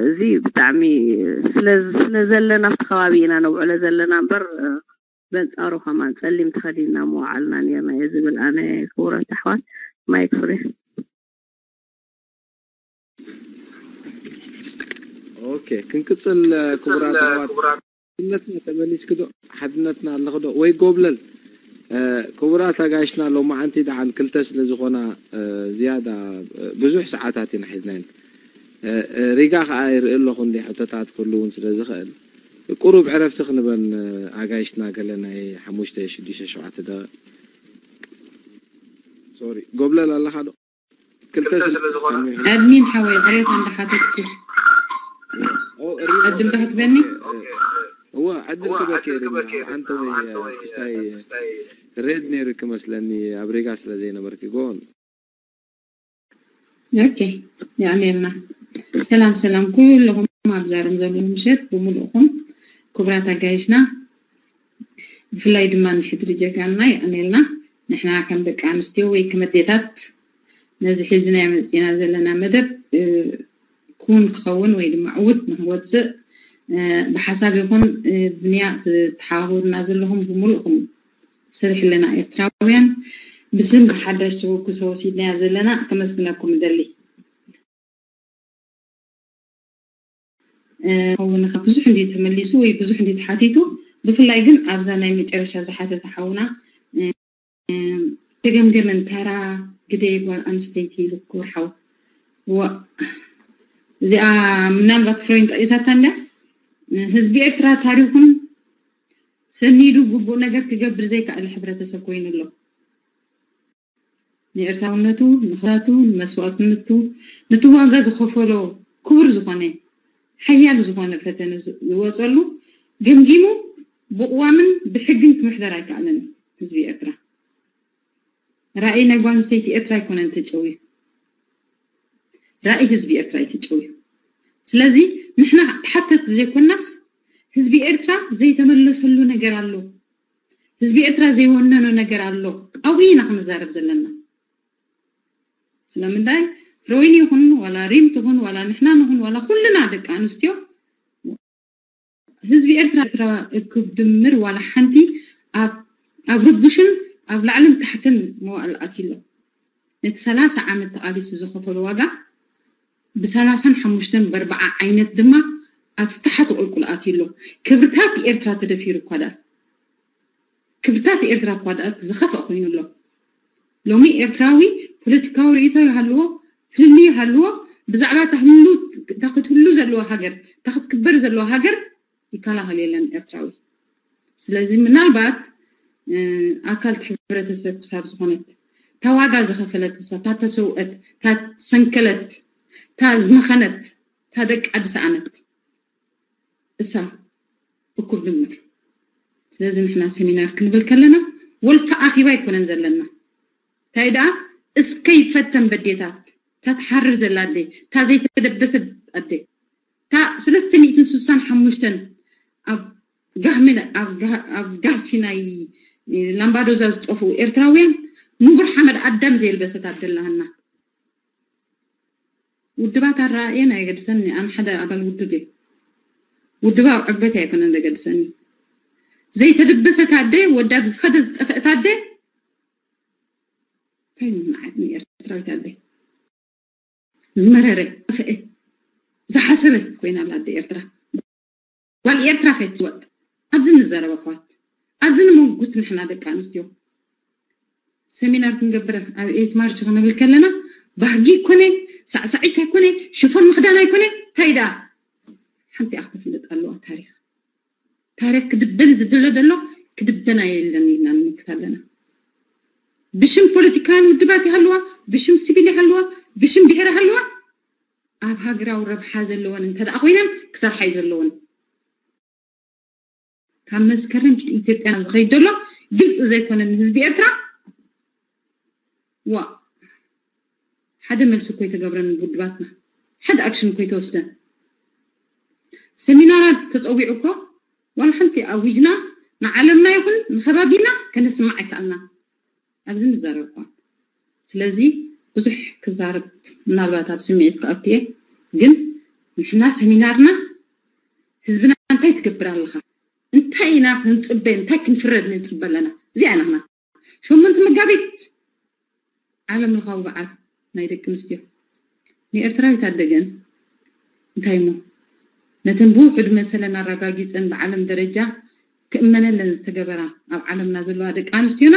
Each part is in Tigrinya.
እዚ ብጣዕሚ ስለ ስለ ዘለና ኣብቲ ከባቢ ኢና ነውዕሎ ዘለና እምበር፣ በንጻሩ ከማን ጸሊም ተኸዲንና ምውዓልና ነርና እየ ዝብል ኣነ። ክቡራት ኣሕዋት፣ ማይክ ፍሪ። ኦኬ፣ ክንቅጽል። ክቡራት ኣሕዋት፣ ሓድነትና ተመሊስኪ ዶ? ሓድነትና ኣለኺ ዶ? ወይ ጎብለል? ክቡራት ኣጋይሽና፣ ሎማዓንቲ ደሓን ክልተ ስለ ዝኾና ዝያዳ ብዙሕ ሰዓታት ኢና ሒዝናየን። ሪጋ ከዓ ይርኢ ኣለኹ እንዲ ሕቶታት ክህሉ እውን ስለ ዝኽእል፣ ቁሩብ ዕረፍቲ ክንበን ኣጋይሽና፣ ገለ ናይ ሓሙሽተ ሽዱሽተ ሸውዓተ ደቂቕ። ሶሪ፣ ጎብለል ኣለኻ ዶ? ክልተ ስለ ዝኾነ። ኣድሚን ሓወይ፣ ዕሬት እንዳሓተትኩ። ኦ፣ ዕድል ዶ ክትበኒ? እወ፣ ዕድል ክበኪ ሪና። ኣንተ ወይ ክስታይ ሬድ ነይሩ ክመስለኒ፣ ኣብ ሪጋ ስለ ዘይነበርኪ። ጎን። ኦኬ፣ የቐንየልና። ሰላም ሰላም ኩልኹም ኣብዛ ሩም ዘለኹም ምሸት ብምሉእኹም ክቡራት ኣጋይሽና፣ ብፍላይ ድማ ንሕድሪ ጀጋንና የቐንየልና። ንሕና ከም ደቂ ኣንስትዮ ወይ ከም ኣዴታት ነዚ ሒዝናዮ መፂና ዘለና መደብ ክውን ክኸውን ወይ ድማ ዕውት ንክወፅእ ብሓሳብ ይኹን ብንያ ተሓባበሩና ዘለኹም ብምሉእኹም ሰብ ሕልና ኤርትራውያን ብስም ሓዳሽ ተበግሶ ወሲድናያ ዘለና ከመስግነኩም እደሊ። ከውን ብዙሕ እንዲ ተመሊሱ ወይ ብዙሕ እንዲ ተሓቲቱ፣ ብፍላይ ግን ኣብዛ ናይ መጨረሻ ዝሓተተ ሓውና ተገምገመን ተራ ግደ ጓል ኣንስተይቲ ኢሉ ክብርሓው። እዚኣ ምናልባት ፍሬን ጠቂሳታ እንዳ ህዝቢ ኤርትራ ታሪኹን ሰኒዱ ግቡእ ነገር ክገብር ዘይከኣለ ሕብረተሰብ ኮይኑ ኣሎ። ንኤርትራውነቱ፣ ንኽታቱ፣ ንመስዋእትነቱ፣ ነቲ ዋጋ ዝኸፈሎ ክቡር ዝኾነ ሓያል ዝኾነ ፈተነ ዝወፀሉ ገምጊሙ ብቕዋምን ብሕግን ክምሕደር ኣይከኣለን ህዝቢ ኤርትራ። ራእይ ናይ ጓል ኣንስተይቲ ኤርትራ ኣይኮነን ተጨውዩ፣ ራእይ ህዝቢ ኤርትራ እዩ ተጨውዩ። ስለዚ ንሕና ሓተት ዘይኮናስ ህዝቢ ኤርትራ ዘይተመለሰሉ ነገር ኣሎ፣ ህዝቢ ኤርትራ ዘይወነኖ ነገር ኣሎ። ኣብኡ ኢና ክንዛረብ ዘለና። ስለምንታይ ፍሮይን ይኹን ዋላ ሪም ትኹን ዋላ ንሕና ንኹን ዋላ ኩልና ደቂ ኣንስትዮ ህዝቢ ኤርትራ ኤርትራ እክብ ድምር ዋላ ሓንቲ ኣብ ኣብ ርቡሽን ኣብ ላዕልን ታሕትን መዋእል ኣትዩ ኣሎ። ነቲ ሰላሳ ዓመት ተቓሊሱ ዝኸፈሎ ዋጋ ብሰላሳን ሓሙሽተን በርባዓ ዓይነት ድማ ኣብ ዝተሓተ ቁልቁል ኣትዩ ኣሎ። ክብርታት ኤርትራ ተደፊሩ እኳ ደኣ ክብርታት ኤርትራ እኳ ደኣ ዝኸፍአ ኮይኑ ኣሎ። ሎሚ ኤርትራዊ ፖለቲካዊ ርእይቶ ይሃልዎ ፍልልይ ይሃልዎ ብዛዕባ እታ ህሉ እታ ክትህሉ ዘለዋ ሃገር እታ ክትክበር ዘለዋ ሃገር ይከላኸል የለን ኤርትራዊ። ስለዚ ምናልባት ኣካል እቲ ሕብረተሰብ ክሳብ ዝኾነት እታ ዋጋ ዝኸፈለት እሳ እታ ተሰውአት እታ ሰንከለት እታ ዝመኸነት እታ ደቃ ዝሰኣነት እሳ እኩብ ድምር። ስለዚ ንሕና ሰሚናር ክንብል ከለና ወልፊ ኣኺባ ኣይኮነን ዘለና። እንታይ ደኣ እስከ ይፈተን በዴታት እታ ትሓርር ዘላ ኣደ እታ ዘይተደበሰት ኣደ እታ ሰለስተ ሚእትን ስሳን ሓሙሽተን ኣብ ጋህሚ ኣብ ጋህ- ኣብ ጋህሲ ናይ ላምባዶዛ ዝጠፍኡ ኤርትራውያን ንቡር ሓመድ ኣዳም ዘየልበሰት ኣደ ኣላሃና። ውድባት ኣረኣእየን ኣየገድሰኒ። ኣነ ሓደ ኣባል ውድብ እየ። ውድባዊ ዕግበት ኣይኮነን ዘገድሰኒ። ዘይተደበሰት ኣደ ወዳ ብዝኸደ ዝጠፍአት ኣደ እንታይ ምንዓት ንኤርትራዊት ኣደ ዝመረረ ዝጠፍአ ዝሓሰረ ኮይና ኣላ ኣደ ኤርትራ። ጓል ኤርትራ ከይትወጥ ኣብዚ ንዛረብ ኣሕዋት፣ ኣብዚ ንመጉት ንሕና ደቂ ኣንስትዮ ሰሚናር ክንገብር ኣብ ኤት ማርች ክንብል ከለና ባህጊ ኣይኮነ፣ ሳዕሳዒት ኣይኮነ፣ ሽፎን ምኽዳን ኣይኮነ፣ እንታይ ደኣ ሓንቲ ኣኽ ትፍለጥ ኣለዋ ታሪኽ። ታሪኽ ክድበን ዝድለ ዘሎ ክድበን ኣየለን ኢልና ንምክት ኣለና። ብሽም ፖለቲካውያን ውድባት ይሃልዋ፣ ብሽም ሲቪል ይሃልዋ፣ ብሽም ብሄር ይሃልዋ ኣብ ሃገራዊ ረብሓ ዘለወን እንተ ደኣ ኮይነን ክሰርሓ እዩ ዘለወን። ካብ መስከረም ኢትዮጵያ ዝኸይድ ዘሎ ግልፂ ዘይኮነ ንህዝቢ ኤርትራ ዋ ሓደ መልሲ እኮ ይተገብረን ውድባትና ሓደ ኣክሽን እኮ ይተወስደን። ሰሚናራት ተፀዊዑ እኮ ዋላ ሓንቲ ኣዊጅና ንዓለምና ይኹን ንከባቢና ከነስማዕ ኣይከኣልና ኣብዚ ንዛረብ እኳ። ስለዚ ብዙሕ ክዛረብ ምናልባት ኣብ ስምዒት ክኣቱ እየ ግን ንሕና ሰሚናርና ህዝብና እንታይ ትገብር ኣለኻ? እንታይ ኢና ክንጽበ? እንታይ ክንፍረድ ንጽበ ኣለና? እዚኣ ኢና ሸሞንተ መጋቢት ዓለም ለኻዊ በዓል ናይ ደቂ ኣንስትዮ ንኤርትራዊት ኣደገን እንታይ እሞ ነተን ብውሕዱ መሰለን ኣረጋጊጸን ብዓለም ደረጃ ክእመነለን ዝተገበራ ኣብ ዓለምና ዘለዋ ደቂ ኣንስትዮና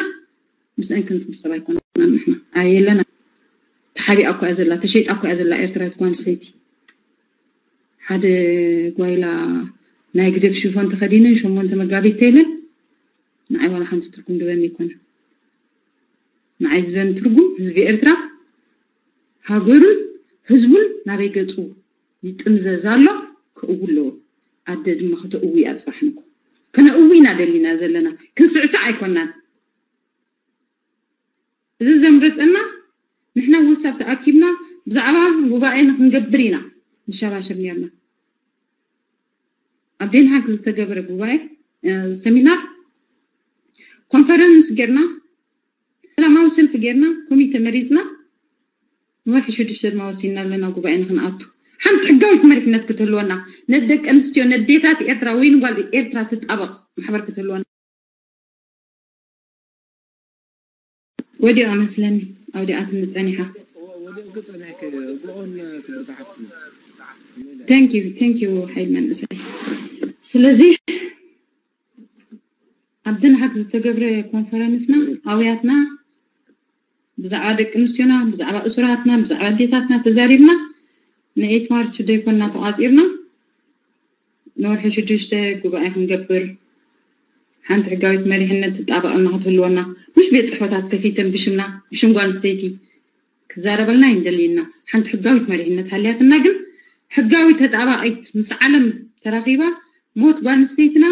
ምስአን ክንጽብጸብ ኣይኮናን ንሕና ኣየለና ተሓቢኣ እኮ እያ ዘላ ተሸይጣ እኮ እያ ዘላ ኤርትራዊት ጓል ኣንስተይቲ ሓደ ጓይላ ናይ ግደፍ ሽፎን ተኸዲነን ሸሞንተ መጋቢት ተይለን ንዓይ ዋላ ሓንቲ ትርጉም ድበኒ ኣይኮነን ንዓይ ዝበኒ ትርጉም ህዝቢ ኤርትራ ሃገሩን ህዝቡን ናበይ ገጹ ይጥምዘዝ ኣሎ ከእዊ ኣለዎ ኣደ ድማ ከተእዊ እያ ጽባሕ ንግሆ ከነእዊ ኢና ደሊና ዘለና ክንስዕስዕ ኣይኮናን እዚ ዘምረጸና ንሕና ወሳብ ተኣኪብና ብዛዕባ ጉባኤ ንክንገብር ኢና ንሸባሸብ ነርና ኣብ ዴንሃግ ዝተገብረ ጉባኤ ሰሚናር ኮንፈረንስ ጌርና ሰላማዊ ሰልፊ ጌርና ኮሚተ መሪፅና ንወርሒ ሽዱሽተ ድማ ወሲና ኣለና ጉባኤ ንክንኣቱ ሓንቲ ሕጋዊት መሪሕነት ክትህልወና ነደቂ ኣንስትዮ ነዴታት ኤርትራ ወይ ንጓል ኤርትራ ትጣበቕ ማሕበር ክትህልወና ወዲኣ መስለኒ ኣውዲኣትኒ ጸኒሓ ወዲኡ ክጸንሕኪ ብኦን ክብርቲ ሓፍትና thank you thank you ሓይል መንእሰይ ስለዚ ኣብ ደንሃክ ዝተገብረ ኮንፈረንስና ኣውያትና ብዛዕባ ደቂ ኣንስትዮና ብዛዕባ እሱራትና ብዛዕባ ኣዴታትና ተዛሪብና ንኤት ማርች ደይኮና ተቋፂርና ንወርሒ ሽዱሽተ ጉባኤ ክንገብር ሓንቲ ሕጋዊት መሪሕነት ትጣበቐልና ክትህልወና ምሽ ቤት ፅሕፈታት ከፊተን ብሽምና ብሽም ጓል ኣንስተይቲ ክዛረበልና ይንደልየና ሓንቲ ሕጋዊት መሪሕነት ሃልያትና ግን ሕጋዊት ተጣባቂት ምስ ዓለም ተራኺባ ሞት ጓል ኣንስተይትና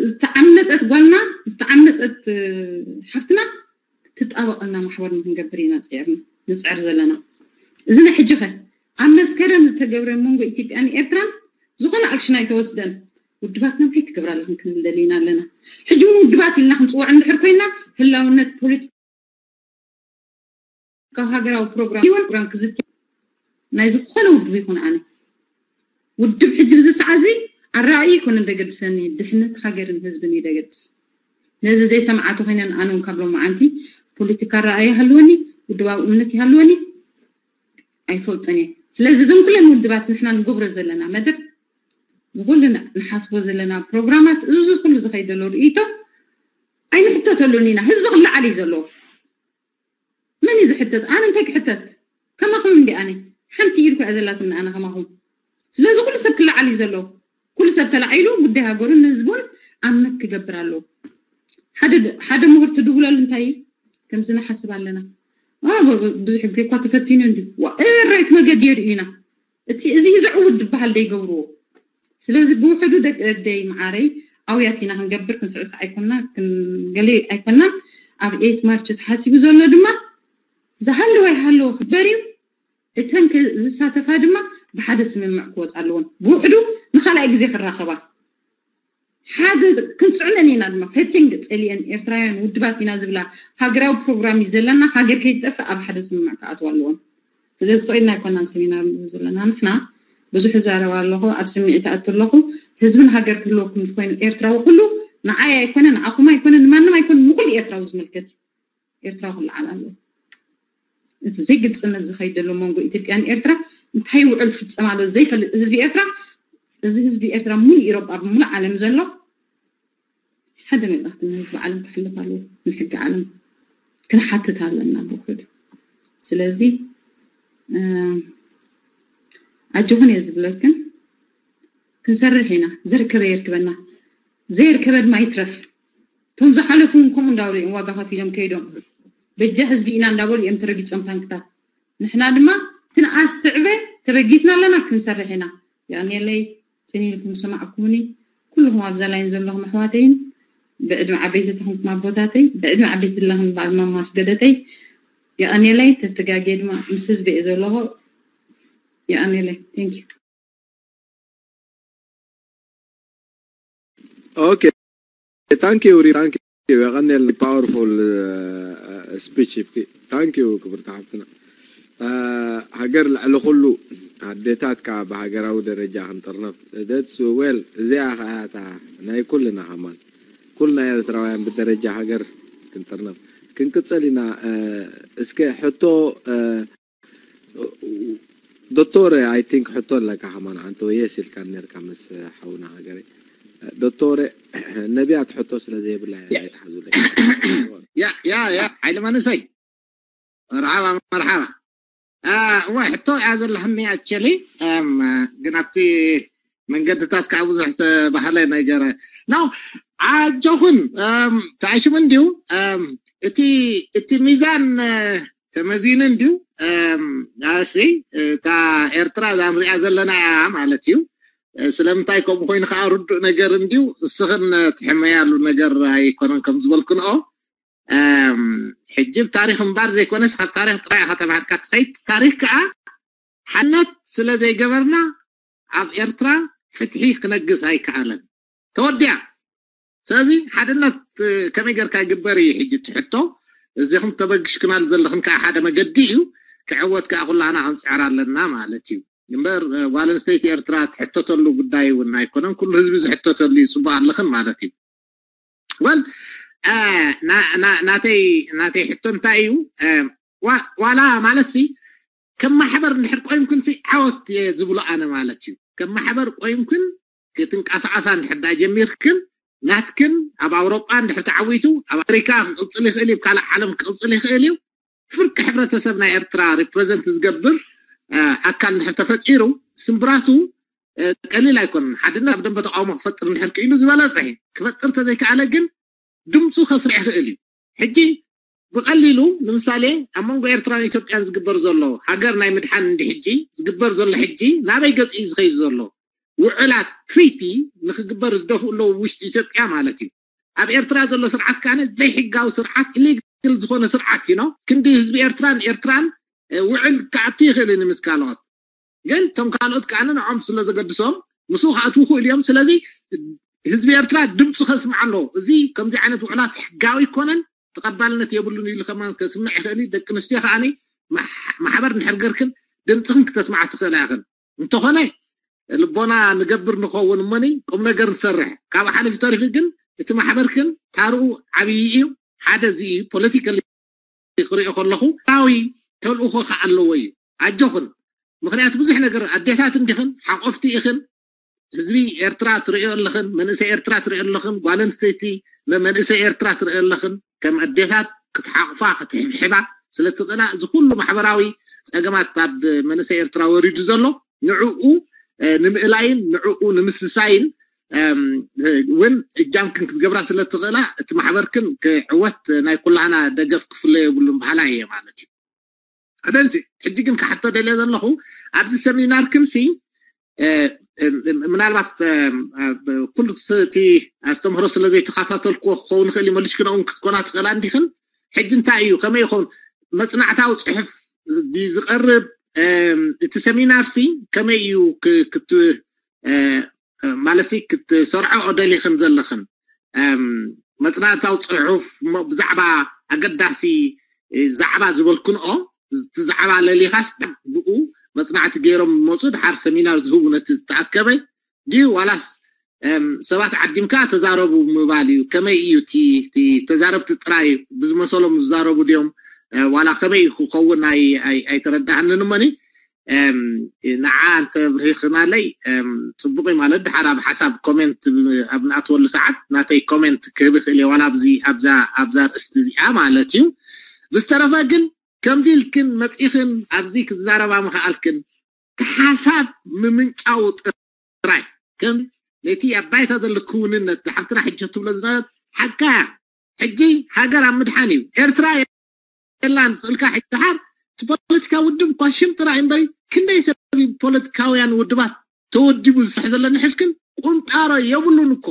ዝተዓመፀት ጓልና ዝተዓመፀት ሓፍትና ትጣበቐልና ማሕበር ንክንገብር ኢና ፅዕርና ንፅዕር ዘለና እዚ ናይ ሕጂ ኸ ኣብ መስከረም ዝተገብረ መንጎ ኢትዮጵያን ኤርትራን ዝኾነ ኣክሽን ኣይተወስደን ውድባትና እንታይ ትገብር ኣለኽን ክንብል ደሊና ኣለና ሕጂ እውን ውድባት ኢልና ክንፅውዕ እንድሕር ኮይና ህላውነት ፖለቲ ካብ ሃገራዊ ፕሮግራም ይወን ፕሮግራም ክዝት ናይ ዝኾነ ውድብ ይኹን ኣነ ውድብ ሕጂ ብዚ ሰዓት እዚ ኣረኣዩ ይኮነ ደገድሰኒ ድሕነት ሃገርን ህዝብን ይደገድስ ነዚ ዘይሰምዓቱ ኮይነን ኣነን ካብ ሎማዓንቲ ፖለቲካ ኣረኣዩ ይሃልወኒ ውድባዊ እምነት ይሃልወኒ ኣይፈልጦን እየ ስለዚ እዞም ኩለን ውድባት ንሕና ንገብሮ ዘለና መደብ ንኩሉ ንሓስቦ ዘለና ፕሮግራማት እዚ ኩሉ ዝኸይደሎ ርእይቶ ኣይንሕተተሉን ኢና ህዝቢ ክለዓል እዩ ዘለዎ መን እዩ ዝሕተት ኣነ እንታይ ክሕተት ከማኹም እንዲ ኣነ ሓንቲ ኢድ ኮያ ዘላትኒ ኣነ ከማኹም ስለዚ ኩሉ ሰብ ክለዓል እዩ ዘሎ ኩሉ ሰብ ተላዒሉ ጉዳይ ሃገሩን ንህዝቡን ኣብ መት ክገብር ኣለዎ ሓደ ሓደ ምሁር ትድውለሉ እንታይ ከምዚ ንሓስብ ኣለና ብዙሕ ግዜ እኳ ተፈቲኑ እንዲ ራይት መገዲ የርእዩና እቲ እዚ ዘዕውድ ዝበሃል ደይገብርዎ ስለዚ ብውሕዱ ደቂ ደይ መዓረይ ኣውያት ኢና ክንገብር ክንስዕስዕ ኣይኮና ክንገሊ ኣይኮናን ኣብ ኤት ማርች ተሓሲቡ ዘሎ ድማ ዝሃለወ ይሃለወ ክበር እዩ እተን ዝሳተፋ ድማ ብሓደ ስምምዕ ክወፃ ኣለዎን ብውሕዱ ንካልኣይ ግዜ ክራኸባ ሓደ ክንፅዕነን ኢና ድማ ፈቲንግ ፀሊአን ኤርትራውያን ውድባት ኢና ዝብላ ሃገራዊ ፕሮግራም እዩ ዘለና ሃገር ከይጠፍእ ኣብ ሓደ ስምምዕ ክኣትዋ ኣለዎም ስለዚ ስቕ ኢልና ኣይኮናን ሰሚናር ንብል ዘለና ንሕና ብዙሕ እዛረብ ኣለኹ ኣብ ስምዒት ኣት ኣለኹ ህዝብን ሃገር ክህልወኩም እንተኮይኑ ኤርትራዊ ኩሉ ንዓይ ኣይኮነ ንዓኹም ኣይኮነ ንማንም ኣይኮነ ንኩሉ ኤርትራዊ ዝምልከት እዩ ኤርትራ ክለዓል ኣለዎ። እቲ ዘይግልፅነት ዝኸይድ ዘሎ መንጎ ኢትዮጵያን ኤርትራ እንታይ ውዕል ፍፀም ኣሎ ዘይፈልጥ ህዝቢ ኤርትራ እዚ ህዝቢ ኤርትራ ሙሉእ ኢሮጳ ብሙሉእ ዓለም ዘሎ ሓደ መልእኽቲ ንህዝቢ ዓለም ክሕልፍ ኣለዎ። ንሕጊ ዓለም ክንሓትት ኣለና ብውሕዱ። ስለዚ ኣጆኹን እየ ዝብለክን ክንሰርሕ ኢና። ዘርከበ የርክበና ዘየርከበ ድማ ይትረፍ። እቶም ዝሓለፉ እውን ከምኡ እንዳበሉ እዮም ዋጋ ከፊሎም ከይዶም በጃ ህዝቢ ኢና እንዳበሉ እዮም ተረጊፆም ታንክታት ንሕና ድማ ክንኣስትዕበ ተበጊስና ኣለና ክንሰርሕ ኢና የቐንየለይ ፅን ኢልኩም ዝሰማዕኩምኒ ኩልኹም ኣብዛ ላይን ዘለኹም ኣሕዋተይን ብዕድመ ዓበይቲ ተኹንኩም ኣቦታተይ ብዕድመ ዓበይቲ ዘለኹም በዓል ማማ ኣስገደተይ የቐንየለይ ተተጋግየ ድማ ምስ ህዝቢ እየ ዘለኹ የቐንየለይ thank you Okay. Thank you, Uri. Thank you. የቐንየልና powerful speech. Thank you ክብርቲ ሓፍትና። ሃገር ልዕሊ ኩሉ ኣዴታት ከዓ ብሃገራዊ ደረጃ ክንጥርነፍ ደትስ ዌል እዚኣ ከኣታ ናይ ኩልና ሃማን ኩልና ኤርትራውያን ብደረጃ ሃገር ክንጥርነፍ ክንቅጽል ኢና። እስከ ሕቶ ዶክተር ኣይ ቲንክ ሕቶ ኣለካ ሃማን ሓንቲ ወየስ ኢልካ ነርካ ምስ ሓውና ሃገረ ዶክተር ነቢያት ሕቶ ስለ ዘይብላ እያ ኣይትሓዙለይ። ያ ያ ያ ሓይለ መንእሰይ መርሓባ መርሓባ። እዋ ሕቶ እያ ዘለኽኒ ኣቸሊ ግን ኣብቲ መንገድታት ከዓ ብዙሕ ዝተባህለ ነገር ነው። ኣጆኹን ተኣሽሙ እንዲዩ እቲ እቲ ሚዛን ተመዚኑ እንዲዩ ኣሲ እታ ኤርትራ እዛ ንሪኣ ዘለና እያ ማለት እዩ። ስለምንታይ ከምኡ ኮይኑ ከዓ ርዱእ ነገር እንዲዩ እስኽን ትሕመያሉ ነገር ኣይኮነን ከም ዝበልክንኦ ሕጂ ብታሪክ እምባር ዘይኮነስ ካብ ታሪክ ጥራይ ኢኻ ተማሂርካ ትኸይድ። ታሪክ ከዓ ሓነት ስለ ዘይገበርና ኣብ ኤርትራ ፍትሒ ክነግስ ኣይከኣለን። ተወዲያ። ስለዚ ሓድነት ከመይ ጌርካ ይግበር እዩ ሕጂ ትሕቶ። እዚኹም ተበግሽክናል ዘለኽን ከዓ ሓደ መገዲ እዩ። ክዕወት ከዓ ኩላህና ክንፅዕር ኣለና ማለት እዩ። እምበር ጓል ኣንስተይቲ ኤርትራ ትሕተተሉ ጉዳይ እውን ኣይኮነን። ኩሉ ህዝቢ ዝሕተተሉ እዩ። ፅቡቅ ኣለኽን ማለት እዩ። ወል ናተይ ናተይ ሕቶ እንታይ እዩ ዋላ ማለት ሲ ከም ማሕበር እንድሕር ቆይምክን ሲ ዓወት እየ ዝብሎ ኣነ ማለት እዩ። ከም ማሕበር ቆይምክን ክትንቀሳቀሳ እንድሕር ዳ ጀሚርክን ናትክን ኣብ ኣውሮጳ እንድሕር ተዓዊቱ ኣብ ኣሜሪካ ክቅፅል ይኽእል እዩ፣ ካልእ ዓለም ክቅፅል ይኽእል እዩ። ፍርቂ ሕብረተሰብ ናይ ኤርትራ ሪፕረዘንት ዝገብር ኣካል እንድሕር ተፈጢሩ ስምብራቱ ቀሊል ኣይኮነን። ሓድነት ኣብ ደንበ ተቃውሞ ክፈጥር እንድሕር ክኢሉ ዝበለፀ ክፈጥር ተዘይከኣለ ግን ድምፁ ከስርዕ ይኽእል እዩ። ሕጂ ብቐሊሉ ንምሳሌ ኣብ መንጎ ኤርትራን ኢትዮጵያን ዝግበር ዘሎ ሃገር ናይ ምድሓን እንዲ ሕጂ ዝግበር ዘሎ ሕጂ ናበይ ገፅ እዩ ዝኸይድ ዘሎ? ውዕላት ትሪቲ ንክግበር ዝደፍኡ ኣለዉ ውሽጢ ኢትዮጵያ ማለት እዩ። ኣብ ኤርትራ ዘሎ ስርዓት ካነ ዘይሕጋዊ ስርዓት ኢሊግል ዝኾነ ስርዓት እዩ ነው ክንዲ ህዝቢ ኤርትራን ኤርትራን ውዕል ክኣቱ ይኽእል እዩ ምስ ካልኦት ግን እቶም ካልኦት ከዓ ንዕኦም ስለ ዘገድሶም ምስኡ ክኣትዉ ክእሉ እዮም። ስለዚ ህዝቢ ኤርትራ ድምፁ ከስምዕ ኣለዎ። እዚ ከምዚ ዓይነት ውዕላት ሕጋዊ ይኮነን ተቐባልነት የብሉን ኢሉ ከማን ከስምዕ ይኽእል እዩ። ደቂ ኣንስትዮ ከዓ ማሕበር እንድሕር ገርክን ድምፅኽን ክተስምዓ ትኽእላ ኢኽን። እንተኾነ ልቦና ንገብር ንኸውን እሞኒ ቁም ነገር ንሰርሕ። ካብኡ ሓሊፉ ተሪፉ ግን እቲ ማሕበርክን ታርኡ ዓብዪ እዩ። ሓደ እዚ እዩ ፖለቲካሊ ክሪኦ ከለኹ ታዊ ተልእኾ ከዓ ኣለዎ እዩ። ኣጆኽን ምኽንያቱ ብዙሕ ነገር ኣዴታት እንዲኽን ሓቆፍቲ ኢኽን ህዝቢ ኤርትራ ትርእዮ ኣለኽን መንእሰይ ኤርትራ ትርእዮ ኣለኽን ጓል ኣንስተይቲ መንእሰይ ኤርትራ ትርእዮ ኣለኽን ከም ኣዴታት ክትሓቑፋ ክትሕብሕባ ስለትኽእላ እዚ ኩሉ ማሕበራዊ ፀገማት ኣብ መንእሰይ ኤርትራ ወሪዱ ዘሎ ንዕኡ ንምእላይን ንዕኡ ንምስሳይን እውን እጃምክን ክትገብራ ስለትኽእላ እቲ ማሕበርክን ክዕወት ናይ ኩላህና ደገፍ ክፍለ የብሉን በሃላ እየ ማለት እዩ። ኣደንሲ ሕጂ ግን ክሓቶ ደልየ ዘለኹ ኣብዚ ሰሚናርክንሲ ምናልባት ኩሉ እቲ ኣስተምህሮ ስለ ዘይተኸታተልክዎ ክኸውን ይኽእል እዩ መሊስክን እውን ክትኮና ትኽእላ እንዲኽን ሕጂ እንታይ እዩ ከመይ ይኸውን መፅናዕታዊ ፅሑፍ ዝቐርብ እቲ ሰሚናር ሲ ከመይ እዩ ማለት ክትሰርዖ ደሊኽን ዘለኽን መፅናዕታዊ ፅሑፍ ብዛዕባ ኣገዳሲ ዛዕባ ዝበልክንኦ እቲ ዛዕባ ለሊኻስ ብኡ መፅናዕቲ ገይሮም ዝመፁ ድሓር ሰሚናር ዝህቡ ነቲ ዝተኣከበ ድዩ ዋላስ ሰባት ዓዲምካ ተዛረቡ ምባል እዩ። ከመይ እዩ እቲ ተዛረብቲ ጥራይ ብዝመሰሎም ዝዛረቡ ድዮም ዋላ ከመይ ክኸውን ኣይተረዳሃንን እሞኒ ንዓ እንተብርሂኽናለይ ፅቡቅ ማለት ድሓር ኣብ ሓሳብ ኮሜንት ኣብ ንኣትወሉ ሰዓት ናተይ ኮሜንት ክህብ ይኽእል እየ ዋላ ኣብዚ ኣብዛ ኣብዛ ርእስቲ እዚኣ ማለት እዩ። ብዝተረፈ ግን ከምዚ ኢልክን መፂኽን ኣብዚ ክትዛረባ ምኽኣልክን ሓሳብ ምምንጫው ጥራይ ከም ነቲ ኣብ ባይታ ዘሎ ክውንነት ሓፍትና ሕጂ ትብሎ ዝነበረት ሓቃ ሕጂ ሃገር ኣብ ምድሓን እዩ ኤርትራ የላን ስእልካ ሕጂ ድሓር እቲ ፖለቲካ ውድብ እኳ ሽም ጥራይ እምበሪ ክንደይ ሰብ ፖለቲካውያን ውድባት ተወዲቡ ዝሰርሕ ዘሎ ንሕልክን ቁንጣሮ የብሉን እኮ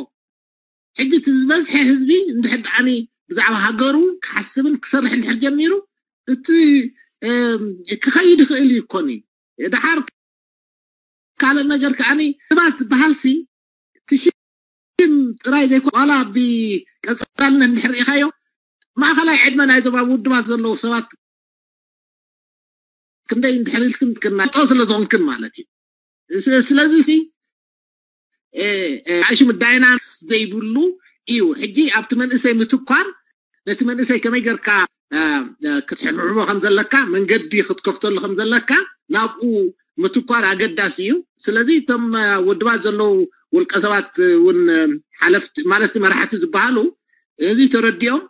ሕጂ እቲ ዝበዝሐ ህዝቢ እንድሕር ደኣኒ ብዛዕባ ሃገሩ ክሓስብን ክሰርሕ እንድሕር ጀሚሩ እቲ ክኸይድ ይኽእል እዩ ይኮን እዩ ድሓር ካልእ ነገር ከዓኒ ህባት ዝበሃል ሲ እቲ ሽም ጥራይ ዘይኮነ ዋላ ብቀጻልነት እንድሕር ርኢኻዮ ማእኸላይ ዕድመ ናይዞም ኣብ ውድባት ዘለዉ ሰባት ክንደይ እንድሕር ኢልክን ክናጦ ስለ ዝኾንክን ማለት እዩ። ስ- ስለዚ ሲ እ፣ እ፣ ሽም ዳይናሚክስ ዘይብሉ እዩ። ሕጂ ኣብቲ መንእሰይ ምትኳር ነቲ መንእሰይ ከመይ ጌርካ እ፣ እ፣ ክትሕብሕቦ ከም ዘለካ መንገዲ ክትከፍተሉ ከም ዘለካ ናብኡ ምትኳር ኣገዳሲ እዩ። ስለዚ እቶም እ፣ ውድባት ዘለዉ ውልቀ ሰባት እውን እ፣ ሓለፍቲ ማለት መራሕቲ ዝበሃሉ እዚ ተረዲኦም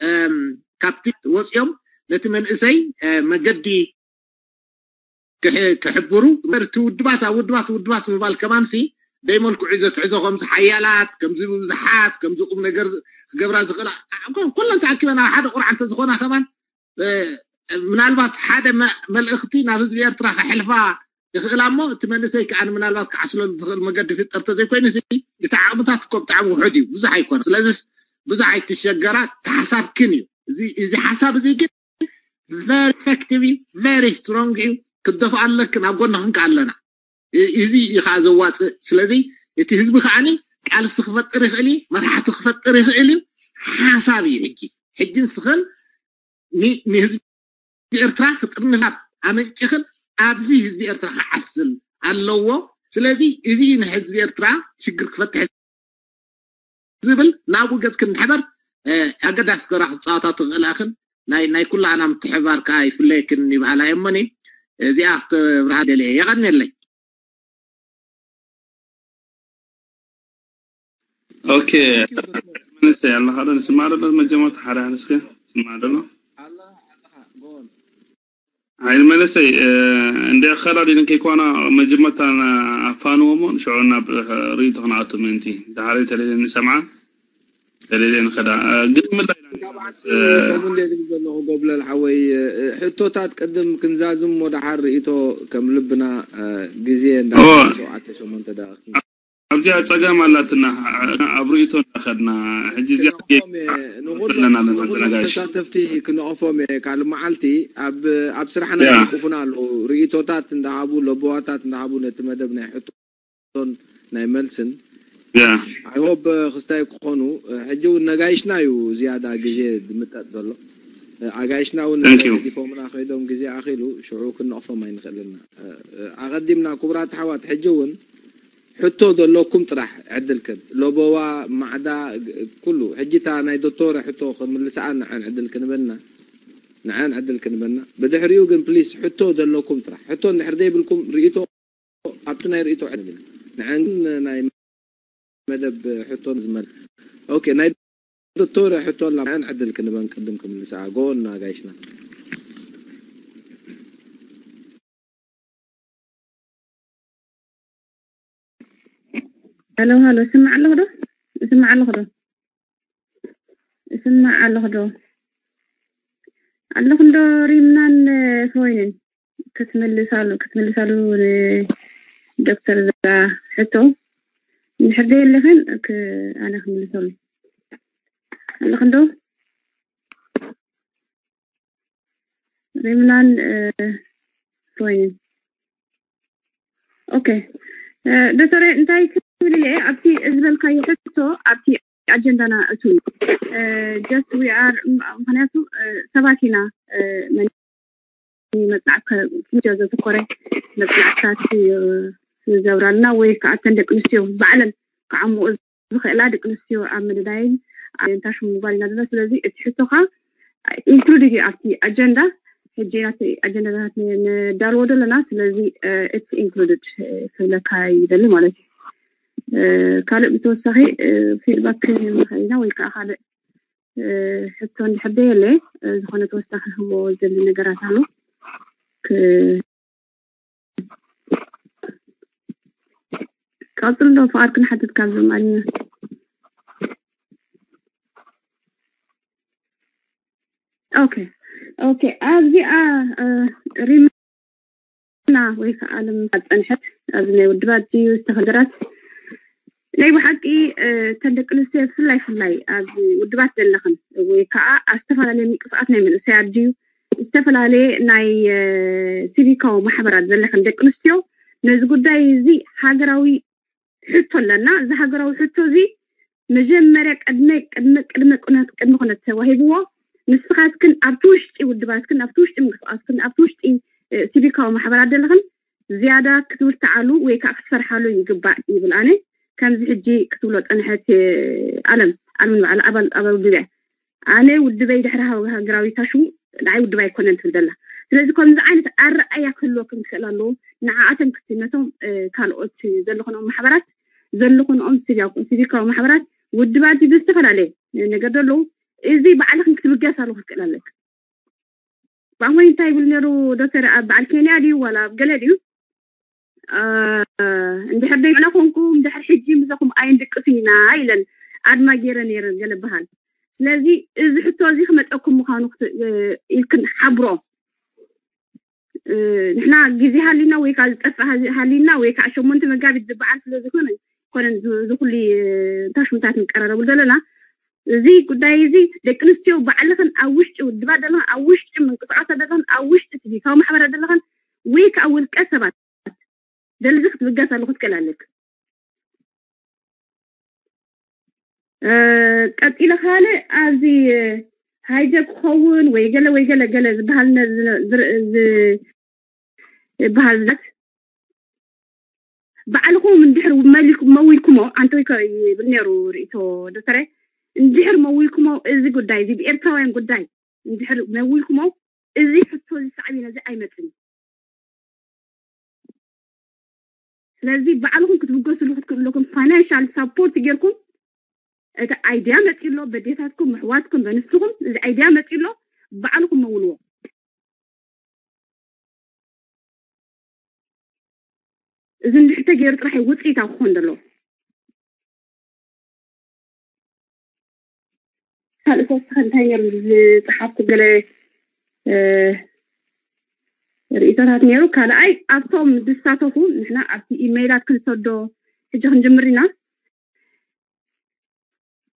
እም፣ ካብቲ ወፂኦም ነቲ መንእሰይ እ፣ መገዲ ክሕ- ክሕብሩ እቲ ውድባት ኣብ ውድባት ውድባት ምባል ከማንሲ ደይ መልክዑ እዩ ዘትሕዞ ከምዚ ሓያላት ከምዚ ብዙሓት ከምዚ ቁም ነገር ዝ- ክገብራ ዝኽእላ ኩለን ተኣኪበን ኣብ ሓደ ቁርዓ እንተዝኾና ከማን እ፣ ምናልባት ሓደ መ- መልእኽቲ ናብ ህዝቢ ኤርትራ ከሕልፋ ይኽእላ እሞ እቲ መንእሰይ ከዓ ምናልባት ክዓስለሉ ዝኽእል መገዲ ፍጠር ተዘይኮይኑ እቲ ዓቕምታት እኮ ብጣዕሚ ውሑድ እዩ ብዙሕ ኣይኮነ ስለዚስ ብዙሕ ኣይትሸገራ እቲ ሓሳብክን እዩ እዚ እዚ ሓሳብ እዚ ግን very effective እዩ very strong እዩ ክትደፍኣ ኣለክን ኣብ ጎንኽን ከዓ ኣለና እዚ እዩ ከዓ ዘዋፅእ ስለዚ እቲ ህዝቢ ከዓኒ ቃልሲ ክፈጥር ይኽእል እዩ መራሕቲ ክፈጥር ይኽእል እዩ ሓሳብ እዩ ሕጂ ሕጂ ንስኽን ንህዝቢ ኤርትራ ክጥርንፋ ኣመንጭኽን ኣብዚ ህዝቢ ኤርትራ ክዓስል ኣለዎ ስለዚ እዚ ንህዝቢ ኤርትራ ሽግር ክፈትሕ ዝብል ናብኡ ገጽክን ንሕበር ኣገዳሲ ተራ ክፃወታ ትኽእላኽን ናይ ናይ ኩላና ምትሕባር ከዓ ይፍለየክን ይበሃላ እየሞኒ እዚኣ ክትብርሃ ደልየ የቐንየለይ ኦኬ መንእሰይ ኣለኻ ዶ ንስማዕ ደሎ መጀመርታ ሓደ ሓደ እስከ ስማዕ ደሎ ሓይል መንእሰይ እንደ ከላዲን ከይኮና መጀመርታ ኣፋንዎሞ ንሽዑ ናብ ርእይቶ ክንኣቱ ምእንቲ ድሓር ተለለ ንሰምዓ ተለለ ንኸዳ ግን ምላይ ከምኡ እንደ ዝብል ዘለኹ ገብለል ሓወይ ሕቶታት ቅድም ክንዛዝም ሞ ድሓር ርእይቶ ከም ልብና ግዜ እንዳ ሸውዓተ ሸሞንተ ደቂቕ ኣብዚኣ ፀገም ኣላትና ኣብ ርእይቶ እንዳኸድና ሕጂ እዚኣ ዘለና ኣለና ንኹሎም ተዘጋጅ ተሳተፍቲ ክንቐፎም እየ ካልእ መዓልቲ ኣብ ኣብ ስራሕና ያ። ይንቅፉና ኣለዉ ርእይቶታት እንዳሃቡ ለቦዋታት እንዳሃቡ ነቲ መደብ ናይ ሕቶን ናይ መልስን ያ። I hope ክስታይ ክኾኑ ሕጂ እውን ነጋይሽና እዩ ዝያዳ ግዜ ዝምጠጥ ዘሎ ኣጋይሽና እውን Thank you። ገዲፎምና ከይዶም ግዜ ኣኺሉ ሽዑ ክንቕፎም ኣይንኽእልና ኣቐዲምና ክቡራት ኣሕዋት ሕጂ እውን ሕቶ ዘለኩም ጥራሕ ዕድል ክብ ሎቦዋ ማዕዳ ኩሉ ሕጂ እታ ናይ ዶቶረ ሕቶ ክምልስኣ ንዐን ዕድል ክንበና ንዐን ዕድል ክንበና ብድሕሪኡ ግን ፕሊስ ሕቶ ዘለኩም ጥራሕ ሕቶ እንድሕር ዘይብልኩም ርእቶ ኣብቲ ናይ ርእቶ ዕድል ንዐን ግን ናይ መደብ ሕቶ ዝመል ኦኬ ናይ ዶቶረ ሕቶ ኣላ ንዐን ዕድል ክንበን ቅድም ክምልስኣ ጎና ጋይሽና ሃሎ ሃሎ ስማዕ ኣለኹ ዶ ስማዕ ኣለኹ ዶ ስማዕ ኣለኹ ዶ ኣለኹ ዶ ሪምናን ኮይንን ክትምልሳሉ ክትምልሳሉ ዶክተር ዝራ ሕቶ እንድሕር ደየለኽን ኣነ ክምልሰሉ ኣለኽን ዶ ሪምላን ኮይን ኦኬ ዶክተር እንታይ ክብል እየ ኣብቲ ዝበልካዮ ሕቶ ኣብቲ ኣጀንዳና እቱ just we are ምክንያቱ ሰባት ኢና መፅናዕቲ ዘተኮረ መፅናዕትታት ይገብራልና ወይ ከዓ እተን ደቂ ኣንስትዮ ባዕለን ክዓምኡ ዝኽእላ ደቂ ኣንስትዮ ኣብ ምድላይን እንታይ ሽሙ ምባል ኢና ዘለና ስለዚ እቲ ሕቶኻ ኢንክሉድድ እዩ ኣብቲ ኣጀንዳ ሕጂ ናቲ ኣጀንዳታት ነዳልዎ ዘለና ስለዚ it's included ክብለካ ይደሊ ማለት እዩ ካልእ ብተወሳኺ ፊድባክ ንኽእል ኢና ወይ ከዓ ካልእ ሕቶ እንድሕር ደየለ ዝኾነ ተወሳኺ ክህቦ ዝደሊ ነገራት ኣሎ ቀፅል ዶ ፍቓድ ክንሓትት ካብ ዘማልኛ ኦኬ ኦኬ ኣብዚኣ ሪምና ወይ ከዓ ልምታት ፀንሐት ኣብዚ ናይ ውድባት ድዩ ዝተኸደራት ናይ ብሓቂ እተን ደቂ ኣንስትዮ ብፍላይ ፍላይ ኣብ ውድባት ዘለኽን ወይ ከዓ ኣብ ዝተፈላለዩ ምንቅስቃት ናይ መንእሰያት ድዩ ዝተፈላለየ ናይ ሲቪካዊ ማሕበራት ዘለኽን ደቂ ኣንስትዮ ነዚ ጉዳይ እዚ ሃገራዊ ሕቶ ኣለና እዚ ሃገራዊ ሕቶ እዚ መጀመርያ ቅድመ ቅድመ ቅድመ ቅድመ ኩነት ቅድመ ኩነት ተዋሂብዎ ንስኻትክን ኣብቲ ውሽጢ ውድባትክን ኣብቲ ውሽጢ ምንቅስቃስክን ኣብቲ ውሽጢ ሲቪካዊ ማሕበራት ዘለኽን ዝያዳ ክትብርትዓሉ ወይ ከዓ ክትፈርሓሉ ይግባእ ይብል ኣነ። ከምዚ ሕጂ ክትብሎ ፀንሐት ኣለም ኣለም በዓል ኣባል ኣባል ውድብ እያ። ኣነ ውድበይ ድሕሪ ሃገራዊ ታሽሙ ንዓይ ውድብ ኣይኮነን ትብል ዘላ። ስለዚ ከምዚ ዓይነት ኣረኣያ ክህልወክን ክኽእል ኣለዎ። ንዓኣተን ክቲ ነቶም ካልኦት ዘለኹኖም ማሕበራት ዘለኹኖም ሲቪካዊ ማሕበራት ውድባት ብዝተፈላለየ ነገር ዘለዉ እዚ ባዕልኽን ክትብገስ ኣለኹ ክትክእል ኣለክ። ብኣሞይ እንታይ ይብል ነይሩ ዶክተር ኣብ በዓል ኬንያ ድዩ ዋላ ኣብ ገለ ድዩ? እንድሕር ደይምዕና ኮንኩም ድሕር ሕጂ ምሳኹም ኣይንድቅስን ኢና ኢለን ኣድማ ገይረ ነይረ ገለ በሃል። ስለዚ እዚ ሕቶ እዚ ክመፀኩም ምዃኑ ኢልክን ሓብሮም። ንሕና ግዜ ሃሊና ወይ ከዓ ዝጠፍእ ሃሊና ወይ ከዓ ሸሞንተ መጋቢት ዝበዓል ስለ ዝኾነ ኮነ ዝኩሉ ታሽሙታት ንቀራረቡ ዘለና እዚ ጉዳይ እዚ ደቂ ኣንስትዮ ባዕልኽን ኣብ ውሽጢ ውድባት ዘለኽን ኣብ ውሽጢ ምንቅስቃሳት ዘለኽን ኣብ ውሽጢ ሲቪካዊ ማሕበራት ዘለኽን ወይ ከዓ ውልቀ ሰባት ደልዚ ክትብገስ ኣለኹ ትክእል ኣለክ። ቀፂለ ካልእ ኣብዚ ሃይጀክ ክኸውን ወይ ገለ ወይ ገለ ገለ ዝበሃል ዝበሃል ዝለት ባዕልኹም እንድሕር መዊልኩሞ ኣንቶይ ይብል ነይሩ ርእቶ ዶክተረ እንድሕር መዊልኩሞ እዚ ጉዳይ እዚ ብኤርትራውያን ጉዳይ እንድሕር መዊልኩሞ እዚ ሕቶ እዚ ሳዕቤን እዚ ኣይመፅን። ስለዚ ባዕልኹም ክትብገስሉ ክትክእሉ ኣለኩም። ፋይናንሻል ሳፖርት ጌርኩም እቲ ኣይድያ መፂ ኣሎ በዴታትኩም ምሕዋትኩም በንስትኹም እዚ ኣይድያ መፂ ኣሎ ባዕልኹም መውልዎ። እዚ እንድሕር ተገይሩ ጥራሕ እዩ ውፅኢታዊ ክኾን ዘለዎ። ካልእ ተወሳኺ እንታይ ነይሩ ዝፀሓፍኩ ገለ ርእቶታት ነይሩ። ካልኣይ ኣብቶም ዝሳተፉ ንሕና ኣብቲ ኢሜይላት ክንሰዶ ሕጂ ክንጅምር ኢና።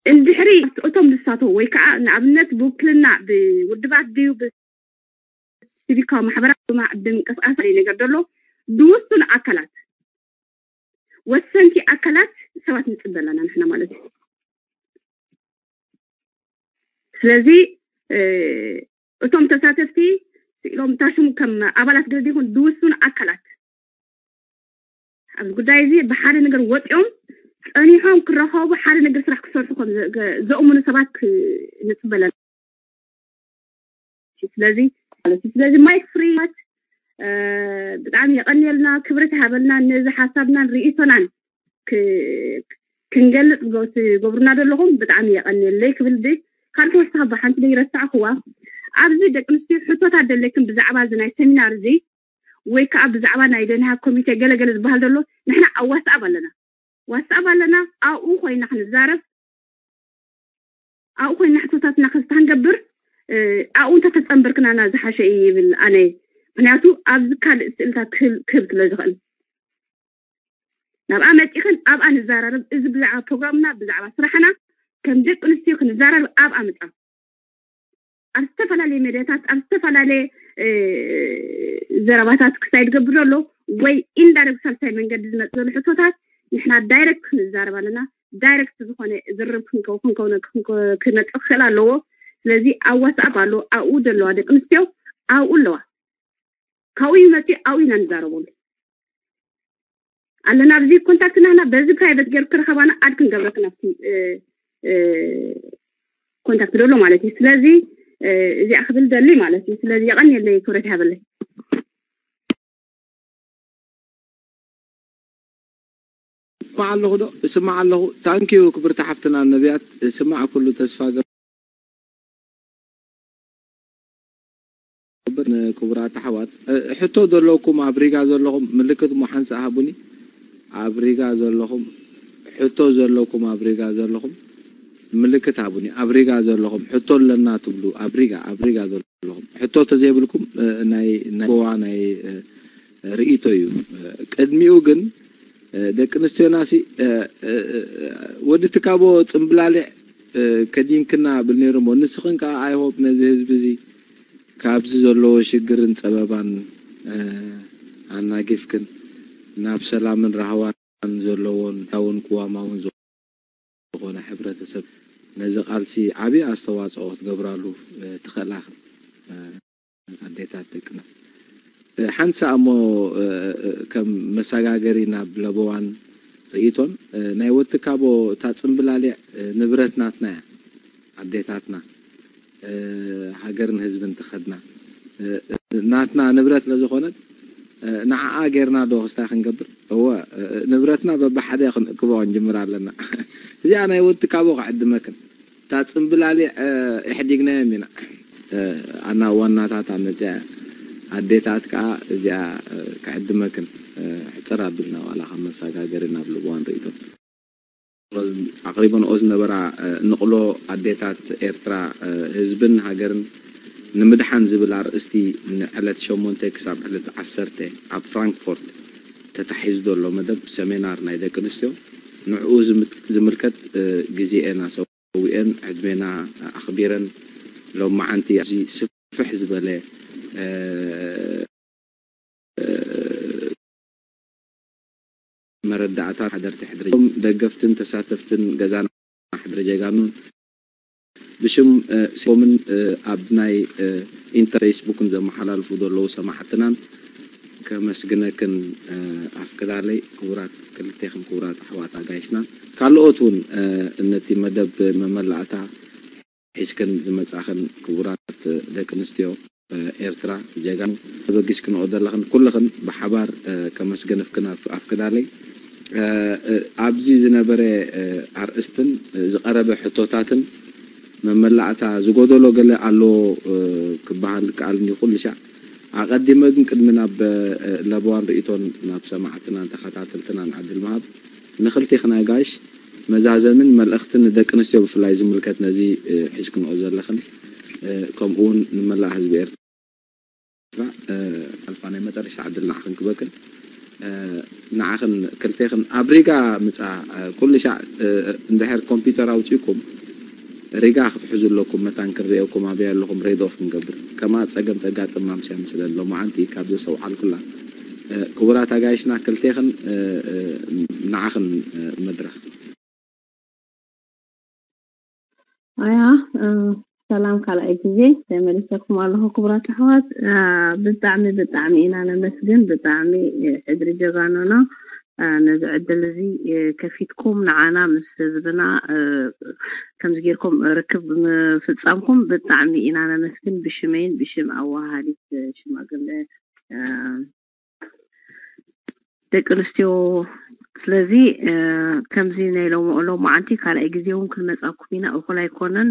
እንድሕሪ እቶም ዝሳተፉ ወይ ከዓ ንኣብነት ብውክልና ብውድባት ድዩ ሲቪካዊ ማሕበራት ድማ ብምንቅስቃስ ነገር ዘሎ ድውሱን ኣካላት ወሰንቲ ኣካላት ሰባት ንፅበ ኣለና ንሕና ማለት እዩ። ስለዚ እቶም ተሳተፍቲ ስኢሎም ታሽሙ ከም ኣባላት ገለ ይኹን ድውሱን ኣካላት ኣብዚ ጉዳይ እዚ ብሓደ ነገር ወፂኦም ፀኒሖም ክረኸቡ ሓደ ነገር ስራሕ ክሰርሑ ከም ዘእምኑ ሰባት ንፅበ ኣለና። ስለዚ ማለት እዩ ስለዚ ማይክ ፍሪ ብጣዕሚ የቐንየልና ክብረት ይሃበልና ነዚ ሓሳብናን ርእቶናን ክንገልፅ ትገብሩና ዘለኹም ብጣዕሚ የቐንየለይ ክብል ብ ካልእ ተወሳኺ ብሓንቲ ዘይረሳዕክዋ ኣብዚ ደቂ ኣንስትዮ ሕቶታት ደለክን ብዛዕባ እዚ ናይ ሰሚናር እዚ ወይ ከዓ ብዛዕባ ናይ ደንሃ ኮሚቴ ገለገለ ዝበሃል ዘሎ ንሕና ኣብ ዋትስኣፕ ኣለና ዋትስኣፕ ኣለና ኣብኡ ኮይና ክንዛረብ ኣብኡ ኮይና ሕቶታትና ከስተንገብር ኣብኡ እንተተፀንበርክናና ዝሓሸ እዩ ይብል ኣነ ምክንያቱ ኣብዚ ካልእ ስእልታት ክህብ ስለ ዝኽእል ናብኣ መፂኽን ኣብኣ ንዘራረብ እዚ ብዛዕባ ፕሮግራምና ብዛዕባ ስራሕና ከም ደቂ ኣንስትዮ ክንዘራረብ ኣብኣ ምፃ ኣብ ዝተፈላለየ መድያታት ኣብ ዝተፈላለየ ዘረባታት ክሳይ ዝገብር ዘሎ ወይ ኢንዳይረክት ሳልሳይ መንገዲ ዝመፅ ዘሎ ሕቶታት ንሕና ዳይረክት ክንዛረብ ኣለና ዳይረክት ዝኾነ ዝርርብ ክንከውን ክንከውን ክንመፅእ ክኽእል ኣለዎ ስለዚ ኣብ ዋትስኣፕ ኣሎ ኣብኡ ዘለዋ ደቂ ኣንስትዮ ኣብኡ ኣለዋ ካብኡ ይመፅኡ ኣብኡ ኢና ንዛረበሉ ኣለና ኣብዚ ኮንታክት ናህና በዚ ፕራይቨት ገይር ክረኸባና ኣድ ክንገብረክ ናብቲ ኮንታክት ደሎ ማለት እዩ ስለዚ እዚኣ ክብል ደሊ ማለት እዩ ስለዚ የቐንየለይ ክብረት ይሃበለይ ስማዕ ኣለኹ ዶ ስማዕ ኣለኹ ታንኪዩ ክብርቲ ሓፍትና ነቢያት ስማዕ ኩሉ ተስፋ ገብር ንክቡራት ኣሕዋት ሕቶ ዘለኩም ኣብ ሪጋ ዘለኹም ምልክት ሞ ሓንሳእ ሃቡኒ ኣብ ሪጋ ዘለኹም ሕቶ ዘለኩም ኣብ ሪጋ ዘለኹም ምልክት ሃቡኒ ኣብ ሪጋ ዘለኹም ሕቶ ኣለና ትብሉ ኣብ ሪጋ ኣብ ሪጋ ዘለኹም ሕቶ ተዘይብልኩም ናይ ናይ ቦዋ ናይ ርእይቶ እዩ ቅድሚኡ ግን ደቂ ኣንስትዮና ሲ ወዲ ትካቦ ፅምብላሊዕ ከዲንክና ብል ነይሩ እሞ ንስኽን ከዓ ኣይሆፕ ነዚ ህዝቢ እዚ ካብዚ ዘለዎ ሽግርን ፀበባን ኣናጊፍክን ናብ ሰላምን ራህዋን ዘለዎን እውን ቅዋማውን ዝኾነ ሕብረተሰብ ነዚ ቃልሲ ዓብዪ ኣስተዋፅኦ ክትገብራሉ ትኽእላ ኣዴታት ደቅና። ሓንቲ ሰኣ እሞ ከም መሰጋገሪ ናብ ለበዋን ርእይቶን፣ ናይ ወትካቦ እታ ፅምብላሊዕ ንብረት ናትና እያ። ኣዴታትና ሃገርን ህዝብን ተኸድና ናትና ንብረት ስለዝኾነት ንዓኣ ጌርና ዶ ክስታይ ክንገብር? እወ ንብረትና በብሓደ ክንእክቦ ክንጅምር ኣለና። እዚኣ ናይ ወትካቦ ክዕድመክን እታ ፅምብላሊዕ ኢሕዲግናዮም ኢና። ኣና ዋናታት ኣመፅያ ኣዴታት ከዓ እዚኣ ክዕድመክን ሕፅር ኣቢልና ዋላ ካብ መሰጋገሪ ናብ ልብዋን ርእይቶ ኣቕሪበንኦ ዝነበራ ንቕሎ ኣዴታት ኤርትራ ህዝብን ሃገርን ንምድሓን ዝብል ኣርእስቲ ንዕለት ሸሞንተ ክሳብ ዕለት ዓሰርተ ኣብ ፍራንክፎርት ተታሒዙ ዘሎ መደብ ሰሜናር ናይ ደቂ ኣንስትዮ ንዕኡ ዝምልከት ግዜኤና ሰዊኤን ዕድሜና ኣኽቢረን ሎማዓንቲ ኣብዚ ስፍሕ ዝበለ መረዳእታ ሓደርቲ ሕድሪ ደገፍትን ተሳተፍትን ገዛና ሕድሪ ጀጋኑን ብሽም ሲኮምን ኣብ ናይ ኢንተር ፌስቡክን ዘመሓላልፉ ዘለዉ ሰማዕትናን ከመስግነክን ኣፍቅዳለይ። ክቡራት ክልቴክን ክቡራት ኣሕዋት ኣጋይሽና ካልኦት እውን ነቲ መደብ መመላእታ ሒዝክን ዝመጻኽን ክቡራት ደቂ ኣንስትዮ ኤርትራ ጀጋኑ ተበጊስክንኦ ዘለኽን ኩልኽን ብሓባር ከመስግንፍክን ኣፍቅዳለይ። ኣብዚ ዝነበረ ኣርእስትን ዝቐረበ ሕቶታትን መመላእታ ዝጎደሎ ገለ ኣሎ ክበሃል ክኣልኒ ኩሉ ሻዕ ኣቐዲመ ግን ቅድሚ ናብ ለበዋን ርእይቶን ናብ ሰማዕትናን ተኸታተልትናን ዕድል ምሃብ ንኽልቴኽን ኣጋይሽ መዛዘምን መልእኽትን ንደቂ ኣንስትዮ ብፍላይ ዝምልከት ነዚ ሒዝክንኦ ዘለኽን ከምኡ እውን ንመላእ ህዝቢ ኤርትራ ኣልፋ ናይ መጠረሽታ ዕድል ንዓኽን ክበክን ንዓኽን ክልቴኽን ኣብ ሪጋ ምፃ ኩሉ ሻዕ እንድሕር ኮምፒውተር ኣውፂእኩም ሪጋ ክትሕዙ ኣለኩም መታን ክንሪኤኩም ኣበይ ኣለኹም ሬድ ኦፍ ክንገብር ከማ ፀገም ተጋጥም ማምስያ ምስለ ሎማዓንቲ ካብ ዘሰውዓልኩላ ክቡራት ኣጋይሽና ክልቴኽን ንዓኽን መድረኽ ኣያ ሰላም ካልኣይ ግዜ ተመሊሰኩም ኣለኹ ክቡራት ኣሕዋት። ብጣዕሚ ብጣዕሚ ኢና ነመስግን። ብጣዕሚ ሕድሪ ጀጋኑና ነዚ ዕድል እዚ ከፊትኩም ንዓና ምስ ህዝብና ከምዚ ጌርኩም ርክብ ምፍጻምኩም ብጣዕሚ ኢና ነመስግን። ብሽመይን ብሽም ኣዋሃዲት ሽማግለ ደቂ ኣንስትዮ ስለዚ ከምዚ ናይ ሎማዓንቲ ካልኣይ ግዜ እውን ክንመፃኩም ኢና። እኹል ኣይኮነን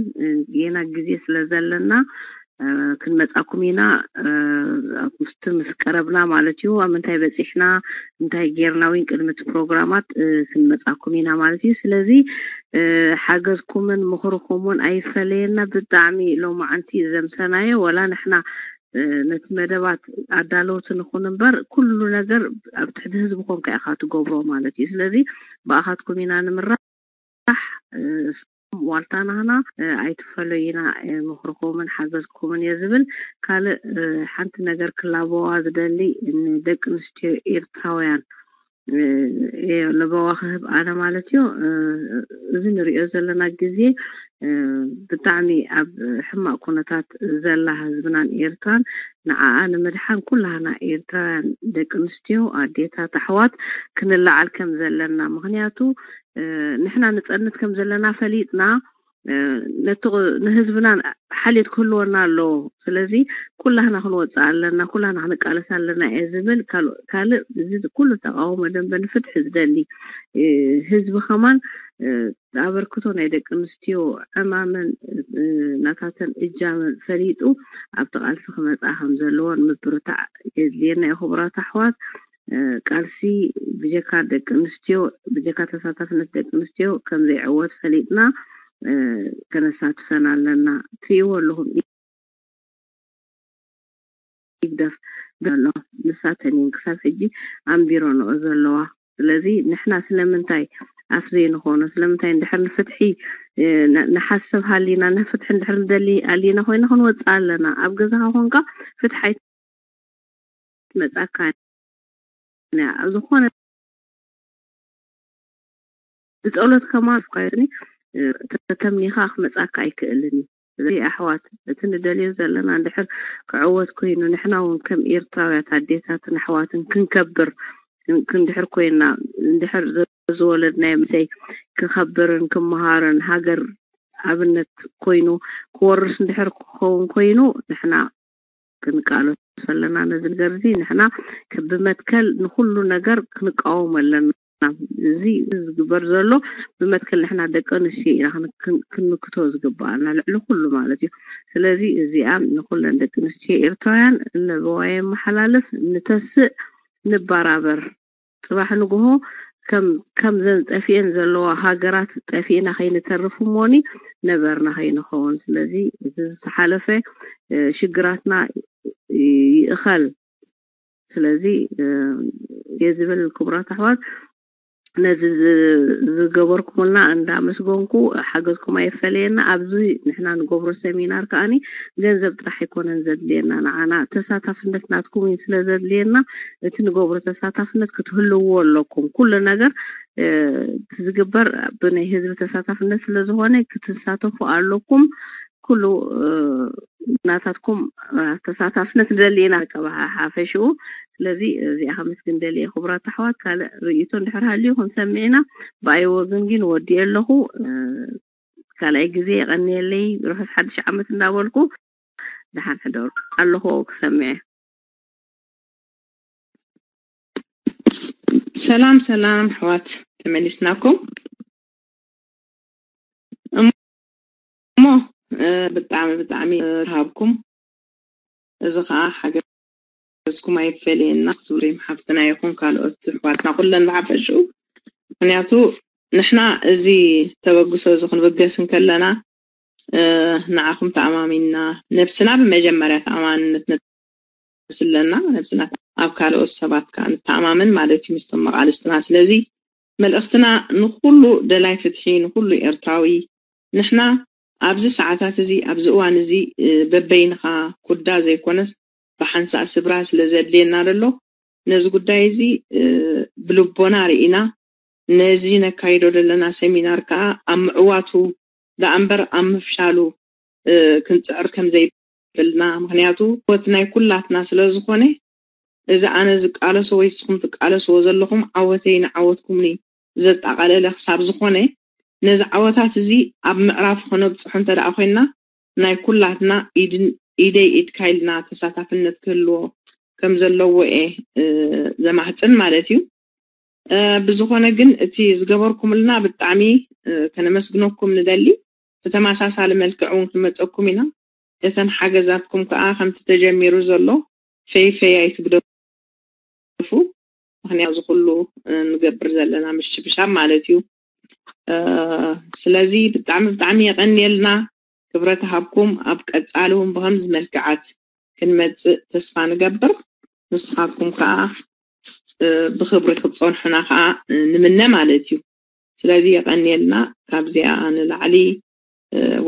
ጌና ግዜ ስለ ዘለና ክንመፃኩም ኢና። ኣብቲ ምስ ቀረብና ማለት እዩ ኣብ ምንታይ በፂሕና እንታይ ጌርና እውን ቅድሚ እቲ ፕሮግራማት ክንመፃኩም ኢና ማለት እዩ። ስለዚ ሓገዝኩምን ምኽርኩምን ኣይፈለየና። ብጣዕሚ ሎማዓንቲ ዘምሰናዮ ወላ ንሕና ነቲ መደባት ኣዳለውቲ ንኹን እምበር ኩሉ ነገር ኣብ ትሕቲ ህዝቢ ኮንካ ኢኻ ትገብሮ ማለት እዩ። ስለዚ ብኣኻትኩም ኢና ንምራሕ። ዋልታ ናህና ኣይትፈለዩና። ምኽርኩምን ሓገዝኩምን እየ ዝብል። ካልእ ሓንቲ ነገር ክላበዋ ዝደሊ ንደቂ ኣንስትዮ ኤርትራውያን ለበዋ ክህብ ኣነ ማለት እዩ። እዚ ንሪኦ ዘለና ግዜ ብጣዕሚ ኣብ ሕማቕ ኩነታት ዘላ ህዝብናን ኤርትራን ንዓኣ ንምድሓን ኩላህና ኤርትራውያን ደቂ ኣንስትዮ ኣዴታት ኣሕዋት ክንለዓል ከም ዘለና ምክንያቱ ንሕና ንፀንት ከም ዘለና ፈሊጥና ነቲ ንህዝብና ሓልዮት ክህልወና ኣለዎ። ስለዚ ኩላህና ክንወፅእ ኣለና፣ ኩላህና ክንቃለስ ኣለና እየ ዝብል። ካልእ እዚ ኩሉ ተቃውሞ ደንበ ንፍትሒ ዝደሊ ህዝቢ ከማን ኣበርክቶ ናይ ደቂ ኣንስትዮ ዕማመን ናታተን እጃመን ፈሊጡ ኣብቲ ቃልሲ ክመፃ ከም ዘለዎን ምብርታዕ የድልየና እዩ። ክቡራት ኣሕዋት ቃልሲ ብጀካ ደቂ ኣንስትዮ ብጀካ ተሳታፍነት ደቂ ኣንስትዮ ከም ዘይዕወት ፈሊጥና ከነሳትፈን ኣለና። ትሪእዎ ኣለኹም ኢግደፍ ኣሎ ንሳተን እየን ክሳብ ሕጂ ኣንቢረንኦ ዘለዋ። ስለዚ ንሕና ስለምንታይ ኣፍ ዘይንኾኖ ስለምንታይ እንድሕር ንፍትሒ ንሓስብ ሃሊና ንፍትሒ እንድሕር ንደሊ ኣሊና ኮይና ክንወፅእ ኣለና። ኣብ ገዛኻ ኮንካ ፍትሒ ኣይትመፃካ እያ። ኣብ ዝኾነ ብፀሎት ከማን ኳይኒ ተተምኒኻ ክመጻካ ኣይክእልን እዩ። ስለዚ ኣሕዋት፣ እቲ ንደልዮ ዘለና እንድሕር ክዕወት ኮይኑ፣ ንሕና እውን ከም ኤርትራውያት ኣዴታትን ኣሕዋትን ክንከብር፣ ክንድሕር ኮይና፣ እንድሕር ዝወለድናዮ ምሰይ ክኸብርን ክመሃርን ሃገር ኣብነት ኮይኑ ክወርስ እንድሕር ክኸውን ኮይኑ፣ ንሕና ክንቃለሶ ኣለና። ነዚ ነገር እዚ ንሕና ብመትከል ንኩሉ ነገር ክንቃወም ኣለና። እዚ ዝግበር ዘሎ ብመትከል ንሕና ደቂ ኣንስትዮ ኢና ክንክቶ ዝግባኣና፣ ልዕሊ ኩሉ ማለት እዩ። ስለዚ እዚኣ ንኩለን ደቂ ኣንስትዮ ኤርትራውያን እነበዋ የመሓላልፍ፣ ንተስእ፣ ንበራበር። ጽባሕ ንግሆ ከም ዘን ጠፊኤን ዘለዋ ሃገራት ጠፊእና ከይንተርፍ እሞኒ ነበርና ከይንኸውን። ስለዚ እቲ ዝተሓለፈ ሽግራትና ይእኸል። ስለዚ እየ ዝብል ክቡራት ኣሕዋት፣ ነዚ ዝገበርኩምልና እንዳመስገንኩ ሓገዝኩም ኣይፈለየና። ኣብዚ ንሕና ንገብሮ ሰሚናር ከዓኒ ገንዘብ ጥራሕ ኣይኮነን ዘድልየና፣ ንዓና ተሳታፍነት ናትኩም እዩ ስለ ዘድልየና፣ እቲ ንገብሮ ተሳታፍነት ክትህልዎ ኣለኩም። ኩሉ ነገር እቲ ዝግበር ብናይ ህዝቢ ተሳታፍነት ስለ ዝኾነ ክትሳተፉ ኣለኩም። ኩሉ ናታትኩም ተሳታፍነት ደሊ ኢና፣ ሓፈሽኡ። ስለዚ እዚኣ ከመስግን ደሊ እየ። ክቡራት ኣሕዋት፣ ካልእ ርእይቶ እንድሕር ሃልዩ ክንሰምዕ ኢና። ብኣይ ወገን ግን ወዲኤ ኣለኹ። ካልኣይ ግዜ የቐንየለይ፣ ርሑስ ሓድሽ ዓመት እንዳበልኩ ደሓን ሕደሩ። ኣለኹ ክሰምዕ እየ። ሰላም ሰላም ኣሕዋት፣ ተመሊስናኩም። እሞ ብጣዕሚ ብጣዕሚ ሃብኩም። እዚ ከዓ ሓገዝኩም ኣይፈለየና ክትብሉ ሓፍትና ይኹን ካልኦት ኣሕዋትና ኩለን ብሓፈሽኡ። ምክንያቱ ንሕና እዚ ተበግሶ እዚ ክንብገስ እንከለና ንዓኹም ተኣማሚንና፣ ነብስና ብመጀመርያ ተኣማንነት ነብስለና፣ ነብስና ኣብ ካልኦት ሰባት ከዓ ንተኣማመን ማለት እዩ ምስቶም መቃልስትና። ስለዚ መልእኽትና ንኩሉ ደላይ ፍትሒ፣ ንኩሉ ኤርትራዊ፣ ንሕና ኣብዚ ሰዓታት እዚ ኣብዚ እዋን እዚ በበይንኻ ኩዳ ዘይኮነስ ብሓንሳእ ስብራ ስለ ዘድልየና ዘሎ ነዚ ጉዳይ እዚ ብልቦና ርኢና ነዚ ነካይዶ ዘለና ሰሚናር ከዓ ኣብ ምዕዋቱ ደኣ እምበር ኣብ ምፍሻሉ ክንፅዕር ከም ዘይብልና፣ ምክንያቱ ህይወት ናይ ኩላትና ስለ ዝኾነ እዚ ኣነ ዝቃለሶ ወይ ንስኹም ትቃለስዎ ዘለኹም ዓወተይ ንዓወትኩምኒ ዘጠቓለለ ክሳብ ዝኾነ ነዚ ዓወታት እዚ ኣብ ምዕራፉ ከነብፅሖ እንተ ደኣ ኮይንና ናይ ኩላትና ኢደይ ኢድካ ኢልና ተሳታፍነት ክህልዎ ከም ዘለዎ እየ ዘማህፅን ማለት እዩ። ብዝኾነ ግን እቲ ዝገበርኩምልና ብጣዕሚ ከነመስግነኩም ንደሊ። ብተመሳሳሊ መልክዕ እውን ክንመፀኩም ኢና። እተን ሓገዛትኩም ከዓ ከምቲ ተጀሚሩ ዘሎ ፈይፈይ ኣይትግደፉ። ምክንያቱ እዚ ኩሉ ንገብር ዘለና ምሽብሻብ ማለት እዩ። ስለዚ ብጣዕሚ ብጣዕሚ የቐንየልና። ክብረት ሃብኩም። ኣብ ቀፃሊ እውን ብከምዚ መልክዓት ክንመፅእ ተስፋ ንገብር። ንስኻትኩም ከዓ ብክብሪ ክትፀንሑና ከዓ ንምነ ማለት እዩ። ስለዚ የቐንየልና። ካብዚኣ ንላዕሊ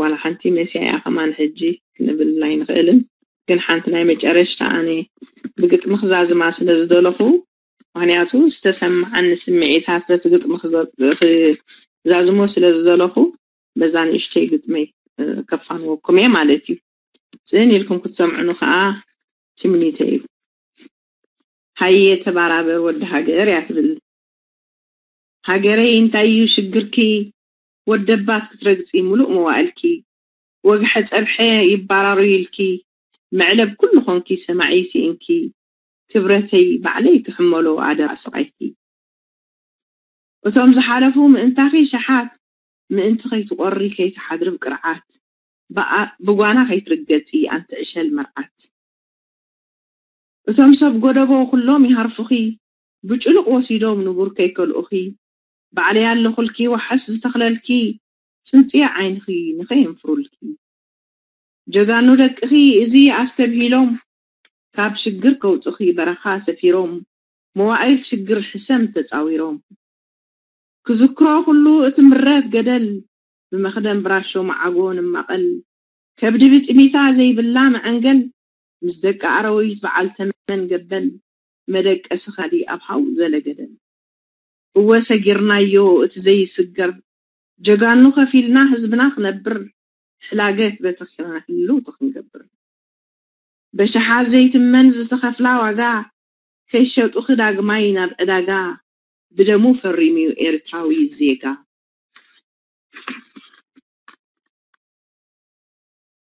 ዋላ ሓንቲ መሲያ እያ ከማን ሕጂ ክንብል ኣይንኽእልን። ግን ሓንቲ ናይ መጨረሽታ ኣነ ብግጥሚ ክዛዝማ ስለ ዝደለኹ፣ ምክንያቱ ዝተሰማዓኒ ስምዒታት በቲ ግጥሚ ክዛዝሞ ስለ ዝደለኹ በዛ ንእሽተይ ግጥመይ ከፋንወኩም እየ ማለት እዩ። ፅን ኢልኩም ክትሰምዑኒ ከዓ ትምኒተይ እዩ። ሃየ ተባራበር ወዲ ሃገር እያ ትብል። ሃገረይ እንታይ እዩ ሽግርኪ? ወደባት ክትረግፂ ሙሉእ መዋእልኪ፣ ወግሐ ፀብሐ ይባራሩ ኢልኪ፣ መዕለብ ኩሉ ኾንኪ ሰማዒ ስኢንኪ፣ ክብረተይ ባዕለይ ክሕመሎ ኣደራ ስቓይኪ። እቶም ዝሓለፉ ምእንታኺ ሸሓት፣ ምእንቲ ከይትቖሪ ከይትሓድሪ ብቅርዓት፣ ብጓና ከይትርገፂ ኣንቲ ዕሸል መርዓት። እቶም ሰብ ጎደቦ ኩሎም ይሃርፉኺ፣ ብጭሉቕ ወሲዶም ንቡር ከይከልኡኺ፣ ባዕለይ ኣለኹልኪ ዋሕስ ዝተኽለልኪ፣ ፅንፅየ ዓይንኺ ንኸየንፍሩልኪ። ጀጋኑ ደቅኺ እዚ ኣስተብሂሎም፣ ካብ ሽግር ከውፅኺ በረኻ ሰፊሮም፣ መዋእል ሽግር ሕሰም ተፃዊሮም። ክዝክሮ ኩሉ እቲ ምረት ገደል፣ ብመኽደን ብራሾ መዓጎ ንማቐል፣ ከብዲ ብጥሚታ ዘይብላ መዐንገል፣ ምስ ደቂ ኣረዊት በዓል ተመን ገበል፣ መደቀሲ ካሊ ኣብ ሃው ዘለገደል። እወ ሰጊርናዮ እቲ ዘይስገር፣ ጀጋኑ ከፊልና ህዝብና ክነብር፣ ሕላገት በተኺና ህልውቲ ክንገብር። በሽሓት ዘይትመን ዝተኸፍላ ዋጋ፣ ከይሸጡኺ ዳግማይ ናብ ዕዳጋ፣ ብደሙ ፈሪሙ ኤርትራዊ ዜጋ።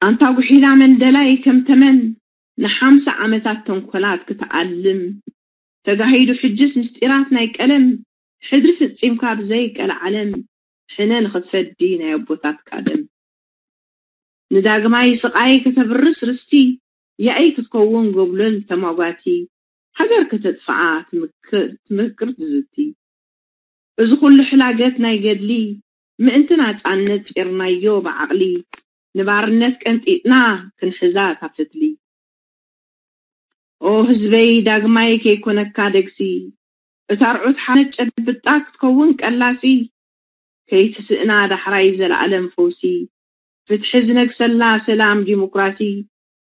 ኣንታ ጉሒላ መንደላይ ከም ተመን ንሓምሳ ዓመታት ተንኮላት ክትኣልም ተጋሂዱ፣ ሕጅስ ምስጢራት ናይ ቀለም ሕድሪ ፍጺምካ ብዘይ ቀልዓለም ሕነ ንኽትፈዲ ናይ ኣቦታትካ ደም። ንዳግማይ ስቓይ ከተብርስ ርስቲ ያኢ ክትከውን ጎብለል ተማጓቲ፣ ሃገር ከተጥፍኣ ትምክ- ትምክር ትዝቲ። እዚ ኩሉ ሕላገት ናይ ገድሊ ምእንቲ ናጻነት ጺርናዮ ብዓቕሊ፣ ንባርነት ቀንጢጥና ክንሕዛ እታ ፈትሊ። ኦ ህዝበይ ዳግማይ ከይኮነካ ደግሲ፣ እታ ርዑት ሓነት ጨብጣ ክትከውን ቀላሲ፣ ከይትስእና ዳሕራይ ዘለኣለም ፈውሲ፣ ፍትሒ ዝነግሰላ ሰላም ዲሞክራሲ፣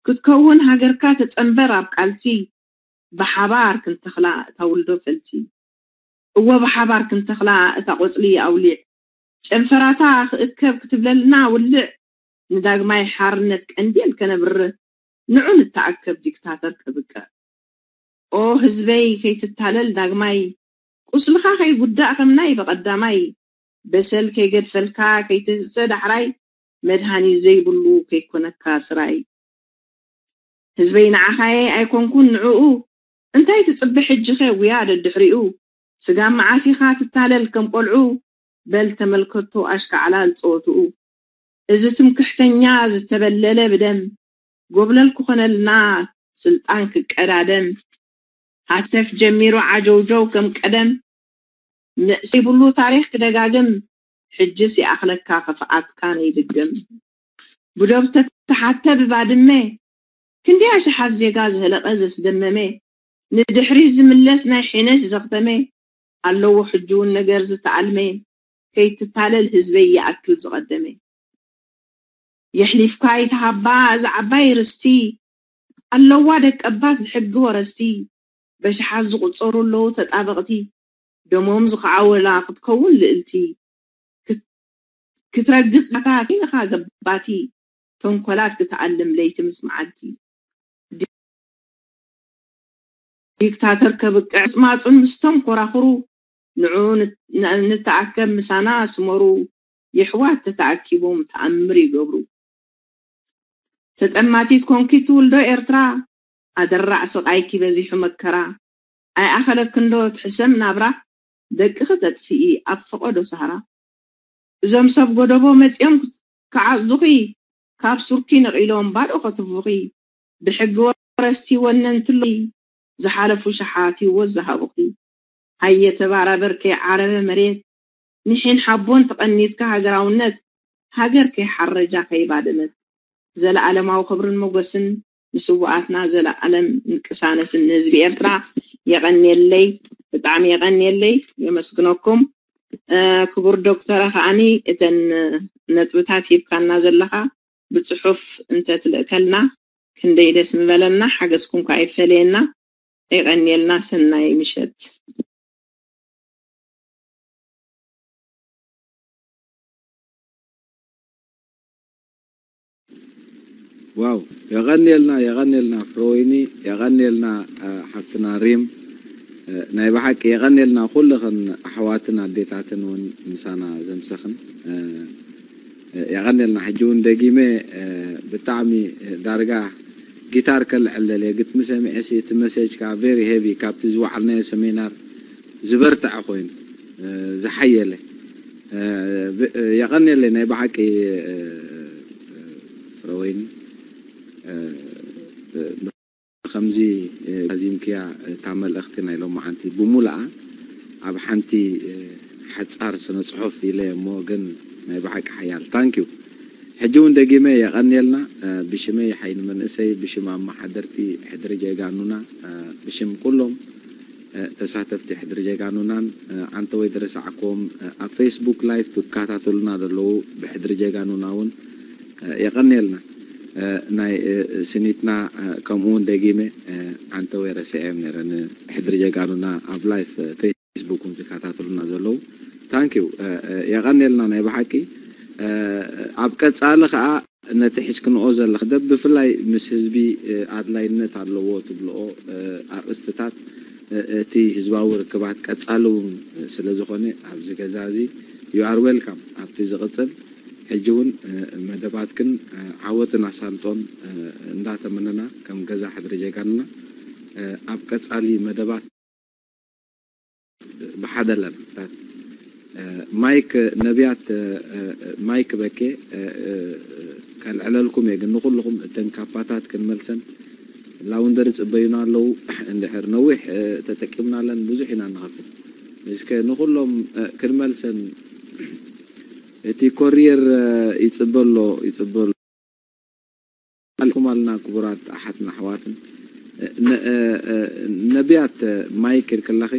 ክትከውን ሃገርካ ተጸንበር ኣብ ቃልሲ፣ ብሓባር ክንተኽላ እታ ውልዶ ፈልሲ። እወ ብሓባር ክንተኽላ እታ ቆጽሊ ኣውሊዕ፣ ጨንፈራታ ክእከብ ክትብለልና ውልዕ፣ ንዳግማይ ሓርነት ቀንዴል ከነብርህ፣ ንዑ ንተኣከብ ዲክታተር ከብቅዕ። ኦ ህዝበይ ከይትታለል ዳግማይ፣ ቁስልኻ ከይጉዳእ ከም ናይ በቐዳማይ፣ በሰል ከይገድፈልካ ከይትህሰ ዳሕራይ፣ መድሃኒት ዘይብሉ ከይኮነካ ስራይ። ህዝበይ ንዓኻየ ኣይኮንኩን ንዕኡ፣ እንታይ ትጽበ ሕጂኸ ጉያ ደድሕሪኡ፣ ስጋብ መዓስ ኢኻ ትታለል ከም ቆልዑ፣ በል ተመልከቶ ኣሽካዕላል ጸወትኡ። እዚ ትምክሕተኛ ዝተበለለ ብደም፣ ጎብለል ክኾነልና ስልጣን ክቀዳደም፣ ሃተፍ ጀሚሩ ዓጀውጀው ከም ቀደም፣ ንእስ ይብሉ ታሪኽ ክደጋግም፣ ሕጅስ ይኣኽለካ ክፍኣትካ ነይድግም። ብዶብ ተተሓተ ብባድመ፣ ክንደይ ኣሽሓት ዜጋ ዝህለቐ ዘስደመመ፣ ንድሕሪት ዝምለስ ናይ ሒነሽ ዘኽተመ፣ ኣለዎ ሕጂ እውን ነገር ዝተኣልመ፣ ከይትታለል ህዝበይ ይኣክል ዝቐደመ። የሕሊፍካ ይትሃባ እዛ ዓባይ ርስቲ፣ ኣለዋ ደቀባት ብሕጊ ወረስቲ፣ በሽሓት ዝቑጸሩ ኣለዉ ተጣበቕቲ፣ ደሞም ዝኸዓወላ ክትከውን ልእልቲ፣ ክት- ክትረግጽ ዛታት ኢኻ ገባቲ፣ ተንኮላት ክትኣልም ለይቲ ምስ መዓልቲ። ዲክታተር ከብቅዕ ጽማጹን ምስቶም ኮራኹሩ፣ ንዑ ንት- ን- ንተኣከብ ምሳና ስመሩ፣ የሕዋት ተተኣኪቦም ተኣምር ይገብሩ። ተጠማቲት ኮንኪ ትውልዶ ኤርትራ፣ ኣደራዕ ስቓይኪ በዚሑ መከራ፣ ኣይኣኸለክንዶ ትሕሰም ናብራ፣ ደቅኺ ተጥፍኢ ኣብ ፈቐዶ ሳህራ። እዞም ሰብ ጎደቦ መጺኦም ክዓጹኺ፣ ካብ ሱርኪ ነቒሎም ባዶ ከትርፉኺ፣ ብሕጊ ወረስቲ ወነንትሎይ ዝሓለፉ ሸሓት ህይወት ዝሃቡኺ። ሃየ ተባራበር ከይዓረበ መሬት፣ ንሒን ሓቦን ተቐኒትካ ሃገራውነት፣ ሃገር ከይሓረጃ ከይባደመት። ዘለኣለማዊ ክብርን ሞገስን ንስውኣትና፣ ዘለኣለም ቅሳነትን ንህዝቢ ኤርትራ። የቐንየለይ፣ ብጣዕሚ የቐንየለይ፣ የመስግነኩም። እ፣ ክቡር ዶክተረ ከዓኒ እተን ነጥብታት ሂብካና ዘለኻ ብጽሑፍ እንተትልእከልና ክንደይ ደስ ምበለና። ሓገዝኩም ከኣ ይፈለየና። የቐንየልና። ሰናይ ምሸት። ዋው፣ የቐንየልና፣ የቐንየልና ፍረወይኒ፣ የቐንየልና፣ እ፣ ሓፍትና ሪም፣ እ፣ ናይ ብሓቂ የቐንየልና ኩልኽን ኣሕዋትን ኣዴታትን እውን ምሳና ዘምሰኽን፣ እ፣ እ፣ የቐንየልና። ሕጂ እውን ደጊመ፣ እ፣ ብጣዕሚ፣ እ፣ ዳርጋ ጊታር ከልዕል ደልየ፣ ግጥሚ ሰሚዐ ሲ እቲ መሴጅ ከኣ very heavy ካብቲ ዝወዓልናዮ ሰሚናር ዝበርትዐ ኮይኑ፣ እ፣ ዝሓየለ፣ እ፣ ብ-፣ እ፣ የቐንየለይ ናይ ብሓቂ፣ እ፣ እ፣ ፍረወይኒ፣ እ፣ ብ-፣ ብኸምዚ፣ እ፣ ዛዚምክያ እታ መልእኽቲ ናይ ሎማዓንቲ ብሙሉኣ ኣብ ሓንቲ፣ እ፣ ሓጻር ስነ ጽሑፍ ኢለ እሞ ግን ናይ ብሓቂ ሓያል። Thank you። ሕጂ እውን ደጊመ የቐንየልና፣ እ፣ ብሽመይ ሓይኒ መንእሰይ፣ ብሽም ኣመሓደርቲ ሕድሪ ጀጋኑና፣ እ፣ ብሽም ኩሎም፣ እ፣ ተሳተፍቲ ሕድሪ ጀጋኑናን፣ እ፣ ዓንተወይ ዝረሳዕክዎም፣ እ፣ ኣብ Facebook live ትከታተሉና ዘለዉ ብሕድሪ ጀጋኑና እውን፣ እ፣ የቐንየልና። እ፣ ናይ፣ እ፣ ስኒትና፣ እ፣ ከምኡ እውን ደጊመ፣ እ፣ ዓንተወይ ረሲዐዮም ነይረ፣ ንሕድሪ ጀጋኑና ኣብ live፣ እ፣ Facebook እውን ዝከታተሉና ዘለዉ Thank you የቐንየልና ናይ ብሓቂ። ኣብ ቀጻሊ ከዓ ነቲ ሒዝክንኦ ዘለኽ ደብ ብፍላይ ምስ ህዝቢ ኣድላይነት ኣለዎ ትብልኦ ኣርእስትታት፣ እቲ ህዝባዊ ርክባት ቀጻሊ እውን ስለ ዝኾነ ኣብዚ ገዛ እዚ you are welcome ኣብቲ ዝቕጽል። ሕጂ እውን መደባትክን ዓወትን ኣሳልጦን እንዳተመነና ከም ገዛ ሕድሪ ጀጋንና ኣብ ቀጻሊ መደባት ብሓደ ኣለና። ማይክ ነቢያት፣ ማይክ በኬ ከልዕለልኩም እየ፣ ግን ንኩልኹም እተን ካፓታት ክንመልሰን ላውንደሪ ጽበዩና ኣለዉ። እንድሕር ነዊሕ ተጠቂምናለን ብዙሕ ኢና ንኸፍል። እስከ ንኩሎም ክንመልሰን እቲ ኮሪየር ይጽበሎ ይጽበሎ ኣልኩም ኣልና ክቡራት ኣሓትን ኣሕዋትን። ነቢያት ማይክ ኢልክላኺ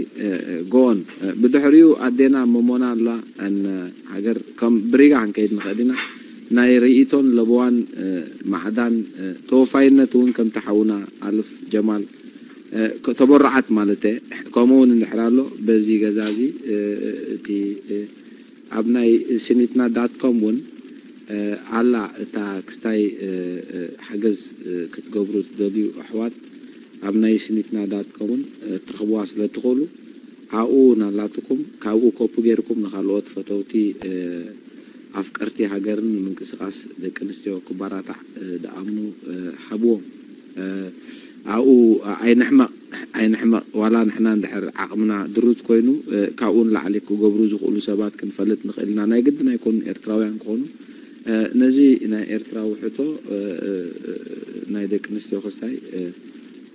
ጎን ብድሕሪኡ ኣዴና መሞና ኣላ። ሃገር ከም ብሪጋ ክንከይድ ንኽእል ኢና። ናይ ርእይቶን ለበዋን ማዕዳን ተወፋይነት እውን ከምቲ ሓውና ኣልፍ ጀማል ተበራዓት ማለት ከምኡ እውን እንድሕር ኣሎ በዚ ገዛ እዚ እቲ ኣብ ናይ ስኒትና ዳት ኮም እውን ኣላ እታ ክስታይ ሓገዝ ክትገብሩ ትደልዩ ኣሕዋት ኣብ ናይ ስኒትና ዳት ኮም እውን ትረኽብዋ ስለ ትኽእሉ ኣብኡ ናላትኩም ካብኡ ኮፒ ገይርኩም ንካልኦት ፈተውቲ ኣፍቀርቲ ሃገርን ምንቅስቃስ ደቂ ኣንስትዮ ክባራታዕ ድኣምኑ ሓብዎም። ኣብኡ ኣይንሕመቕ ኣይንሕመቕ ዋላ ንሕና እንድሕር ዓቕምና ድሩት ኮይኑ ካብኡ ንላዕሊ ክገብሩ ዝኽእሉ ሰባት ክንፈልጥ ንኽእል ኢና። ናይ ግድን ኣይኮኑን ኤርትራውያን ክኾኑ። ነዚ ናይ ኤርትራዊ ሕቶ ናይ ደቂ ኣንስትዮ ክስታይ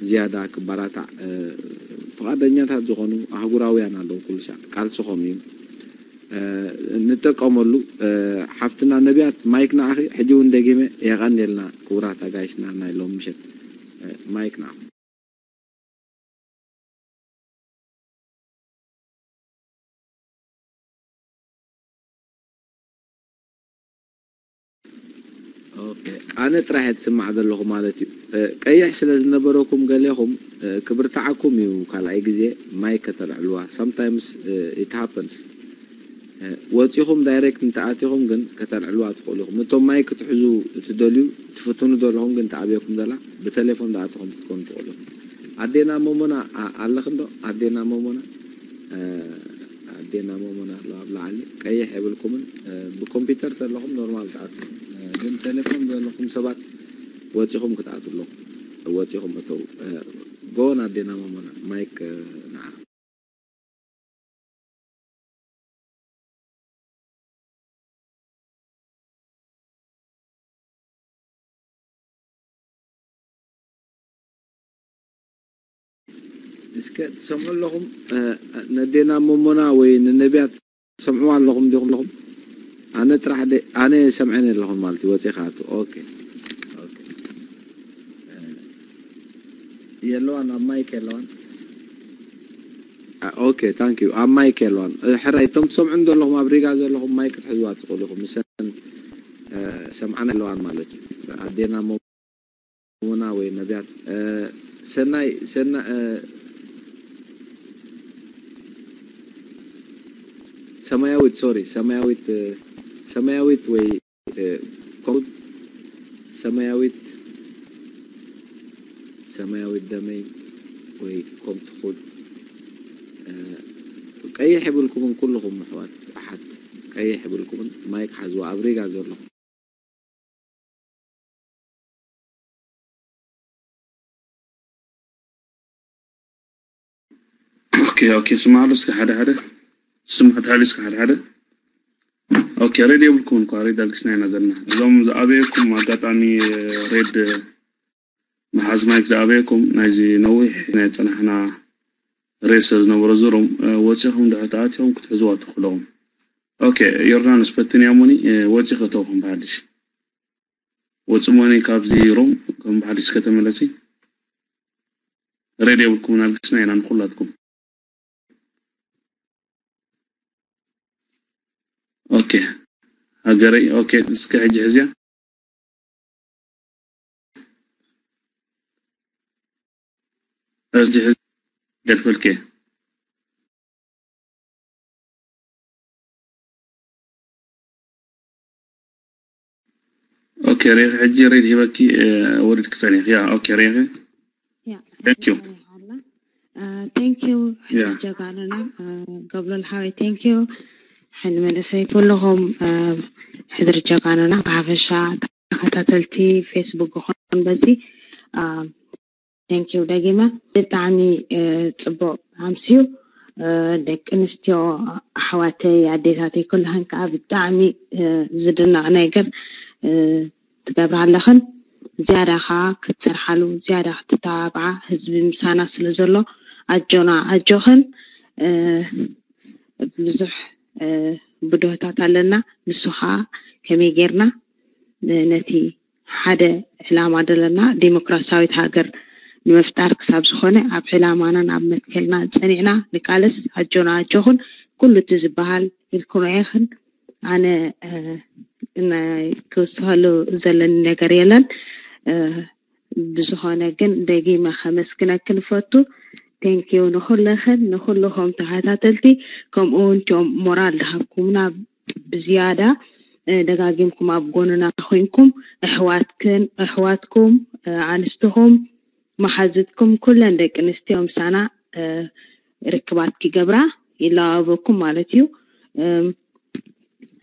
ዝያዳ ክባራታዕ ፍቓደኛታት ዝኾኑ ኣህጉራውያን ኣለዉ። ኩሉ ሻዕ ቃልስኹም እዩ። ንጠቀመሉ። ሓፍትና ነቢያት ማይክ ንዓኺ ሕጂ እውን ደጊመ የቐንየልና ክቡራት ኣጋይሽና ናይ ሎም ምሸት ማይክ ንዓኹም። ኣነ ጥራሕ እየ ትስማዕ ዘለኹ ማለት እዩ። ቀይሕ ስለ ዝነበረኩም ገሌኹም ክብርትዓኩም እዩ ካልኣይ ግዜ ማይክ ከተልዕልዋ። Sometimes it happens። ወፂኹም ዳይሬክት እንተኣቲኹም ግን ከተልዕልዋ ትኽእሉ ኢኹም። እቶም ማይ ክትሕዙ ትደልዩ ትፍትኑ ዘለኹም ግን ተኣብየኩም ዘላ ብቴሌፎን ዝኣተኹም ክትኮኑ ትኽእሉ ኢኹም። ኣዴና መሞና ኣለኽንዶ? ኣዴና መሞና ኣዴና መሞና ኣለዋ ኣብ ላዕሊ ቀይሕ የብልኩምን። ብኮምፒውተር ዘለኹም ኖርማል ትኣትዉ፣ ግን ቴሌፎን ዘለኹም ሰባት ወፂኹም ክትኣትዉ ኣለኹም። ወፂኹም እተው። ጎን ኣዴና መሞና ማይክ ንዓ እስከ ትሰምዑ ኣለኹም? ነዴና መሞና ወይ ንነቢያት ትሰምዑ ኣለኹም ዲኹም ኣለኹም? ኣነ ጥራሕ ኣነ ሰምዐን ኣለኹም ማለት እዩ። ወፂኻ ኣቱ ኦኬ የለዋን ኣብ ማይክ የለዋን። ኦኬ ታንክ ዩ ኣብ ማይክ የለዋን። ሕራይ እቶም ትሰምዑ ዘለኹም ኣብ ሪጋ ዘለኹም ማይክ ክትሕዝዋ ትኽእሉ ኢኹም። ምሰን ሰምዓና ኣለዋን ማለት እዩ። ኣዴና መሞና ወይ ነቢያት ሰናይ ሰና ሰማያዊት ሶሪ ሰማያዊት ሰማያዊት ወይ ኮድ ሰማያዊት ሰማያዊት ደመይ ወይ ኮም ትኹድ ቀይሕ የብልኩምን ኩልኹም ኣሕዋት ኣሓት ቀይሕ የብልኩምን ማይክ ሓዝዋ ኣብ ሪጋ ዘለኹም። ኦኬ ኦኬ ስማዕሉ እስከ ሓደ ሓደ ስማዕ ተሓሉ እስከ ሓደ ሓደ ኦኬ ሬድ የብልኩም እንኳ ሬድ ኣልግስና ኢና ዘለና እዞም ዝኣበየኩም ኣጋጣሚ ሬድ መሓዝ ማይክ ዝኣበየኩም ናይዚ ነዊሕ ናይ ፀናሕና ሬድ ስለ ዝነበረ ዙሮም ወፂኹም ድሕር ተኣቲኹም ክትሕዝዋ ትኽእለኹም ኦኬ ዮርዳኖስ ፈትን ያሞኒ ወፂ ከተውኹም ብሓድሽ ወፂ ሞኒ ካብዚ ሮም ከም ብሓድሽ ከተመለሲ ሬድ የብልኩም ኣልግስና ኢና ንኩላትኩም ኦኬ ሃገረይ ኦኬ እስከ ሕጂ ሕዝያ ሕጂ ሕዚ ገድፈልከ ኦኬ፣ ሪኢኺ ሕጂ ሬድ ሂበኪ፣ እ፣ ወሪድ ክጸኒሕ። ያ፣ ኦኬ፣ ሪኢኺ። ያ Thank you። ቴንክ ዩ። ያ። ጀጋኑና፣ እ፣ ገብሎል ሓወይ፣ ቴንክ ዩ። ሕን መንእሰይ ኩልኹም፣ እ፣ ሕድሪ ጀጋኑና ብሓፈሻ ተኸታተልቲ ፌስቡክ ይኹን በዚ፣ እ፣ ቴንክ ዩ ደጊመ። ብጣዕሚ፣ እ፣ ጽቡቕ ኣምስዩ። እ፣ ደቂ ኣንስትዮ ኣሕዋተይ ኣዴታተይ ኩልኽን ከዓ ብጣዕሚ፣ እ፣ ዝድነቕ ነገር፣ እ፣ ትገብራ ኣለኽን። ዝያዳ ከዓ ክትሰርሓሉ፣ ዝያዳ ክትተባብዓ ህዝቢ ምሳና ስለ ዘሎ ኣጆና ኣጆኽን። እ፣ ብዙሕ፣ እ፣ ብድሆታት ኣለና። ንሱ ከዓ ከመይ ጌርና፣ እ፣ ነቲ ሓደ ዕላማ ዘለና ዲሞክራሲያዊት ሃገር ንምፍጣር ክሳብ ዝኾነ ኣብ ዕላማናን ኣብ መትከልና ጸኒዕና ንቃለስ። ኣጆና ኣጆኽን። ኩሉ እቲ ዝበሃል ኢልክኖ ኢኽን። ኣነ፣ እ፣ ናይ ክውስኸሉ ዘለኒ ነገር የለን። እ፣ ብዝኾነ ግን ደጊመ ከመስግነክን እፈቱ። ቴንክ ዩ ንኹልኽን፣ ንኹልኹም ተኸታተልቲ፣ ከምኡ እውን እቶም ሞራል ዝሃብኩምና ብዝያዳ፣ እ፣ ደጋጊምኩም ኣብ ጎንና ኮይንኩም፣ ኣሕዋትክን፣ ኣሕዋትኩም፣ እ፣ ኣንስትኹም፣ መሓዙትኩም፣ ኩለን ደቂ ኣንስትዮ ምሳና፣ እ፣ ርክባት ክገብራ ይለዋወበኩም ማለት እዩ። እም፣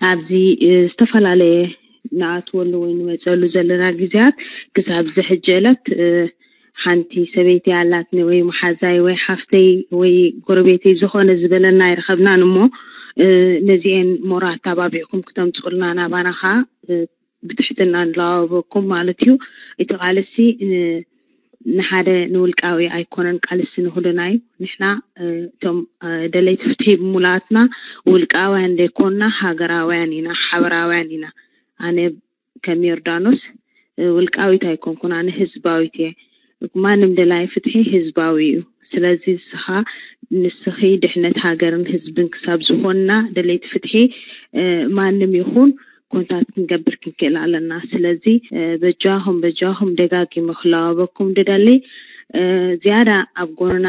ኣብዚ፣ እ፣ ዝተፈላለየ ንኣትወሉ ወይ ንመፀሉ ዘለና ግዜያት ክሳብ እዚ ሕጂ ዕለት፣ እ፣ ሓንቲ ሰበይቲ ኣላትኒ ወይ መሓዛይ ወይ ሓፍተይ ወይ ጎረቤተይ ዝኾነ ዝበለና ኣይረኸብናን እሞ፣ እ፣ ነዚኤን ሞራ ኣተባቢዕኩም ክተምፅኡልና ናባና ኸዓ፣ እ፣ ብትሕትና ንለዋወበኩም ማለት እዩ። እቲ ቃልሲ፣ እ፣ ንሓደ ንውልቃዊ ኣይኮነን፣ ቃልሲ ንኹልና እዩ። ንሕና፣ እ፣ እቶም፣ እ፣ ደለይቲ ፍትሒ ብሙሉኣትና ውልቃውያን ዘይኮንና ሃገራውያን ኢና፣ ሓበራውያን ኢና። ኣነ ከም ዮርዳኖስ፣ እ፣ ውልቃዊት ኣይኮንኩን፣ ኣነ ህዝባዊት እየ። ማንም ደላይ ፍትሒ ህዝባዊ እዩ። ስለዚ ንስኻ፣ ንስኺ ድሕነት ሃገርን ህዝብን ክሳብ ዝኾንና ደለይቲ ፍትሒ፣ እ፣ ማንም ይኹን ኮንታት ክንገብር ክንክእል ኣለና። ስለዚ፣ እ፣ በጃኹም፣ በጃኹም ደጋጊመ ክለዋወበኩም ድደሊ። እ፣ ዝያዳ ኣብ ጎንና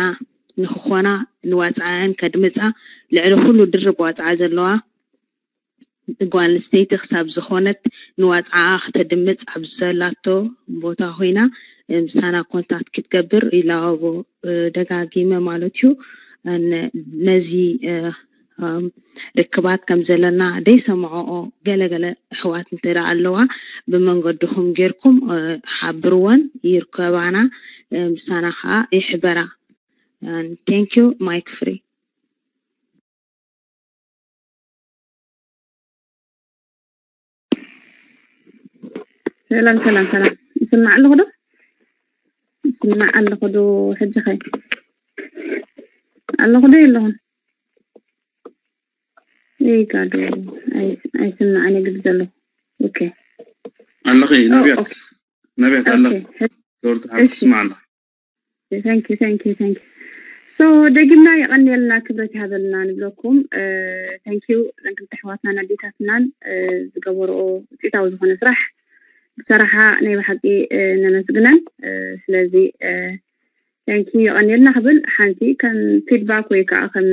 ንክኾና ንዋፅዓን ከድምፃ ልዕሊ ኩሉ ድርብ ዋፅዓ ዘለዋ ጓል ኣንስተይቲ ክሳብ ዝኾነት ንዋፅዓኣ ክተድምፅ ኣብ ዘላቶ ቦታ ኮይና፣ እ፣ ምሳና ኮንታክት ክትገብር ይለዋወ፣ እ፣ ደጋጊመ ማለት እዩ። እ፣ ነ-፣ ነዚ፣ እ፣ እም፣ ርክባት ከም ዘለና ደይሰምዐኦ ገለ ገለ ኣሕዋት እንተ ደኣ ኣለዋ፣ ብመንገድኹም ጌርኩም፣ እ፣ ሓብርወን፣ ይርከባና፣ እ፣ ምሳና ኸዓ ይሕበራ። ቴንክ ዩ። ማይክ ፍሪ። ሰላም ሰላም ሰላም፣ ይስማዕ ኣለኹ ዶ? ይስማዕ ኣለኹ ዶ? ሕጂ ኸ ኣለኹ ዶ የለኹን? ይጋዶ። ኣይ-፣ ኣይስማዕን ግዲ ዘለኹ። ኦኬ። ኣለኺ ኦ፣ ነቢያት፣ ኦኬ። ነቢያት ኣለኺ። ኦኬ። ዶርት እሺ። ትስማዕ ኣለኺ። Thank you, thank you, thank you. So፣ ደጊምና የቐንየልና፣ ክብረት ይሃበልና ንብለኩም። እ፣ thank you፣ እዘን ክልተ ኣሕዋትናን ኣዴታትናን፣ እ፣ ዝገበርኦ ውፅኢታዊ ዝኾነ ስራሕ፣ ዝሰራሓ ናይ ብሓቂ፣ እ፣ ነመስግነን። እ፣ ስለዚ፣ እ፣ thank you፣ የቐንየልና ክብል፣ ሓንቲ ከም ፊድባክ ወይ ከዓ ከም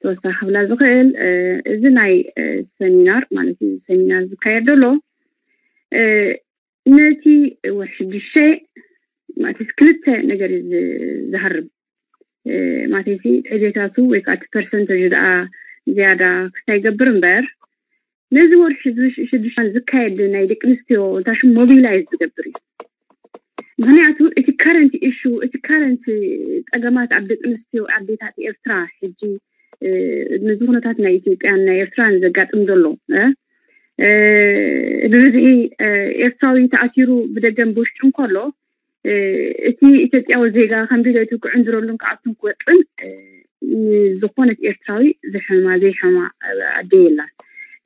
ተወሳኺ ክብላ ዝኽእል፣ እ፣ እዚ ናይ፣ እ፣ ሰሚናር ማለት እዩ፣ እዚ ሰሚናር ዝካየድ ዘሎ፣ እ፣ ነቲ ወርሒ ሽዱሽተ ማለት ክልተ ነገር እዩ ዝ-፣ ዝሃርም። እ፣ ማለት ሲ ዕቤታቱ ወይ ከዓ እቲ ፐርሰንተጅ ደኣ ዝያዳ ክሳይገብር እምበር፣ ነዚ ወርሒ ሽዱሽ-፣ ሽዱሽተ ዝካየድ ናይ ደቂ ኣንስትዮ እንታይ ሽሙ ሞቢላይዝ ዝገብር እዩ። ምኽንያቱ እቲ ከረንት ኢሹ፣ እቲ ከረንት ጸገማት ኣብ ደቂ ኣንስትዮ ኣዴታት ኤርትራ ሕጂ፣ እ፣ ነዚ ኩነታት ናይ ኢትዮጵያን ናይ ኤርትራን ዘጋጥም ዘሎ፣ እ፣ እ፣ ብብዝሒ፣ እ፣ ኤርትራዊ ተኣሲሩ ብደገን ብውሽጥን ከሎ፣ እ፣ እቲ ኢትዮጵያዊ ዜጋ ከም ድሌቱ ክዕንድረሉን ክኣቱን ክወፅን፣ እ፣ ንዝኾነት ኤርትራዊ ዝሕማ ዘይሕማ፣ እ፣ ኣደ የላን።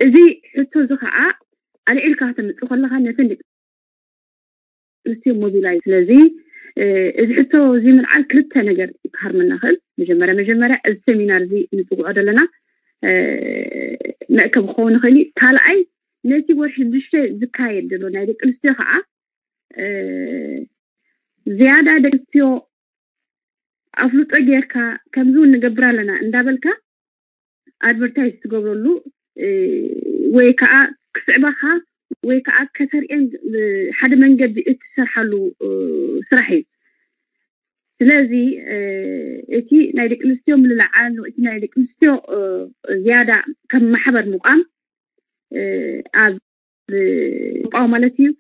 እዚ ሕቶ እዚ ከዓ ኣልዒልካ ከተምፅእ ከለኻ ነተን ደቂ ኣንስትዮ ሞቢላይዝ። ስለዚ፣ እ፣ እዚ ሕቶ እዚ ምልዓል ክልተ ነገር ክሃርመና ይኽእል። መጀመርያ፣ መጀመርያ እዚ ሰሚናር እዚ ንፅውዖ ዘለና፣ እ፣ መእከቢ ክኸውን ይኽእል እዩ። ካልኣይ፣ ነቲ ወርሒ ሽዱሽተ ዝካየድ ዘሎ ናይ ደቂ ኣንስትዮ ከዓ፣ እ፣ ዝያዳ ደቂ ኣንስትዮ ኣፍልጦ ጌርካ ከምዚ እውን ንገብር ኣለና እንዳበልካ ኣድቨርታይዝ ትገብረሉ፣ እ፣ ወይ ከዓ ክስዕባኻ ወይ ከዓ ከተርእየን ሓደ መንገዲ እትሰርሓሉ ስራሕ እዩ። ስለዚ እቲ ናይ ደቂ ኣንስትዮ ምልዕዓል እቲ ናይ ደቂ ኣንስትዮ ዝያዳ ከም ማሕበር ምቋም ኣብ ቋ ማለት እዩ።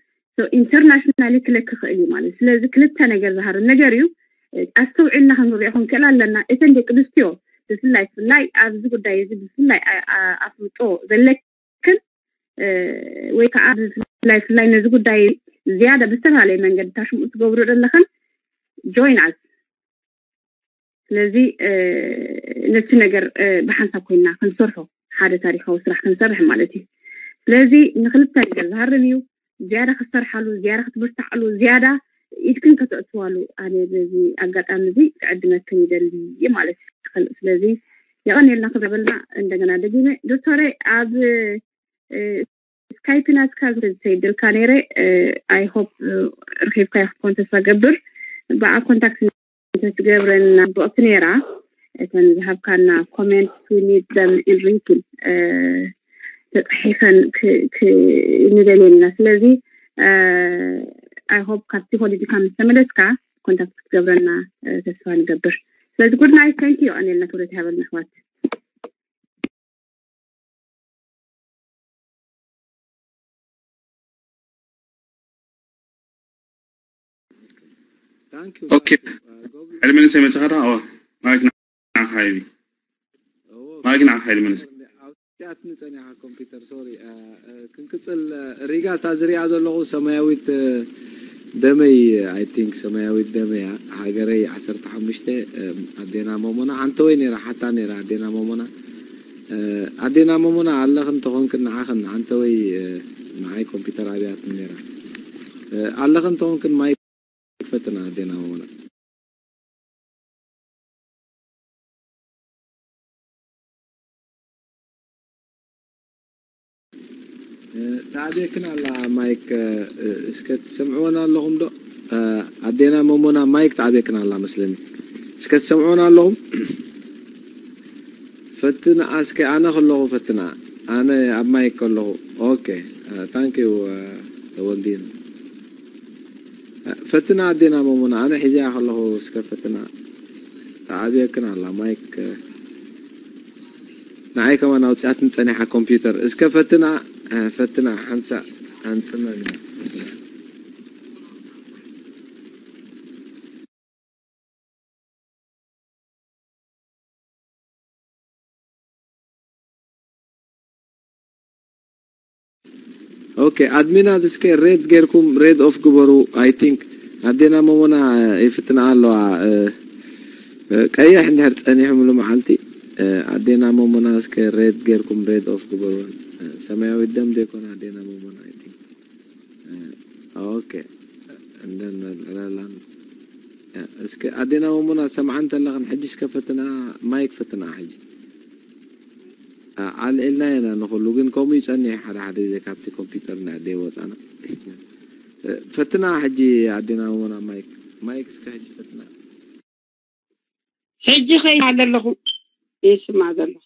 ኢንተርናሽናሊ ክለክ ክእል እዩ ማለት። ስለዚ ክልተ ነገር ዝሃርም ነገር እዩ። ኣስተውዒልና ክንሪኦ ክንክእል ኣለና። እተን ደቂ ኣንስትዮ ብፍላይ ብፍላይ ኣብዚ ጉዳይ እዚ ብፍላይ ኣፍልጦ ዘለክን ወይ ከዓ ብፍላይ ብፍላይ ነዚ ጉዳይ ዝያዳ ብዝተፈላለየ መንገዲ ታሽምኡ ትገብሩ ዘለኽን ጆይን ኣስ ስለዚ ነቲ ነገር ብሓንሳብ ኮይና ክንሰርሖ ሓደ ታሪካዊ ስራሕ ክንሰርሕ ማለት እዩ። ስለዚ ንክልተ ነገር ዝሃርም እዩ። ዝያዳ ክትሰርሓሉ፣ ዝያዳ ክትብርትዓሉ፣ ዝያዳ ኢድክን ከተእትዋሉ ኣነ በዚ ኣጋጣሚ እዚ ክዕድመክን ይደሊ ማለት እዩ። ስለዚ የቐንየልና ክብረበልና እንደገና ደጊመ ዶክተረ ኣብ ስካይፕ ናትካ ሰይድልካ ነይረ። ኣይ ሆፕ ረኪብካዮ ክትኮን ተስፋ ገብር። ብኣ ኮንታክት እንተትገብረና ብቕቲ ነይራ። እተን ዝሃብካና ኮሜንትስ ዊ ኒድ ዘም ኢን ሪትን ተፃሒፈን ንደልየና። ስለዚ ኣይ ሆፕ ካብቲ ሆሊድካ ምስ ተመለስካ ኮንታክት ክትገብረና ተስፋ ንገብር። ስለዚ ጉድ ናይት፣ ታንክ ዩ። ኣኔልና ክብረት ይሃበልና ኣሕዋት። ኦኬ። ዕድመ ንሰይ መጽኻታ። ኣዋ፣ ማይክ ንዓኻ ሓይሊ። ማይክ ንዓኻ ሓይሊ መንሰ። ኣውጽኣትኒ ጸኒሓ ኮምፒውተር፣ ሶሪ። ክንቅጽል። ሪጋ፣ እታ ዝሪኣ ዘለኹ ሰማያዊት ደመይ፣ ኣይ ቲንክ ሰማያዊት ደመይ እያ። ሃገረይ ዓሰርተ ሓሙሽተ፣ ኣዴና መሞና ዓንተወይ ነይራ፣ ሓታ ነይራ ኣዴና መሞና። ኣዴና መሞና ኣለኽን ተኾንክን ንዓኽን ዓንተወይ፣ ንዓይ ኮምፒውተር ኣብያትኒ ነይራ። ኣለኽን ተኾንክን ማይክ ክፈትና ኣዴና መሞና። ተኣብየክን ኣላ ማይክ። እስከ ትሰምዕወን ኣለኹም ዶ? ኣዴና መሞና ማይክ ተኣብየክን ኣላ መስለኒ። እስከ ትሰምዕወን ኣለኹም? ፈትና እስከ፣ ኣነ ከለኹ ፈትና። ኣነ ኣብ ማይክ ከለኹ። ኦኬ። ታንክ ዩ ተወልዲን። ፈትና ኣዴና መሞና፣ ኣነ ሒዘያ ከለኹ እስከ ፈትና። ተዓብየክን ኣላ ማይክ። ንዓይ ከማን ኣውፅኣትን ፀኒሓ ኮምፒውተር። እስከ ፈትና፣ ፈትና ሓንሳእ ኣንፅመን። ኦኬ፣ ኣድሚናት እስከ ሬድ ጌርኩም ሬድ ኦፍ ግበሩ። ኣይ ቲንክ ኣዴና መሞና ይፍትና ኣለዋ። ቀይሕ እንድሕር ጸኒሑ ሙሉ መዓልቲ፣ ኣዴና መሞና እስከ ሬድ ጌርኩም ሬድ ኦፍ ግበሩ። ሰማያዊ ደም ዘይኮነ ኣዴና መሞና፣ ኣይ ቲንክ። ኦኬ፣ እንደን ላላን። እስከ ኣዴና መሞና ሰምዓ እንተለኽን፣ ሕጂ እስከ ፈትና፣ ማይክ ፈትና ሕጂ። ኣልዒልና ኢና ንኹሉ፣ ግን ከምኡ ይጸኒሕ ሓደ ሓደ ግዜ ካብቲ ኮምፒውተር እንድሕር ደይወጻና። ፈትና ሕጂ ኣዴና መሞና ማይክ፣ ማይክ እስከ ሕጂ ፈትና። ሕጂ ከ ይስማዕ ዘለኹ፣ ይስማዕ ዘለኹ።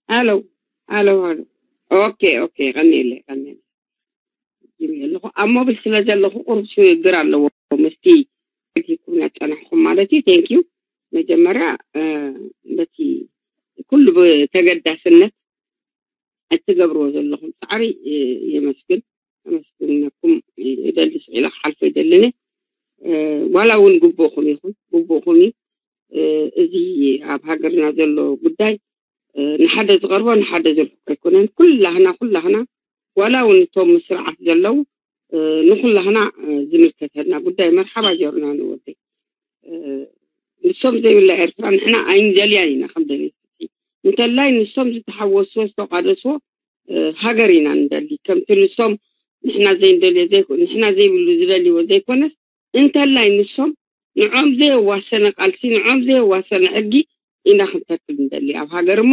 ኣሎ፣ ኣሎ፣ ኣሎ። ኦኬ፣ ኦኬ፣ ቀኒለ፣ ቀኒለ። ጅም ኣለኹ። ኣብ ሞብል ስለ ዘለኹ ቁሩብ ሽግር ኣለዎ። ምስቲ ረኪብኩም ዝጸናሕኩም ማለት እዩ። ቴንክ ዩ። መጀመርያ፣ እ፣ በቲ ኩሉ ብተገዳስነት እትገብርዎ ዘለኹም ጻዕሪ፣ እ፣ የመስግን። ከመስግነኩም እደሊ፣ ስቕ ኢለ ክሓልፎ ኣይደልን እየ። እ፣ ዋላ እውን ግቡእኹም ይኹን፣ ግቡእኹም እዩ። እ፣ እዚ ኣብ ሃገርና ዘሎ ጉዳይ፣ እ፣ ንሓደ ዝቐርቦ ንሓደ ዝርሕቆ ኣይኮነን። ኩላህና፣ ኩላህና፣ ዋላ እውን እቶም ምስ ስርዓት ዘለዉ፣ እ፣ ንኹላህና፣ እ፣ ዝምልከተና ጉዳይ። መርሓባ ጀርና ንወደይ። እ፣ ንሶም ዘይብላ ኤርትራ ንሕና ኣይንደልያን ኢና ከም ደለይቲ ፍትሒ። እንተላይ ንሶም ዝተሓወስዎ፣ ዝተቋደስዎ፣ እ፣ ሃገር ኢና ንደሊ። ከምቲ ንሶም ንሕና ዘይንደልዮ ዘይኮ-፣ ንሕና ዘይብሉ ዝደልይዎ ዘይኮነስ፣ እንተላይ ንሶም ንዖም ዘየዋሰነ ቃልሲ፣ ንዖም ዘየዋሰነ ሕጊ ኢና ክንተክል ንደሊ ኣብ ሃገር እሞ፣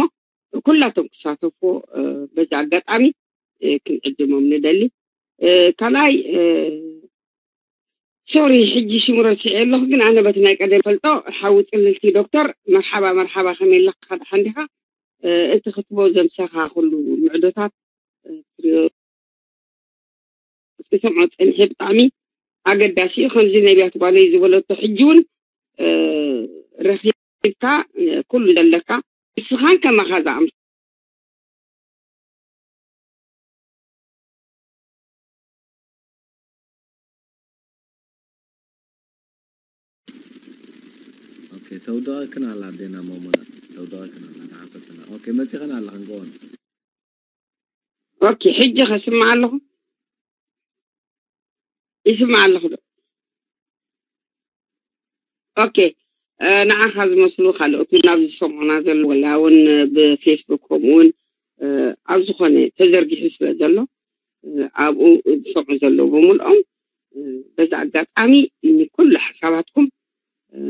ኩላቶም ክሳተፍዎ፣ እ፣ በዚ ኣጋጣሚ፣ እ፣ ክንዕድሞም ንደሊ። እ፣ ካልኣይ፣ እ፣ ሶሪ፣ ሕጂ ሽሙ ረሲዐ ኣለኹ፣ ግን ኣነ በቲ ናይ ቀደም ፈልጦ፣ ሓዊ ጽልልቲ ዶክተር፣ መርሓባ፣ መርሓባ፣ ከመይ ኣለኻ? ደሓን ዲኻ? እ፣ እቲ ክትቦ ዘምሰኻ ኩሉ ምዕዶታት፣ ትሪኦ፣ ዝሰምዖ ጸኒሐ። ብጣዕሚ ኣገዳሲ እዩ። ከምዚ ነቢያት ጓለይ ዝበለቶ ሕጂ እውን ረኺብካ ኩሉ ዘለካ ንስኻን ከማኻ ዝኣምሰሉ ኦኬ፣ ተውደቐክን ኣላ ኣዴና ሞሞና፣ ተውደቐክን ኣላ፣ ተሓፈትና። ኦኬ፣ መጺኸን ኣለኽን፣ go on። ኦኬ፣ ሕጂ ከስምዕ ኣለኹ፣ ይስምዕ ኣለኹ ዶ? ኦኬ፣ ንዓኻ ዝመስሉ ካልኦት እውን ኣብዚ ዝሰምዑና ዘለዉ፣ ወላ እውን ብፌስቡክ፣ ከምኡ እውን ኣብ ዝኾነ ተዘርጊሑ ስለ ዘሎ፣ ኣብኡ ዝሰምዑ ዘለዉ ብምልኦም፣ በዛ ኣጋጣሚ ንኩሉ ሓሳባትኩም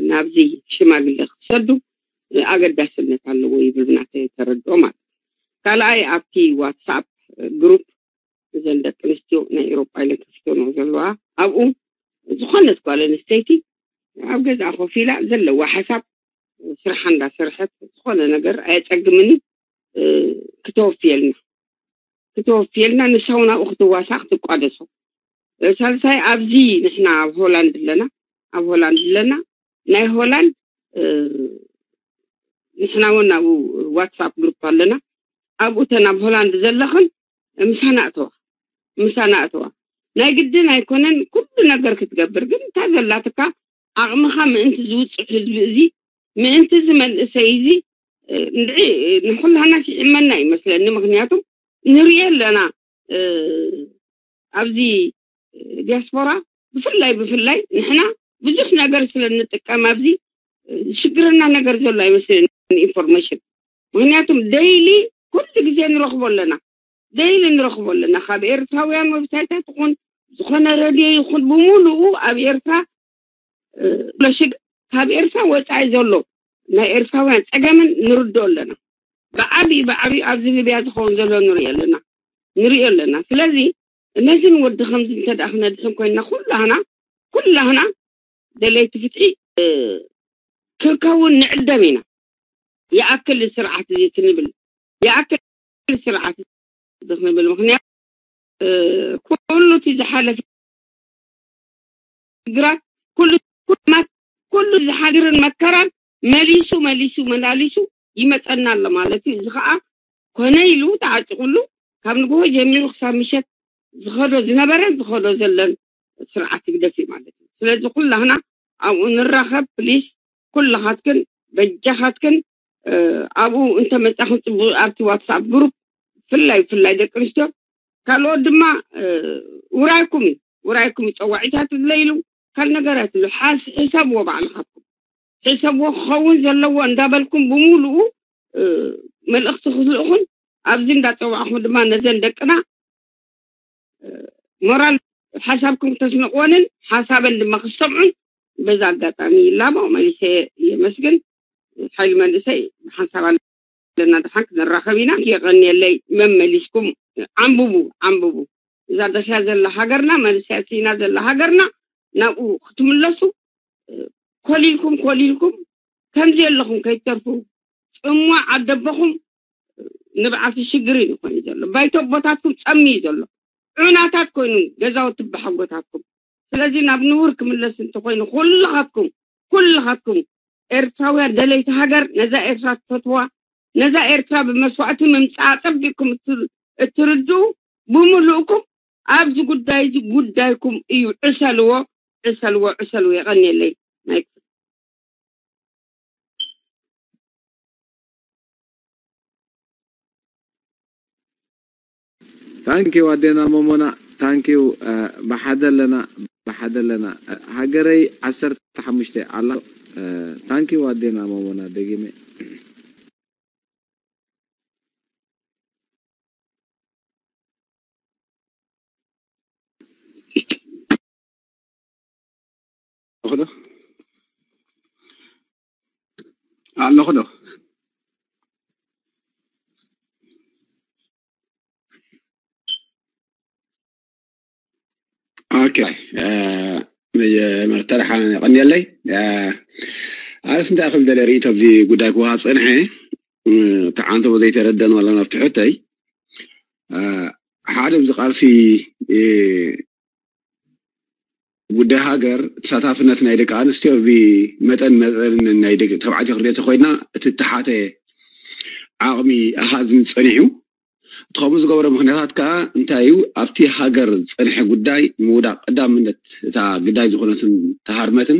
ናብዚ ሽማግለ ክትሰዱ ኣገዳስነት ኣለዎ ይብል ብናተይ ተረድኦ ማለት እዩ። ካልኣይ፣ ኣብቲ ዋትሳፕ ግሩፕ እዘን ደቂ ኣንስትዮ ናይ ኤውሮጳ ኢለን ከፊተንኦ ዘለዋ፣ ኣብኡ ዝኾነት ጓል ኣንስተይቲ ኣብ ገዛኣ ኮፍ ኢላ ዘለዋ ሓሳብ፣ ስራሓ እንዳሰርሐት፣ ዝኾነ ነገር ኣየጸግምን እዩ፣ ክተወፍየልና፣ ክተወፍየልና፣ ንሳ እውን ኣብኡ ክትዋሳእ ክትቋደሶ። ሳልሳይ፣ ኣብዚ ንሕና ኣብ ሆላንድ ኣለና፣ ኣብ ሆላንድ ኣለና፣ ናይ ሆላንድ ንሕና እውን ኣብኡ ዋትሳፕ ግሩፕ ኣለና። ኣብኡ እተን ኣብ ሆላንድ ዘለኽን ምሳና እተዋ፣ ምሳና እተዋ። ናይ ግድን ኣይኮነን ኩሉ ነገር ክትገብር፣ ግን እታ ዘላትካ ዓቕምኻ ምእንቲ ዝውፅእ ህዝቢ እዚ፣ ምእንቲ እዚ መንእሰይ እዚ፣ እንድዒ ንኹላና ሲዒመና ይመስለኒ። ምኽንያቱም ንሪኦ ኣለና ኣብዚ ዲያስፖራ ብፍላይ ብፍላይ ንሕና ብዙሕ ነገር ስለ እንጥቀም ኣብዚ ሽግረና ነገር ዘሎ ኣይመስለኒ ኢንፎርሜሽን። ምኽንያቱም ደይሊ ኩሉ ግዜ ንረኽቦ ኣለና፣ ደይሊ ንረኽቦ ኣለና። ካብ ኤርትራውያን ዌብሳይታት ይኹን ዝኾነ ሬድዮ ይኹን ብምሉኡ ኣብ ኤርትራ ሽግ ካብ ኤርትራ ወፃኢ ዘሎ ናይ ኤርትራውያን ፀገምን ንርድኦ ኣለና። ብዓብዩ ብዓብዩ ኣብዚ ሊብያ ዝኸውን ዘሎ ንሪኦ ኣለና፣ ንሪኦ ኣለና። ስለዚ ነዚን ወዲ ከምዚ እንተ ደኣ ክነድሕን ኮይንና ኩላህና ኩላህና ደለይቲ ፍትሒ ክንከውን ንዕደም ኢና። ይኣክል ስርዓት እዚ ክንብል፣ ይኣክል ስርዓት እዚ ክንብል። ምኽንያቱ ኩሉ እቲ ዝሓለፈ ግራት ኩሉ ኩሉ ዝሓድርን መከራን መሊሱ መሊሱ መላሊሱ ይመፀና ኣሎ ማለት እዩ። እዚ ከዓ ኮነ ኢሉ ተዓጢቁሉ ካብ ንግሆ ጀሚሩ ክሳብ ምሸት ዝኸዶ ዝነበረን ዝኸዶ ዘለን ስርዓት ህግደፍ እዩ ማለት እዩ። ስለዚ ኩላህና ኣብኡ ንራኸብ ፕሊስ፣ ኩላኻትክን በጃኻትክን ኣብኡ እንተመፃኹም ፅቡቅ ኣብቲ ዋትሳፕ ግሩፕ ብፍላይ ብፍላይ ደቂ ኣንስትዮ ካልኦት ድማ ውራይኩም እዩ፣ ውራይኩም እዩ። ፀዋዒታት ለይሉ ካል ነገራት ኢሉ ሓስ ሕሰብዎ ባዕልኻትኩም ሕሰብዎ ክኸውን ዘለዎ እንዳበልኩም ብምሉኡ መልእኽቲ ክትልእኹን ኣብዚ እንዳፀዋዕኹም ድማ ነዘን ደቅና ሞራል ሓሳብኩም ክተስንቕወንን ሓሳበን ድማ ክሰምዑን በዛ ኣጋጣሚ ይላቦ መሊሰ የመስግን። ሓይሊ መንእሰይ ብሓንሳብ ኣለና፣ ደሓን ክንራኸብ ኢና። የቐንየለይ መመሊስኩም ዓንብቡ፣ ዓንብቡ። እዛ ደኽያ ዘላ ሃገርና፣ መንእሰያት ስኢና ዘላ ሃገርና ናብኡ ክትምለሱ ኮሊልኩም ኮሊልኩም ከምዚ ኣለኹም ከይትተርፉ። ጽምዋ ዓደቦኹም ንብዓት ሽግር እዩ ኮይኑ ዘሎ። ባይቶ ኣቦታትኩም ጸሚ እዩ ዘሎ። ዑናታት ኮይኑ ገዛውቲ በሓጎታትኩም። ስለዚ ናብ ንቡር ክምለስ እንተኮይኑ ኩልኻትኩም ኩልኻትኩም ኤርትራውያን ደለይቲ ሃገር ነዛ ኤርትራ ትፈትዋ ነዛ ኤርትራ ብመስዋእቲ ምምጻእ ኣጸቢቅኩም እትርድኡ ብምሉእኩም ኣብዚ ጉዳይ እዚ ጉዳይኩም እዩ። ዕሰልዎ ዕሰልዎ ዕሰልዎ። የቐንየለይ ናይ ታንኪው ኣዴና ሞሞና ታንኪው። ብሓደ ኣለና ብሓደ ኣለና። ሃገረይ ዓሰርተ ሓሙሽተ ኣላ። ታንኪው ኣዴና ሞሞና ደጊመ ኣለኹ ዶ? ኣለኹ ዶ? ኦኬ፣ መጀመርታ ደሓን የቐንየለይ። ኣነስ እንታይ ክብል ደለ ርእይቶ ኣብዚ ጉዳይ ክወሃብ ጸንሐ። ተዓንተቦ ዘይተረደን ዋላ ናብቲ ሕቶይ ሓደ ኣብዚ ቃልሲ ጉዳይ ሃገር ተሳታፍነት ናይ ደቂ ኣንስትዮ ብመጠን መጠን ናይ ደቂ ተባዕትዮ ክንሪኦ ተኮይና እቲ ተሓተ ዓቕሚ ኣሃዝን ጸኒሑ። እቲ ከምኡ ዝገበረ ምክንያታት ከዓ እንታይ እዩ? ኣብቲ ሃገር ዝጸንሐ ጉዳይ ምውዳቕ ቀዳምነት እታ ግዳይ ዝኾነትን ተሃርመትን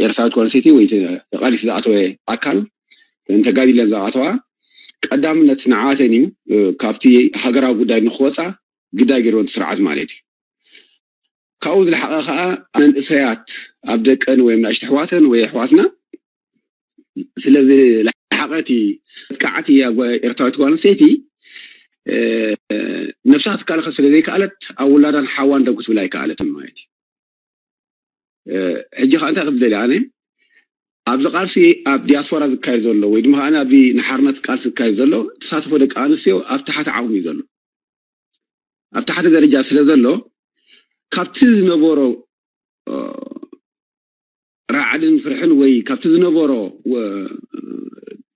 ኤርትራዊት ጓል ኣንስተይቲ ወይ ተቃሊሱ ዝኣተወ ኣካል እንተጋዲለን ዝኣተዋ ቀዳምነት ንዓተን እዩ። ካብቲ ሃገራዊ ጉዳይ ንክወፃ ግዳይ ገይርወን ስርዓት ማለት እዩ። ካብኡ ዝለሓቐ ከዓ መንእሰያት ኣብ ደቀን ወይ ናእሽተ ኣሕዋተን ወይ ኣሕዋትና ስለዚ ለሓቐቲ መጥቃዕቲ ኤርትራዊት ጓል ኣንስተይቲ ነብሳ ክትከላኸል ስለ ዘይከኣለት ኣብ ውላዳን ሓዋን ደው ክትብል ኣይከኣለትን ማለት እዩ። ሕጂ ከዓ እንታይ ክብል ደሊ ኣነ ኣብዚ ቃልሲ ኣብ ዲያስፖራ ዝካየድ ዘሎ ወይ ድማ ከኣ ኣብዚ ንሓርነት ቃልሲ ዝካየድ ዘሎ ተሳትፎ ደቂ ኣንስትዮ ኣብ ታሕቲ ዓቕሚ እዩ ዘሎ። ኣብ ታሕቲ ደረጃ ስለ ዘሎ ካብቲ ዝነበሮ ራዕድን ፍርሕን ወይ ካብቲ ዝነበሮ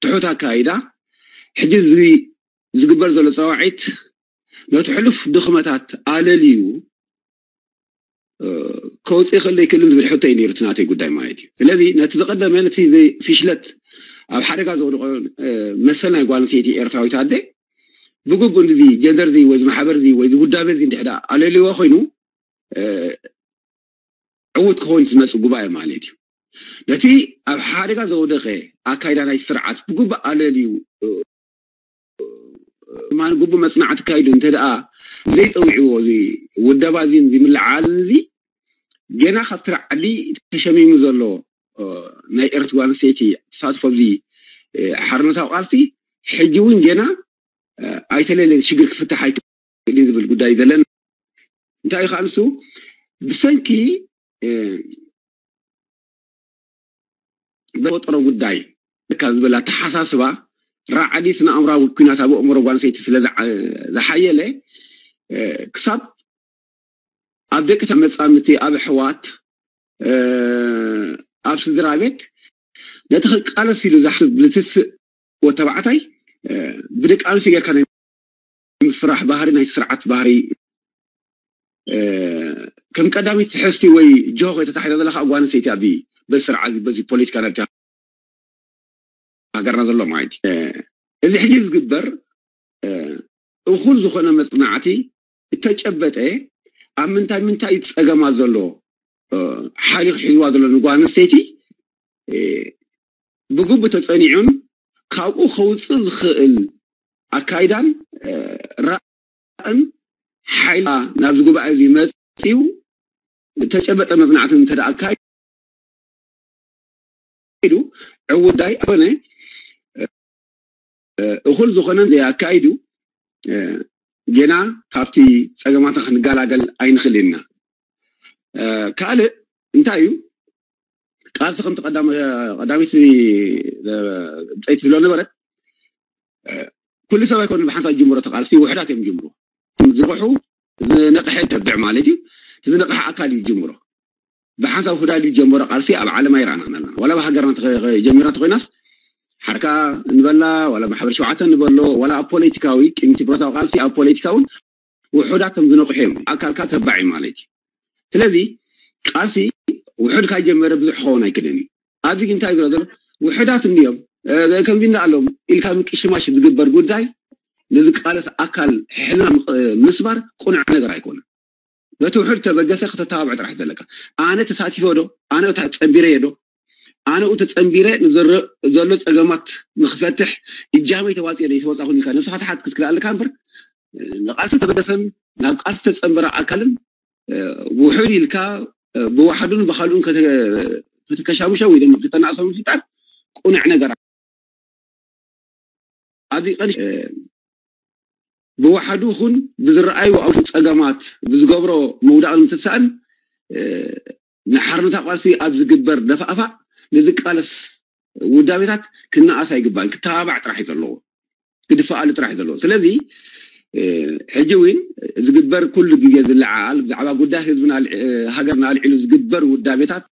ትሑት ኣካይዳ ሕጂ ዝግበር ዘሎ ፀዋዒት ነቲ ሕሉፍ ድኽመታት ኣለልዩ ከውፅእ ይኽእል ይክእልን ዝብል ሕቶ እዩ ነይሩ እቲ ናተይ ጉዳይ ማለት እዩ። ስለዚ ነቲ ዝቀደመ ነቲ ፍሽለት ኣብ ሓደጋ ዘውድቆ መሰል ናይ ጓል ኣንስተይቲ ኤርትራዊት ኣደ ብግቡእ እዚ ጀንደር እዚ ወይ ዝማሕበር እዚ ወይ ዝውዳበ እዚ እንድሕዳ ኣለልዎ ኮይኑ ዕውት ክኸውን ዝመፅእ ጉባኤ ማለት እዩ። ነቲ ኣብ ሓደጋ ዘውደቀ ኣካይዳ ናይ ስርዓት ብግቡእ ኣለልዩ ማን ግቡእ መፅናዕቲ ካይዱ እንተ ደኣ ዘይጠዊዕዎ እዚ ውደባ እዚ እዚ ምልዓልን እዚ ገና ካብቲ ራዕዲ ተሸሚሙ ዘሎ ናይ ኤርትራ ኣንስተይቲ ተሳትፎ ኣብዚ ሓርነታዊ ቃልሲ ሕጂ እውን ገና ኣይተለለ ሽግር ክፍታሕ ኣይክእልን ዝብል ጉዳይ ዘለና እንታይ እዩ ከዓ ንሱ ብሰንኪ በፈጠሮ ጉዳይ ካብ ዝብል ኣተሓሳስባ ራዕዲ ስነ ኣእምራዊ ኩናት ኣብ ኣእምሮ ጓል ኣንስተይቲ ስለ ዝሓየለ ክሳብ ኣብ ደቂ መፃምድቲ ኣብ ኣሕዋት ኣብ ስድራ ቤት ነቲ ክቃለስ ኢሉ ዝሓስብ ዝትስእ ወተባዕታይ ብደቂ ኣንስትዮ ጌርካ ናይ ምፍራሕ ባህሪ ናይ ስርዓት ባህሪ ከም ቀዳሚት ትሕዝቲ ወይ ጆሆ ተታሒዛ ዘላ ከዓ ጓል ኣንስተይቲ ኣብ በዚ ስርዓት በዚ ፖለቲካ ናብቲ ሃገርና ዘሎ ማለት እዩ። እዚ ሕጂ ዝግበር እኹል ዝኾነ መፅናዕቲ እተጨበጠ ኣብ ምንታይ ምንታይ ፀገማት ዘሎ ሓሊኹ ሒዝዋ ዘሎ ንጓል ኣንስተይቲ ብግቡእ ተፀኒዑን ካብኡ ከውፅእ ዝኽእል ኣካይዳን ራእን ሓይላ ናብዚ ጉባኤ እዚ መፅዩ ተጨበጠ መፅናዕቲ እንተ ኣካይዱ ዕውዳይ ኣኮነ እኹል ዝኾነን ዘይኣካይዱ ጌና ካብቲ ፀገማት ክንገላገል ኣይንኽእል ኢና። ካልእ እንታይ እዩ ቃልሲ ከምቲ ቀዳሚት ብፀይቲ ትብሎ ነበረት ኩሉ ሰብ ኣይኮነ ብሓንሳብ ጅምሮ ተቃልሲ ውሕዳት እዮም ጅምሮ ዝርሑ ዝነቅሐ ተብዕ ማለት እዩ ዝነቅሐ ኣካል እዩ ጅምሮ ብሓንሳብ ውሕዳት እዩ ጀምሮ ቃልሲ ኣብ ዓለም ኣይረኣናን ኣለና ዋላ ብሃገርና ጀሚርና ተኮይናስ ሓርካ ንበላ ዋላ ማሕበር ሸውዓተ ንበሎ ዋላ ኣብ ፖለቲካዊ ቅድሚቲ ብረታዊ ቃልሲ ኣብ ፖለቲካ እውን ውሑዳት ከም ዝነቅሑ እዮም ኣካልካ ተባዕ ማለት እዩ ስለዚ ቃልሲ ውሑድ ካይጀመረ ብዙሕ ክኸውን ኣይክእልን እዩ ኣብዚ ግን እንታይ ዝረአ ዘሎ ውሑዳት እንድዮም ከምዚ እንዳኣሎም ኢልካ ምቅሽማሽ ዝግበር ጉዳይ ንዝቃለስ ኣካል ሕልና ምስባር ቁኑዕ ነገር ኣይኮነን በቲ ውሑድ ተበገሰ ከተተባብዕ ጥራሕ ዘለካ ኣነ ተሳቲፎ ዶ ኣነ ጸንቢረ ዶ ኣነኡ ተጸንቢረ ዘሎ ጸገማት ንክፈትሕ እጃመይ ተዋፅኦ ዶ ይተወፃኹን ኢልካ ነብስካ ትሓት ክትክልኣልካ እምበር ንቃልሲ ተበገሰን ናብ ቃልሲ ተጸንበረ ኣካልን ውሑድ ኢልካ ብዋሕዱን ብካልኡን ከተከሻምሾ ወይ ድማ ከተናእሶ ምፍጣር ቁኑዕ ነገር ኣብዚ ቀን ብውሓዱ ይኹን ብዝረኣዩ ኣብኡ ጸገማት ብዝገብሮ ምውዳቕን ምትሳእን ንሓርነታ ቃልሲ ኣብ ዝግበር ደፋእፋእ ንዝቃለስ ውዳቤታት ክነኣስ ኣይግባእን ክተባባዕ ጥራሕ እዩ ዘለዎ ክድፈኣሉ ጥራሕ እዩ ዘለዎ ስለዚ ሕጂ እውን ዝግበር ኩሉ ግዜ ዝለዓል ብዛዕባ ጉዳይ ህዝብና ሃገርና ኣልዒሉ ዝግበር ውዳቤታት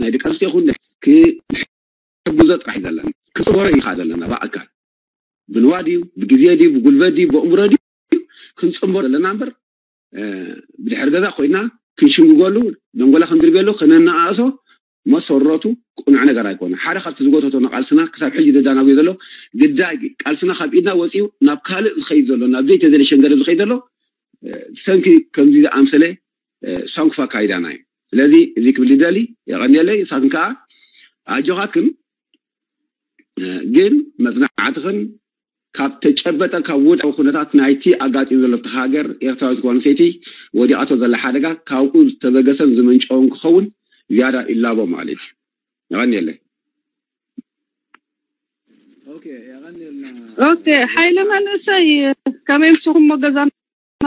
ናይ ደቂ ኣንስትዮ ይኹን ክሕግዞ ጥራሕ ዘለና ክፅወሮ ኢኻ ዘለና ብኣካል ብንዋ ድዩ ብግዜ ድዩ ብጉልበት ድዩ ብእምሮ ድዩ ክንጽንቦ ዘለና እምበር ብድሕሪ ገዛ ኮይና ክንሽንግገሉ ደንጎላ ክንድርብየሉ ክነነኣእሶ መሰረቱ ቅኑዕ ነገር ኣይኮነ። ሓደ ካብቲ ዝጎተቶ ንቃልስና ክሳብ ሕጂ ዘዳናጉ ዘሎ ግዳይ ቃልስና ካብ ኢድና ወፂኡ ናብ ካልእ ዝኸይድ ዘሎ ናብ ዘይተደለ ሸንገደ ዝኸይድ ዘሎ ብሰንኪ ከምዚ ዝኣምሰለ ሳንኩፍ ኣካይዳና እዩ። ስለዚ እዚ ክብል ይደሊ። የቐንየለይ። ንሳትን ከዓ ኣጆኻትክን ግን መፅናዕትኽን ካብ ተጨበጠ ካብ ውድዊ ኩነታት ናይቲ ኣጋጢሙ ዘሎ እቲ ሃገር ኤርትራዊት ጓል ኣንስተይቲ ወዲቓቶ ዘላ ሓደጋ ካብኡ ዝተበገሰን ዝመንጨውን ክኸውን ዝያዳ ይላቦ ማለት እዩ። የቐንየለይ። ኦኬ፣ የቐንየልና። ኦኬ፣ ሓይለ መንእሰይ ከመይ ምስኹም ገዛና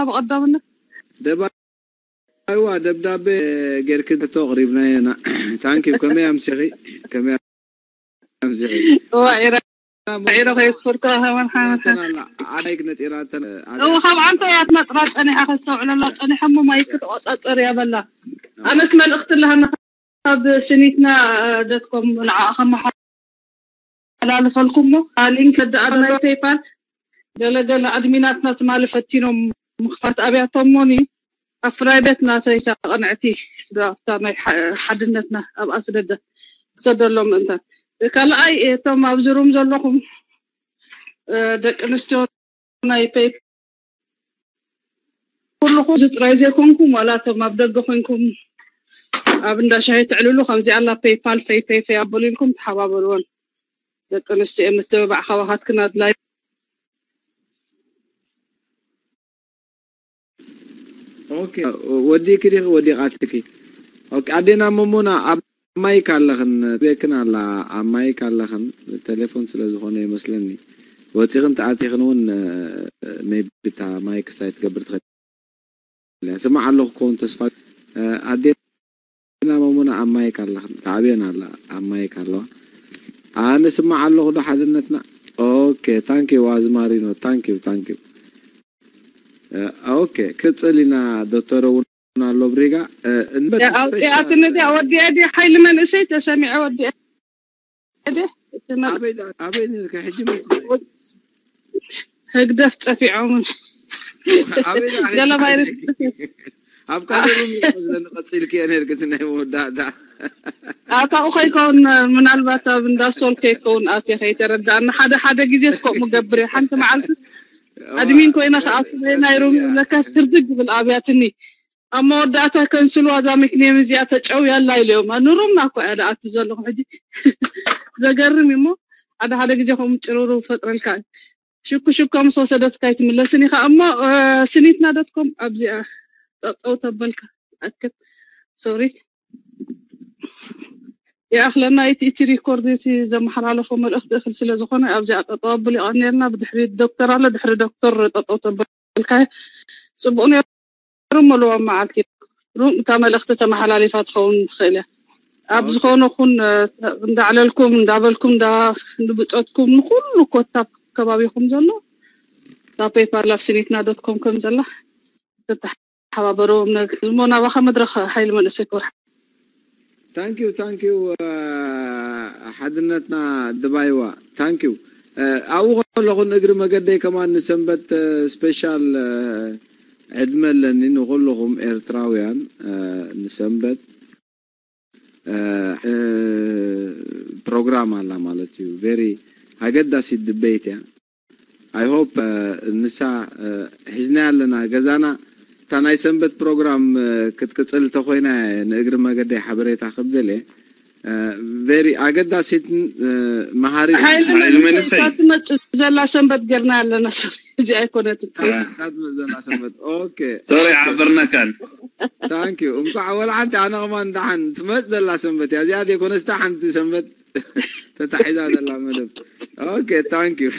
ብቐዳምነት ደባ ኣይዋ ደብዳቤ ጌርኪ ሕቶ ኣቕሪብናዮ ኢና። ታንኪ ከመይ ኣምሲኺ? ከመይ ኣምሲኺ? ዋዒረ ዋዒረ ከየስፈርኩ ከመን ሓመን ሓመን ኣላ ዓዳይክ ነጢራተን እው ካብ ዓንተ እያ ትነጥራ ጸኒሓ ከስተውዕለላ ጸኒሐ እሞ ማይክ ክትቆጻጸር እያ በላ ኣነስ መልእኽቲ ኣለሃና ካብ ስኒትና ደትኮም ንዓ ከመሓላልፈልኩም እሞ ሊንክ ደኣ ናይ ፔይፓል ገለገለ ኣድሚናትና ትማሊ ፈቲኖም ምኽፋት ኣብያቶም ሞኒ ኣብ ፕራይቬት ናተይ እታ ቅንዕቲ ስዶ ኣብታ ናይ ሓድነትና ኣብኣ ስደደ ክሰደሎም ምእንታን ካልኣይ እቶም ኣብዚ ሩም ዘለኹም ደቂ ኣንስትዮ ናይ ፔይፕ ኩልኹም እዚ ጥራይ ዘይኮንኩም ዋላ እቶም ኣብ ደገ ኮንኩም ኣብ እንዳ ሻሂ ትዕልሉ ከምዚ ኣላ ፔይፓል ፈይ ፈይ ፈይ ኣበሉ ኢልኩም ተሓባበርዎን ደቂ ኣንስትዮ ምትብባዕ ካባኻትክን ኣድላይ ኦኬ ወዲእኪ ዲኺ ወዲቓትኪ? ኦኬ ኣዴና መሞና ኣብ ማይክ ኣለኽን ትቤክን ኣላ ኣብ ማይክ ኣለኽን ቴሌፎን ስለ ዝኾነ ይመስለኒ ወፂኽን ተኣቲኽን እውን ሜቢ እታ ማይክ ስታይ ትገብር ትኽእል እያ። ስማዕ ኣለኹ ክኸውን ተስፋ ኣዴና መሙና ኣብ ማይክ ኣለኽን ተዓብየን ኣላ ኣብ ማይክ ኣለዋ ኣነ ስማዕ ኣለኹ ዶ ሓድነትና ኦኬ ታንኪዩ ኣዝማሪኖ ታንኪዩ ታንኪዩ ኦኬ ክፅል ኢና ዶክተር እውን ኣሎ ብሪጋ ኣውፅኣትኒ ድያ ወዲአ ድያ ሓይሊ መንእሰይ ተሰሚዐ ወዲአ ድያ እቲ መ- ኣበይ ዳ- ኣበይ ነርካ ሕጂ መፂ ህግደፍ ፀፊዖምን ኣበይ ዳ- ገለ ቫይረስ ኣብ ካልእ ሩም እዩ ዝመስለኒ ቀፂልክዮ ነርክ እቲ ናይ መወዳእታ ኣታኡ ከይከውን ምናልባት ኣብ እንዳሶል ከይከውን ኣትየ ከይተረዳእና ሓደ ሓደ ግዜ እስከምኡ ገብር እየ ሓንቲ መዓልትስ ኣድሚን ኮይነ ክኣቱ ናይ ሩም ለካ ስርድግ ይብል ኣብያትኒ ኣብ መወዳእታ ከንስልዋ እዛ ሚክኔም እዚኣ ተጨውያ ኣላ ኢለዮም ንሩምና እኮ እያ ደኣ እቲ ዘለኹ ሕጂ ዘገርም እዩ እሞ ሓደ ሓደ ግዜ ከምኡ ጭርውርው ፈጥረልካ እዩ ሽኩ ሽኮ ምስ ወሰደትካ ኣይትምለስን ኢኻ እሞ ስኒትና ዶትኮም ኣብዚኣ ጠጠው ተበልካ ኣክል ሶሪ ይኣኽለና እቲ እቲ ሪኮርድ እቲ ዘመሓላለፎ መልእኽቲ እኽል ስለ ዝኾነ ኣብዚኣ ጠጠው ኣብል ይቐንየልና ብድሕሪ ዶክተር ኣሎ ድሕሪ ዶክተር ጠጠው ተበልካ ጽቡቕ ነይሩ እሞ ልዋም መዓልቲ ሩም እታ መልእኽቲ ተመሓላሊፋ ትኸውን ትኽእል እያ ኣብ ዝኾነ ኩን እንዳዕለልኩም እንዳበልኩም ንብፀትኩም ንኩሉ ኮታ ከባቢኹም ዘሎ ካብ ፔይፓል ኣብ ስኒትና ዶት ኮም ከም ዘላ ተተሓባበርዎም እሞ ናባኻ መድረኽ ሓይሊ መንእሰይ ክብርሓ ታንኪዩ ታንኪዩ ሓድነትና ድባይዋ ታንኪዩ ኣብኡ ከለኹ ንእግሪ መገደይ ከማን ንሰንበት ስፔሻል ዕድመ ኣለኒ ንኩልኹም ኤርትራውያን ንሰንበት ፕሮግራም ኣላ ማለት እዩ ቨሪ ኣገዳሲት ድበይት እያ I hope ንሳ ሒዝናያ ኣለና ገዛና እታ ናይ ሰንበት ፕሮግራም ክትቅፅል እንተኮይና ንእግሪ መገደይ ሓበሬታ ክብል እየ very ኣገዳሲትን መሃሪትን ሓይሊ መንእሰይ ትመፅእ ዘላ ሰንበት ገርና ኣለና ሶሪ እዚ ኣይኮነትን ትመፅእ ዘላ ሰንበት okay sorry ዓበርናካን thank you እንኳዕ ወላ ሓንቲ ኣነ ከማን ደሓን ትመፅ ዘላ ሰንበት እያ እዚኣ ዘይኮነስ እታ ሓንቲ ሰንበት ተታሒዛ ዘላ መደብ okay thank you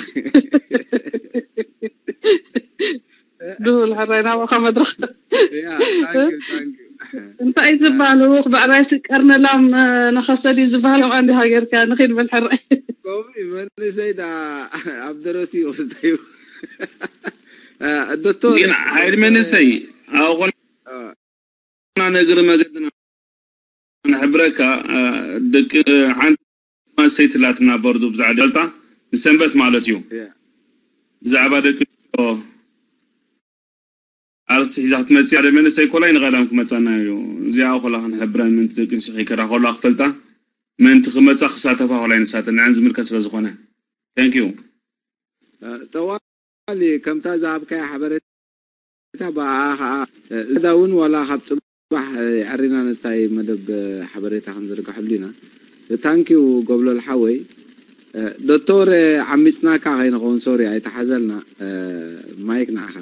ድሁል ሕራይ ናባኻ መድረኽ yeah thank you thank you እንታይ ዝበሃል ህውኽ ብዕራይ ስቀርኒ ላም ንኸሰድ እዩ ዝበሃል ከምኣ እንዲ ሃገርካ ንኺድ በል ሕራይ ከምኡ እዩ መንእሰይ ዳ ኣብ ደረቱ ይወስደዩ ዶክተር ግን ሓይሊ መንእሰይ ኣብኾና ንእግሪ መገድና ንሕብረካ ደቂ ሓንቲ ማሰይቲ ላትና በርዱ ብዛዕባ ደልታ ንሰንበት ማለት እዩ ብዛዕባ ደቂ ኣርእስቲ ሒዛ ክትመፅእ ሓደ መንእሰይ ኮላይ ንቀዳም ክመፃና እዩ። እዚኣ ኮላ ክንሕብረን ምንቲ ደቂ ኣንስትዮ ከይከዳ ኮላ ክፈልጣ ምንቲ ክመፃ ክሳተፋ ኮላይ ንሳተን ንዐን ዝምልከት ስለ ዝኾነ። Thank you። ጠዋሊ ከምታ ዝሃብካያ ሓበሬታ ብኣ ከዓ እዛ እውን ዋላ ካብ ፅባሕ የዕሪና ነታይ መደብ ሓበሬታ ክንዝርግሐሉ ኢና። ታንኪዩ ጎብለል ሓወይ። ዶክተር ዓሚፅናካ ከይንኸውን ሶሪ ኣይተሓዘልና። ማይክ ንዓኻ።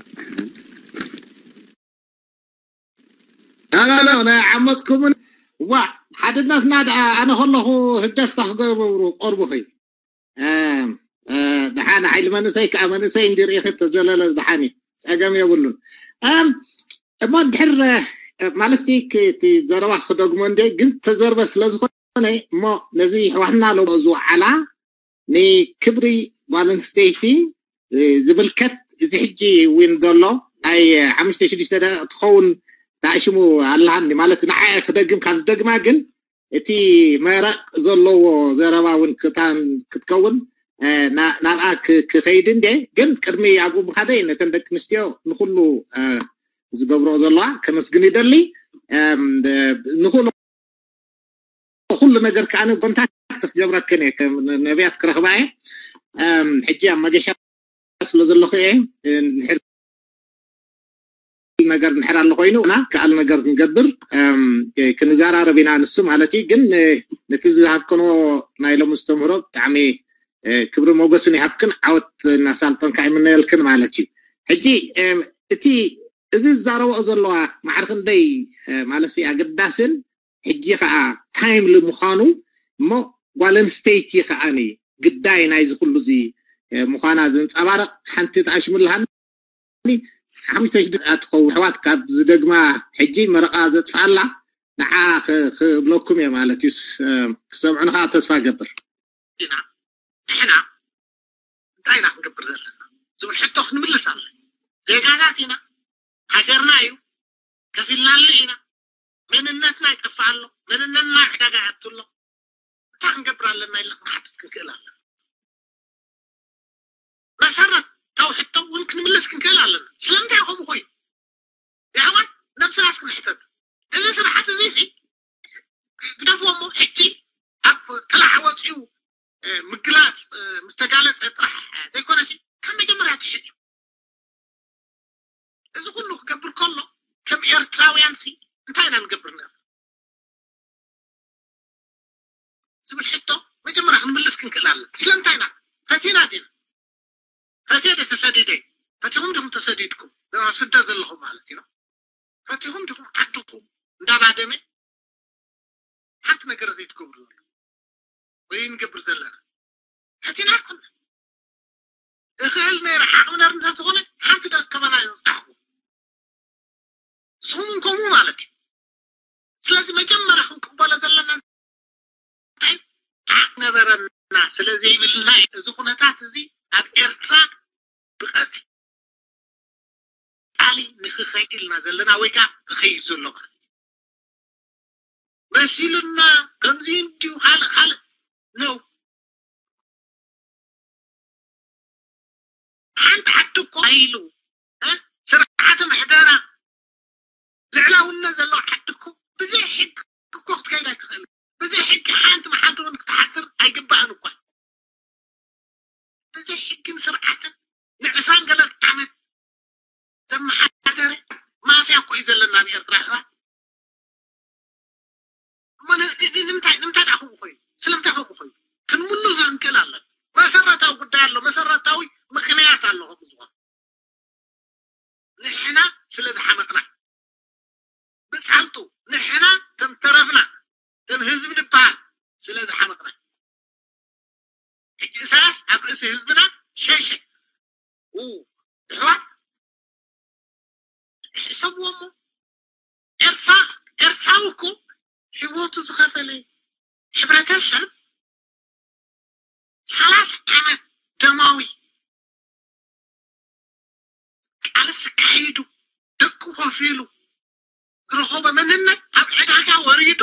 ላላላ ናይ ዓመፅኩምን ዋ ሓድነትና ደኣ ኣነ ከለኹ ህግደፍ ክገብሩ ቀርቡኺ ደሓን ሓይሊ መንእሰይ ከዓ መንእሰይ እንዲ ርኢኺ ተዘለለ ደሓን እዩ። ፀገም የብሉን። እሞ ድሕር ማለትሲ እቲ ዘረባ ክደግሞ እንደ ግን ተዘርበ ስለዝኾነ እሞ ነዚ ሕዋትና ሎ ዝወዓላ ንክብሪ ጓል ኣንስተይቲ ዝምልከት እዚ ሕጂ እውን ዘሎ ናይ ሓሙሽተ ሽዱሽተ ደቂቕ ትኸውን ተኣሽሙ ኣለሃኒ ማለት ንዓ ክደግም ካብ ዝደግማ ግን እቲ መረቕ ዘለዎ ዘረባ እውን ክታን ክትከውን ናብኣ ክኸይድ እንደ ግን ቅድሚ ኣብኡ ምኻደይ ነተን ደቂ ኣንስትዮ ንኩሉ ዝገብሮ ዘለዋ ከመስግን ይደሊ ንኩሉ ኩሉ ነገር ከዓ ኮንታክት ክገብረክን እየ ነቢያት ክረኽባ እየ ሕጂ ኣብ መገሻ ስለ ዘለኹ እየ ነገር እንድሕር ኣሎ ኮይኑ እና ከኣል ነገር ክንገብር ክንዘራረብ ኢና ንሱ ማለት እዩ ግን ነቲ ዝሃብከኖ ናይ ሎሚ ዝተምህሮ ብጣዕሚ ክብሪ ሞገስን ይሃብክን ዓወት እናሳልጠንካ ይምነየልክን ማለት እዩ ሕጂ እቲ እዚ ዝዛረበኦ ዘለዋ ማዕር ክንደይ ማለት ኣገዳስን ሕጂ ከዓ ታይምሊ ምዃኑ እሞ ጓል ኣንስተይቲ ከዓኒ ግዳይ ናይዚ ኩሉ እዚ ምዃና ዝንፀባረቕ ሓንቲ ተኣሽምልሃኒ ሓሙሽተ ሽዱሽተ ትኸውን ኣሕዋት ካብ ዝደግማ ሕጂ መረቓ ዘጥፍኣላ ንዓ ክብለኩም እየ ማለት እዩ ክሰምዑኒ ከዓ ተስፋ ገብር ኢና ንሕና እንታይ ኢና ክንገብር ዘለና ዝብል ሕቶ ክንምልስ ኣለ ዜጋታት ኢና ሃገርና እዩ ከፊልናሉ ኢና መንነትና ይጠፍእ ኣሎ መንነትና ዕዳጋ ያቱ ኣሎ እንታይ ክንገብር ኣለና ኢልና ክንሓትት ክንክእል ኣለና መሰረታዊ ሕቶ እውን ክንምልስ ክንክእል ኣለና ስለምንታይ ከምኡ ኮይኑ የሕዋት ነብስና እስክንሕተት እዚ ስርዓት እዚ ግደፍዎ እሞ ሕጂ ኣብ ጥላዕ ወፂኡ ምግላፅ ምስ ተጋለፀ ጥራሕ ዘይኮነሲ ካብ መጀመርያ ትሕት እዩ እዚ ኩሉ ክገብር ከሎ ከም ኤርትራውያን ሲ እንታይ ኢና ንገብር ነር ዝብል ሕቶ መጀመርያ ክንምልስ ክንክእል ኣለና ስለምንታይ ኢና ፈቲና ዲና ፈትየ ደ ተሰዲደ ፈቲኹም ዲኹም ተሰዲድኩም ኣብ ስደት ዘለኹም ማለት እዩ ፈቲኹም ዲኹም ዓድኹም እንዳባደመ ሓንቲ ነገር ዘይትገብሩ ዘሎ ወይ ንገብር ዘለና ፈቲና ይኮና እኽእል ነይረ ዓቕሚ ነር እንተዝኾነ ሓንቲ ደ ከማና ዝፅናሕኩ ንስኹም ከምኡ ማለት እዩ ስለዚ መጀመርያ ክንቅበሎ ዘለና እንታይ ዓቕሚ ነበረና ስለዘይብልና እዚ ኩነታት እዚ ኣብ ኤርትራ ብቐፃሊ ንክኸይድ ኢልና ዘለና ወይ ከዓ ዝኸይድ ዘሎ ማለት እዩ መሲሉና ከምዚ እንድዩ ካልእ ካልእ ነው ሓንቲ ዓዲ እኮ ኢሉ ስርዓተ ምሕደራ ልዕላውነት ዘለዎ ዓዲ እኮ ብዘይ ሕጊ እኮ ክትከይድ ኣይትኽእል ብዘይ ሕጊ ሓንቲ መዓልቲ እውን ክትሓድር ኣይግባእን እኳ ብዘይ ሕግን ስርዓትን ንዕስራን ገለን ዓመት ዘመሓደረ ማፍያ እኮ እዩ ዘለና ኣብ ኤርትራ ኣሕዋት እሞ ንምንታይ ንምንታይ ደኣ ከምኡ ኮይኑ ስለምንታይ ከምኡ ኮይኑ ክንምሉ ዘንክእል ኣለና መሰረታዊ ጉዳይ ኣሎ መሰረታዊ ምክንያት ኣሎ ከምኡ ዝኾነ ንሕና ስለ ዝሓመቕና ብፃልጡ ንሕና ከም ተረፍና ከም ህዝቢ ንበሃል ስለ ዝሓመቕና ሕጂ ኢሳያስ ኣብ ርእሲ ህዝብና ሸሸ እሕዋት ሕሰብዎ እሞ ኤርትራ ኤርትራዊ እኮ ህይወቱ ዝኸፈለ ሕብረተሰብ ሰላሳ ዓመት ደማዊ ቃልሲ ካይዱ ደቁ ከፊሉ ዝረኸቦ መንነት ኣብ ዕዳጋ ወሪዱ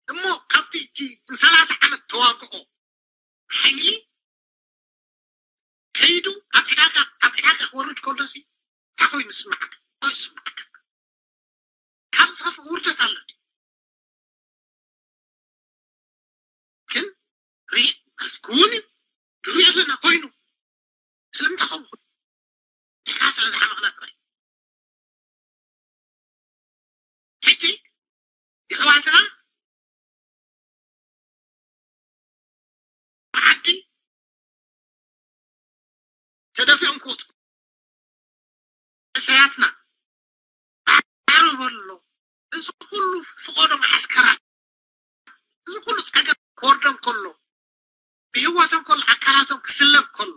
እሞ ካብቲ እቲ ንሰላሳ ዓመት ተዋግኦ ሓይሊ ከይዱ ኣብ ዕዳጋ ኣብ ዕዳጋ ክወርድ ከሎሲ እንታይ ኮይኑ ይስማዓካ፣ ይስማዓካ። ካብ ዝኸፍእ ውርደት ኣሎ ድዩ? ግን ርኢ፣ መስግን እዩ። ንሪኦ ኣለና ኮይኑ። ስለምንታይ ኸውን? ንሕና ስለ ዝሓመቕና ጥራይ። ሕጂ የሕዋትና ብዓዲ ተደፊኦም ክወጡ እሰያትና ባሕሪ በሎ። እዚ ኩሉ ፍቆዶ መዓስከራት፣ እዚ ኩሉ ጸገም ክወርዶም ከሎ፣ ብህይወቶም ከሎ፣ ኣካላቶም ክስለብ ከሎ፣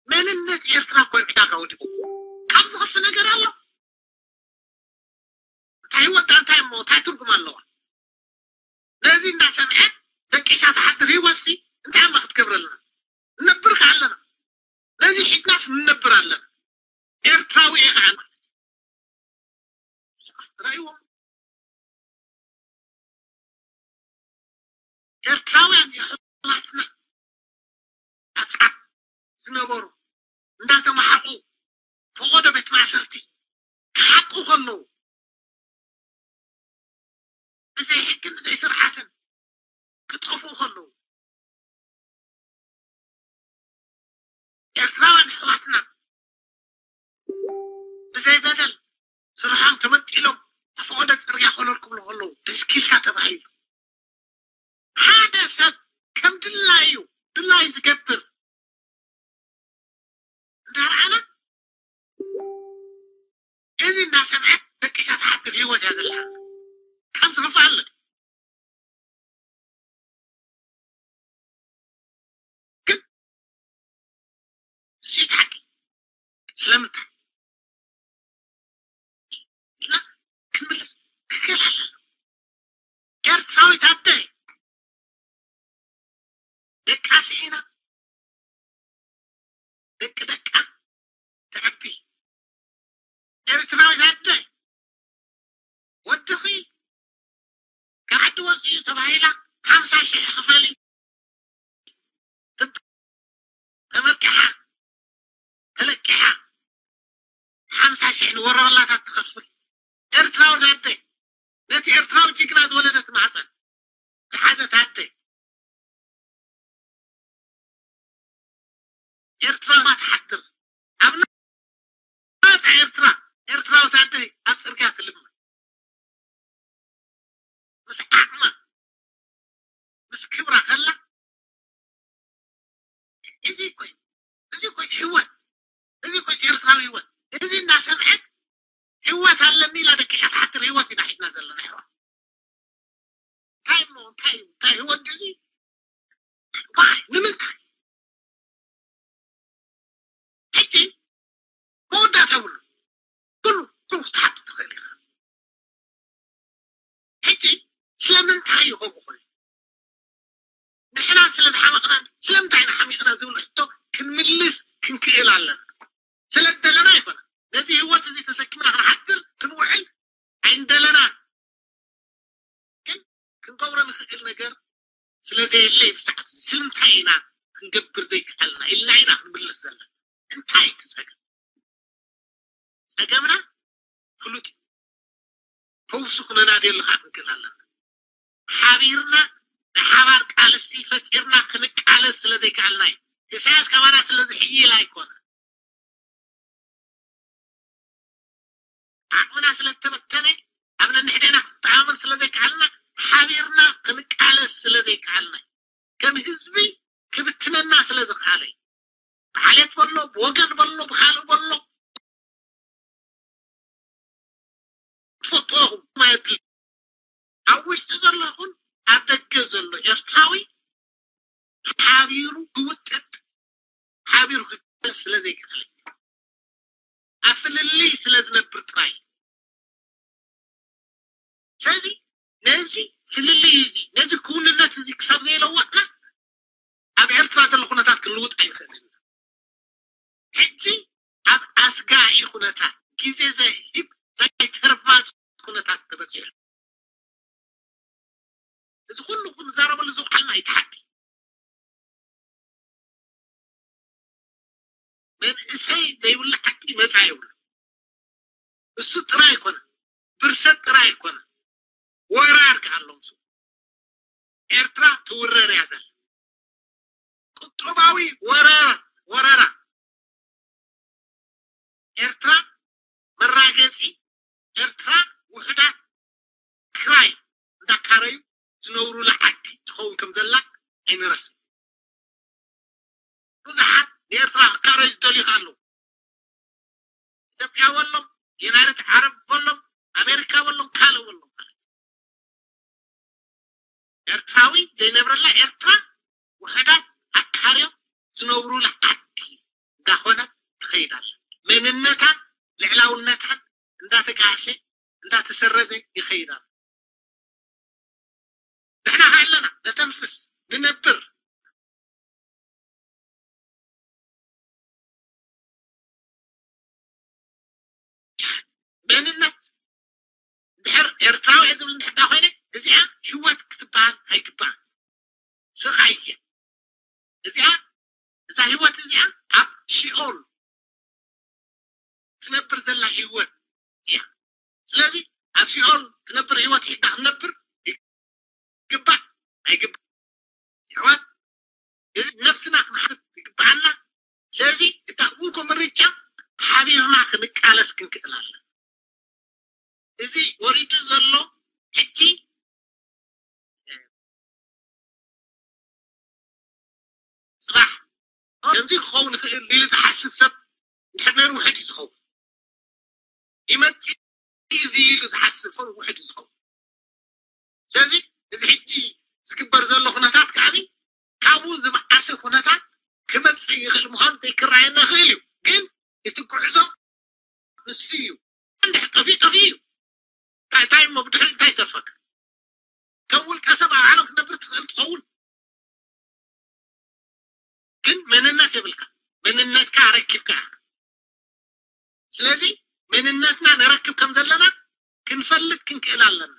መንነት ኤርትራ እኮ እዩ ዕዳጋ ወዲቑ። ካብ ዝኸፍእ ነገር ኣሎ? እንታይ ወዳ እንታይ እሞ እንታይ ትርጉም ኣለዋ? ነዚ እንዳሰምዐት ደቂሳ ትሓድር ህይወትሲ እንታይ እማ ክትገብረልና? ንነብር ከ ኣለና። ነዚ ሒዝናስ ንነብር ኣለና። ኤርትራዊ እየ ከኣ ማለት እዩ። ረእይዎም። ኤርትራውያን የሕዋትና ኣብ ጻዕዳ ዝነበሩ እንዳተማሓቁ ፈቆዶ ቤት ማእሰርቲ ክሓቁ ከለዉ፣ ብዘይ ሕግን ብዘይ ስርዓትን ክጠፍኡ ከለዉ፣ ኤርትራውያን ኣሕዋትና ብዘይ በደል ስርሖም ተመንጢሎም ኣብ ፈቐዶ ጽርግያ ኮለል ክብሉ ከለዉ፣ ደስኪልካ ተባሂሉ። ሓደ ሰብ ከም ድላዩ፣ ድላዩ ዝገብር እንዳረኣና፣ እዚ እንዳሰምዐት ደቂሳ ትሓድር ህይወት እያ ዘለካ። ካብ ዝኸፍእ ኣሎ ድዩ? ግን እሱ እዩ እቲ ሓቂ። ስለምንታይ ኢልና ክንምልስ ክክእል ኣለና። ኤርትራዊት ኣደ ደቃ ስኢና፣ ደቂ ደቃ ተዕቢ። ኤርትራዊት ኣደ፣ ወድኺ ካብ ዓዲ ወፂኡ ተባሂላ ሓምሳ ሽሕ ክፈሊ፣ ተመርቂሓ፣ ተለቂሓ፣ ሓምሳ ሽሕ ንወረበላታት ትኸፍል ኤርትራዊት ኣደ፣ ነቲ ኤርትራዊ ጅግና ዝወለደት ማህፀን ዝሓዘት ኣደ፣ ኤርትራዊት ትሓድር ኣብ ናፃ ኤርትራ፣ ኤርትራዊት ኣደ ኣብ ፅርግያ ትልምን። ምስ ዓቕማ፣ ምስ ክብራ ከላ፣ እዚ እኮ እዩ፣ እዚ እኮ እዩ ህይወት፣ እዚ እኮ እዩ ኤርትራዊ ህይወት። እዚ እናሰምዐት ህይወት ኣለኒ ኢላ ደቂሳ ትሓድር ህይወት ኢና ሒዝና ዘለና ኣሕዋት። እንታይ እሞ፣ እንታይ እዩ? እንታይ ህይወት ድዩ እዚ? ዋይ፣ ንምንታይ? ሕጂ መወዳእታ የብሉን። ኩሉ፣ ኩሉ ክትሓትት ትኽእል ኢኻ። ሕጂ ስለምንታይ እዩ ከምኡ ኮይኑ? ንሕና ስለ ዝሓመቕና፣ ስለምንታይ ኢና ሓሚቕና ዝብል ሕቶ ክንምልስ ክንክእል ኣለና። ስለ ዝደለና ኣይኮነን። ነዚ ህይወት እዚ ተሰኪምና ክንሓድር ክንውዕል ኣይንደለናን። ግን ክንገብሮ ንኽእል ነገር ስለ ዘየለ እዩ። ብሰዓት እዚ ስለምንታይ ኢና ክንገብር ዘይከኣልና ኢልና ኢና ክንምልስ ዘለና። እንታይ እዩ እቲ ጸገም? ጸገምና ፍሉጥ እዩ። ፈውሱ ክነናድየሉ ከዓ ክንክእል ኣለና። ሓቢርና ናይ ሓባር ቃልሲ ፈጢርና ክንቃለስ ስለ ዘይከኣልና እዩ። ኢሳያስ ካባና ስለ ዝሕይል ኣይኮነ። ዓቕምና ስለ ዝተበተነ፣ ኣብ ነንሕድሕድና ክንተኣማመን ስለ ዘይከኣልና፣ ሓቢርና ክንቃለስ ስለ ዘይከኣልና እዩ። ከም ህዝቢ ክብትነና ስለ ዝኸኣለ እዩ። ብዓሌት በሎ፣ ብወገን በሎ፣ ብኻልእ በሎ፣ ትፈልጥዎ ኢኹም ማለት እዩ። ኣብ ውሽጢ ዘሎ ይኹን ኣብ ደገ ዘሎ ኤርትራዊ ሓቢሩ ክውጥጥ፣ ሓቢሩ ክቃለስ ስለ ዘይከኣለ፣ ኣብ ፍልልይ ስለ ዝነብር ጥራይ። ስለዚ ነዚ ፍልልይ እዚ፣ ነዚ ክውንነት እዚ ክሳብ ዘይለወጥና፣ ኣብ ኤርትራ ዘሎ ኩነታት ክንልውጥ ኣይንኽእልን። ሕጂ ኣብ ኣስጋኢ ኩነታት፣ ግዜ ዘህብ ናይ ተርባጽ ኩነታት ተበጺሑ ኣሎ። እዚ ኩሉ ክንዛረበሉ ዝውዓልና እዩ እቲ ሓቂ። መንእሰይ ዘይብሉ ዓዲ መጻኢ የብሉ። እሱ ጥራይ ኣይኮነ፣ ብርሰት ጥራይ ኣይኮነ፣ ወራር ከኣ ኣሎ። ምስ ኤርትራ ትውረር እያ ዘላ። ቁጠባዊ ወረራ፣ ወረራ። ኤርትራ መራገጺ፣ ኤርትራ ውሕዳት ክራይ እንዳካረዩ ዝነብሩላ ዓዲ ትኸውን ከም ዘላ ኣይንረስዕ። ብዙሓት ንኤርትራ ክካረዩ ዝደልዩ ከኣ ኣለዉ። ኢትዮጵያ በሎም፣ ዩናይትድ ዓረብ በሎም፣ ኣሜሪካ በሎም፣ ካልእ በሎም ማለት እዩ። ኤርትራዊ ዘይነብረላ ኤርትራ ውሕዳት ኣካርዮም ዝነብሩላ ዓዲ እንዳኾነት ትኸይድ ኣላ። መንነታን ልዕላውነታን እንዳተጋህሰ እንዳተሰረዘ ይኸይድ ኣሎ። ንሕና ከ ኣለና፣ ነተንፍስ፣ ንነብር። መንነት፣ እንድሕር ኤርትራዊ እየ ዝብል እንድሕር ዳ ኮይነ፣ እዚኣ ህይወት ክትበሃል ኣይግባእን። ስቓይ እያ። እዚኣ፣ እዛ ህይወት እዚኣ ኣብ ሺኦል ትነብር ዘላ ህይወት እያ። ስለዚ ኣብ ሺኦል ትነብር ህይወት ሒዝና ክንነብር ይግባእ ኣይግባእ? የሕዋት፣ እዚ ነብስና ክንሓስብ ይግባኣና። ስለዚ እታ እንኮ ምርጫ ሓቢርና ክንቃለስ ክንክእል ኣለና። እዚ ወሪዱ ዘሎ ሕጂ ጽባሕ ከምዚ ክኸውን ይኽእል ኢሉ ዝሓስብ ሰብ እንድሕር ነይሩ ውሕድ እዩ ዝኸውን። ይመጽእ እዚ ኢሉ ዝሓስብ ሰብ ውሕድ እዩ ዝኸውን። ስለዚ እዚ ሕጂ ዝግበር ዘሎ ኩነታት ከዓኒ ካብኡ ዝበኣሰ ኩነታት ክመጽእ ይኽእል ምዃኑ ዘይክረኣየና ይኽእል እዩ። ግን እቲ ጉዕዞ ንሱ እዩ። እንድሕር ጠፊኡ ጠፊኡ እዩ። እንታይ እንታይ እሞ ብድሕሪ እንታይ ይተርፈካ? ከም ውልቀ ሰብ ኣብ ዓለም ክትነብር ትኽእል ትኸውን፣ ግን መንነት የብልካ። መንነትካ ኣረኪብካ ኢኻ። ስለዚ መንነትና ነረክብ ከም ዘለና ክንፈልጥ ክንክእል ኣለና።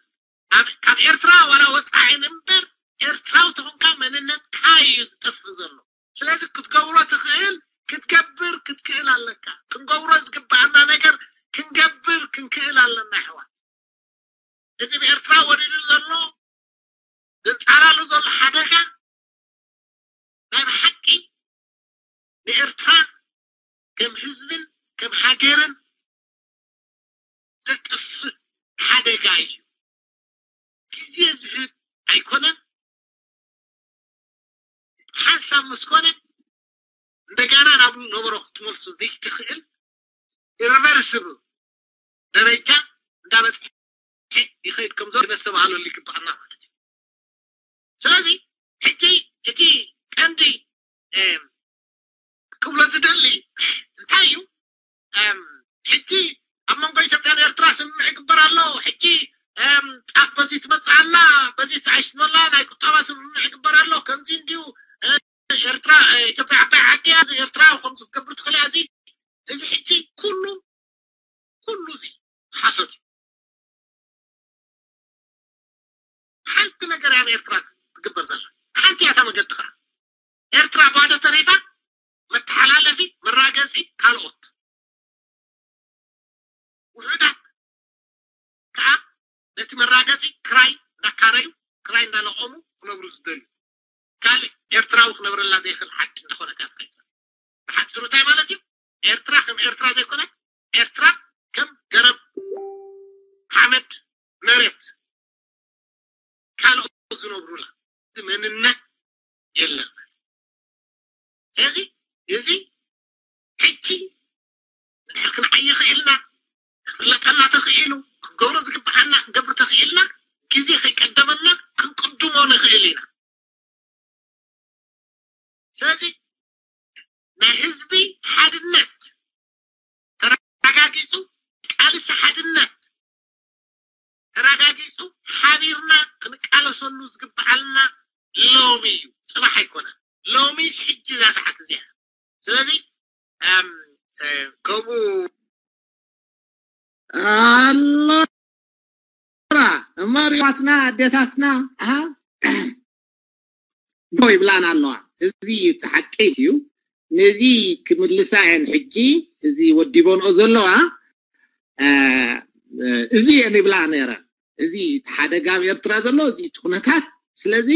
ኣብ ካብ ኤርትራ ዋላ ወጻኢ ንንበር ኤርትራዊ ተኾንካ መንነትካ እዩ ዝጠፍእ ዘሎ። ስለዚ ክትገብሮ ትኽእል ክትገብር ክትክእል ኣለካ። ክንገብሮ ዝግባኣና ነገር ክንገብር ክንክእል ኣለና ኣሕዋት። እዚ ብኤርትራ ወሪዱ ዘሎ ዘንጻላሉ ዘሎ ሓደጋ ናይ ብሓቂ ንኤርትራ ከም ህዝብን ከም ሃገርን ዘጥፍእ ሓደጋ እዩ። ግዜ ዝህብ ኣይኮነን። ሓንሳብ ምስ ኮነ እንደገና ናብ ነበሮ ክትመልሶ ዘይትኽእል ኢሪቨርሲብል ደረጃ እንዳበፅሐ ይኸይድ ከም ዘሎ ነስተባህለሉ ይግባኣና ማለት እዩ። ስለዚ ሕጂ እቲ ቀንዲ ክብሎ ዝደሊ እንታይ እዩ? ሕጂ ኣብ መንጎ ኢትዮጵያን ኤርትራ ስምምዕ ይግበር ኣሎ። ሕጂ ጣፍ በዚ ትመፅእ ኣላ፣ በዚ ትኣሽመላ ናይ ቁጠባ ስምምዕ ይግበር ኣሎ። ከምዚ እንዲዩ ኤርትራ ኢትዮጵያ ዓባይ ዓዲ እያ፣ ኤርትራ ከምዚ ክትገብር ትኽእል እያ። እዚ እዚ ሕጂ ኩሉ ኩሉ እዚ ሓሶት እዩ። ሓንቲ ነገር እያ ንኤርትራ ትግበር ዘላ፣ ሓንቲ እያ እታ መገዲ ከዓ። ኤርትራ ባዶ ተሪፋ መተሓላለፊ መራገፂ ካልኦት ውሑዳት ከዓ ነቲ መራገፂ ክራይ እንዳካረዩ ክራይ እንዳለቐሙ ክነብሩ ዝደልዩ ካልእ ኤርትራዊ ክነብረላ ዘይኽእል ዓዲ እንዳኾነት እያ ትኸይድ። ብሓፂሩ እንታይ ማለት እዩ? ኤርትራ ከም ኤርትራ ዘይኮነት ኤርትራ ከም ገረብ ሓመድ መሬት ካልኦት ዝነብሩላ መንነት የለን። ስለዚ እዚ ሕጂ እንድሕር ክንዓይ ይኽእልና ክፍለጠና ተኽኢሉ ክንገብሮ ዝግብዓና ክንገብር ተኽኢልና ግዜ ከይቀደመና ክንቅድሞ ንኽእል ኢና። ስለዚ ናይ ህዝቢ ሓድነት ተረጋጊፁ ቃልሲ ሓድነት ተረጋጊፁ ሓቢርና ክንቃለሰሉ ዝግብዓልና ሎሚ እዩ፣ ፅባሕ ኣይኮነን። ሎሚ ሕጂ እዛ ሰዓት እዚኣ። ስለዚ ከምኡ ኣሎ እሞ ሪዋትና ኣዴታትና ዶ ይብላና ኣለዋ። እዚ እዩ እቲ ሓቂ እዩ። ነዚ ክምልሳ እየን ሕጂ እዚ ወዲቦንኦ ዘለዋ። እዚ እየን ይብላ ነይረን። እዚ እቲ ሓደጋ ኣብ ኤርትራ ዘሎ፣ እዚ እቲ ኩነታት። ስለዚ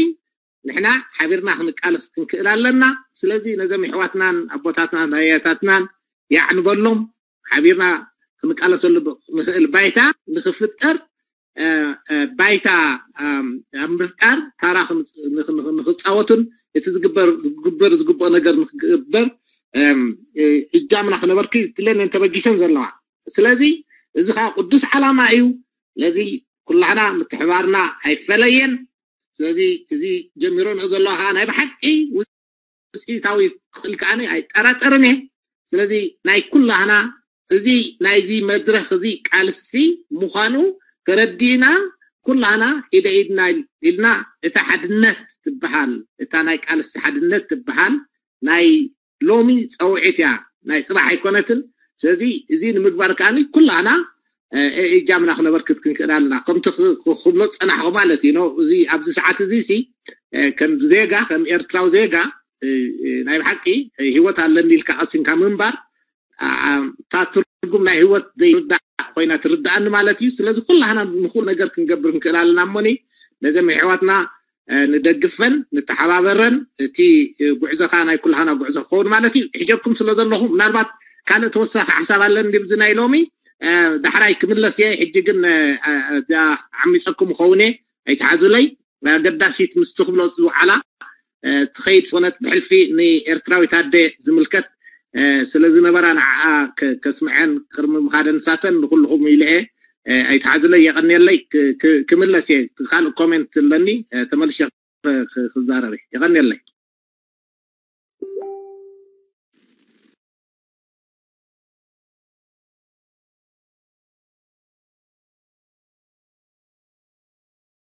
ንሕና ሓቢርና ክንቃለስ ክንክእል ኣለና። ስለዚ ነዞም የሕዋትናን ኣቦታትናን ኣያታትናን ያዕ ንበሎም። ሓቢርና ክንቃለሰሉ ንኽእል ባይታ ንኽፍጠር፣ ባይታ ኣብ ምፍጣር ታራ ንኽፃወቱን እቲ ዝግበር ዝግበር ዝግብኦ ነገር ንክግበር እጃምና ክነበርክ ድለን እየን ተበጊሰን ዘለዋ። ስለዚ እዚ ከዓ ቅዱስ ዓላማ እዩ። ስለዚ ኩላህና ምትሕባርና ኣይፈለየን። ስለዚ እዚ ጀሚሮ ንርኢ ዘለዋ ከዓ ናይ ብሓቂ ውፅኢታዊ ክኽእል ከዓኒ ኣይጠራጠርን እየ። ስለዚ ናይ ኩላህና እዚ ናይዚ መድረኽ እዚ ቃልሲ ምዃኑ ተረዲእና ኩላህና ኢደ ኢድና ኢልና እታ ሓድነት ትበሃል እታ ናይ ቃልሲ ሓድነት ትበሃል ናይ ሎሚ ፀውዒት እያ፣ ናይ ፅባሕ ኣይኮነትን። ስለዚ እዚ ንምግባር ከዓኒ ኩላህና እጃምና ክነበርክት ክንክእል ኣለና። ከምቲ ክብሎ ዝፀናሕኩ ማለት እዩ። እዚ ኣብዚ ሰዓት እዚ ሲ ከም ዜጋ ከም ኤርትራዊ ዜጋ ናይ ብሓቂ ህይወት ኣለኒ ኢልካ ቀሲንካ ምንባር እታ ትርጉም ናይ ህይወት ዘይርዳእ ኮይና ትርዳእኒ ማለት እዩ። ስለዚ ኩላህና ንኩሉ ነገር ክንገብር ንክእል ኣለና እሞኒ ነዘም ኣሕዋትና ንደግፈን ንተሓባበረን። እቲ ጉዕዞ ከዓ ናይ ኩላህና ጉዕዞ ክኸውን ማለት እዩ። ሕጀኩም ስለ ዘለኹ ምናልባት ካልእ ተወሳኺ ሓሳብ ኣለኒ ድብዚ ናይ ሎሚ ዳሕራይ ክምለስ እየ። ሕጂ ግን ዓሚፀኩም ኸውን እየ ኣይትሓዙለይ። ኣገዳሲት ምስ ትኽብሎ ዝውዓላ ትኸይድ ዝኾነት ብሕልፊ ንኤርትራዊት ኣደ ዝምልከት ስለ ዝነበራ ንዓኣ ከስምዐን ቅድሚ ምኻደን ንሳተን ንኩልኹም ኢለ እየ ኣይትሓዙለይ። የቐንየለይ። ክምለስ እየ። ካልእ ኮሜንት ኣለኒ ተመልሸ ክዛረብ እየ። የቐንየለይ።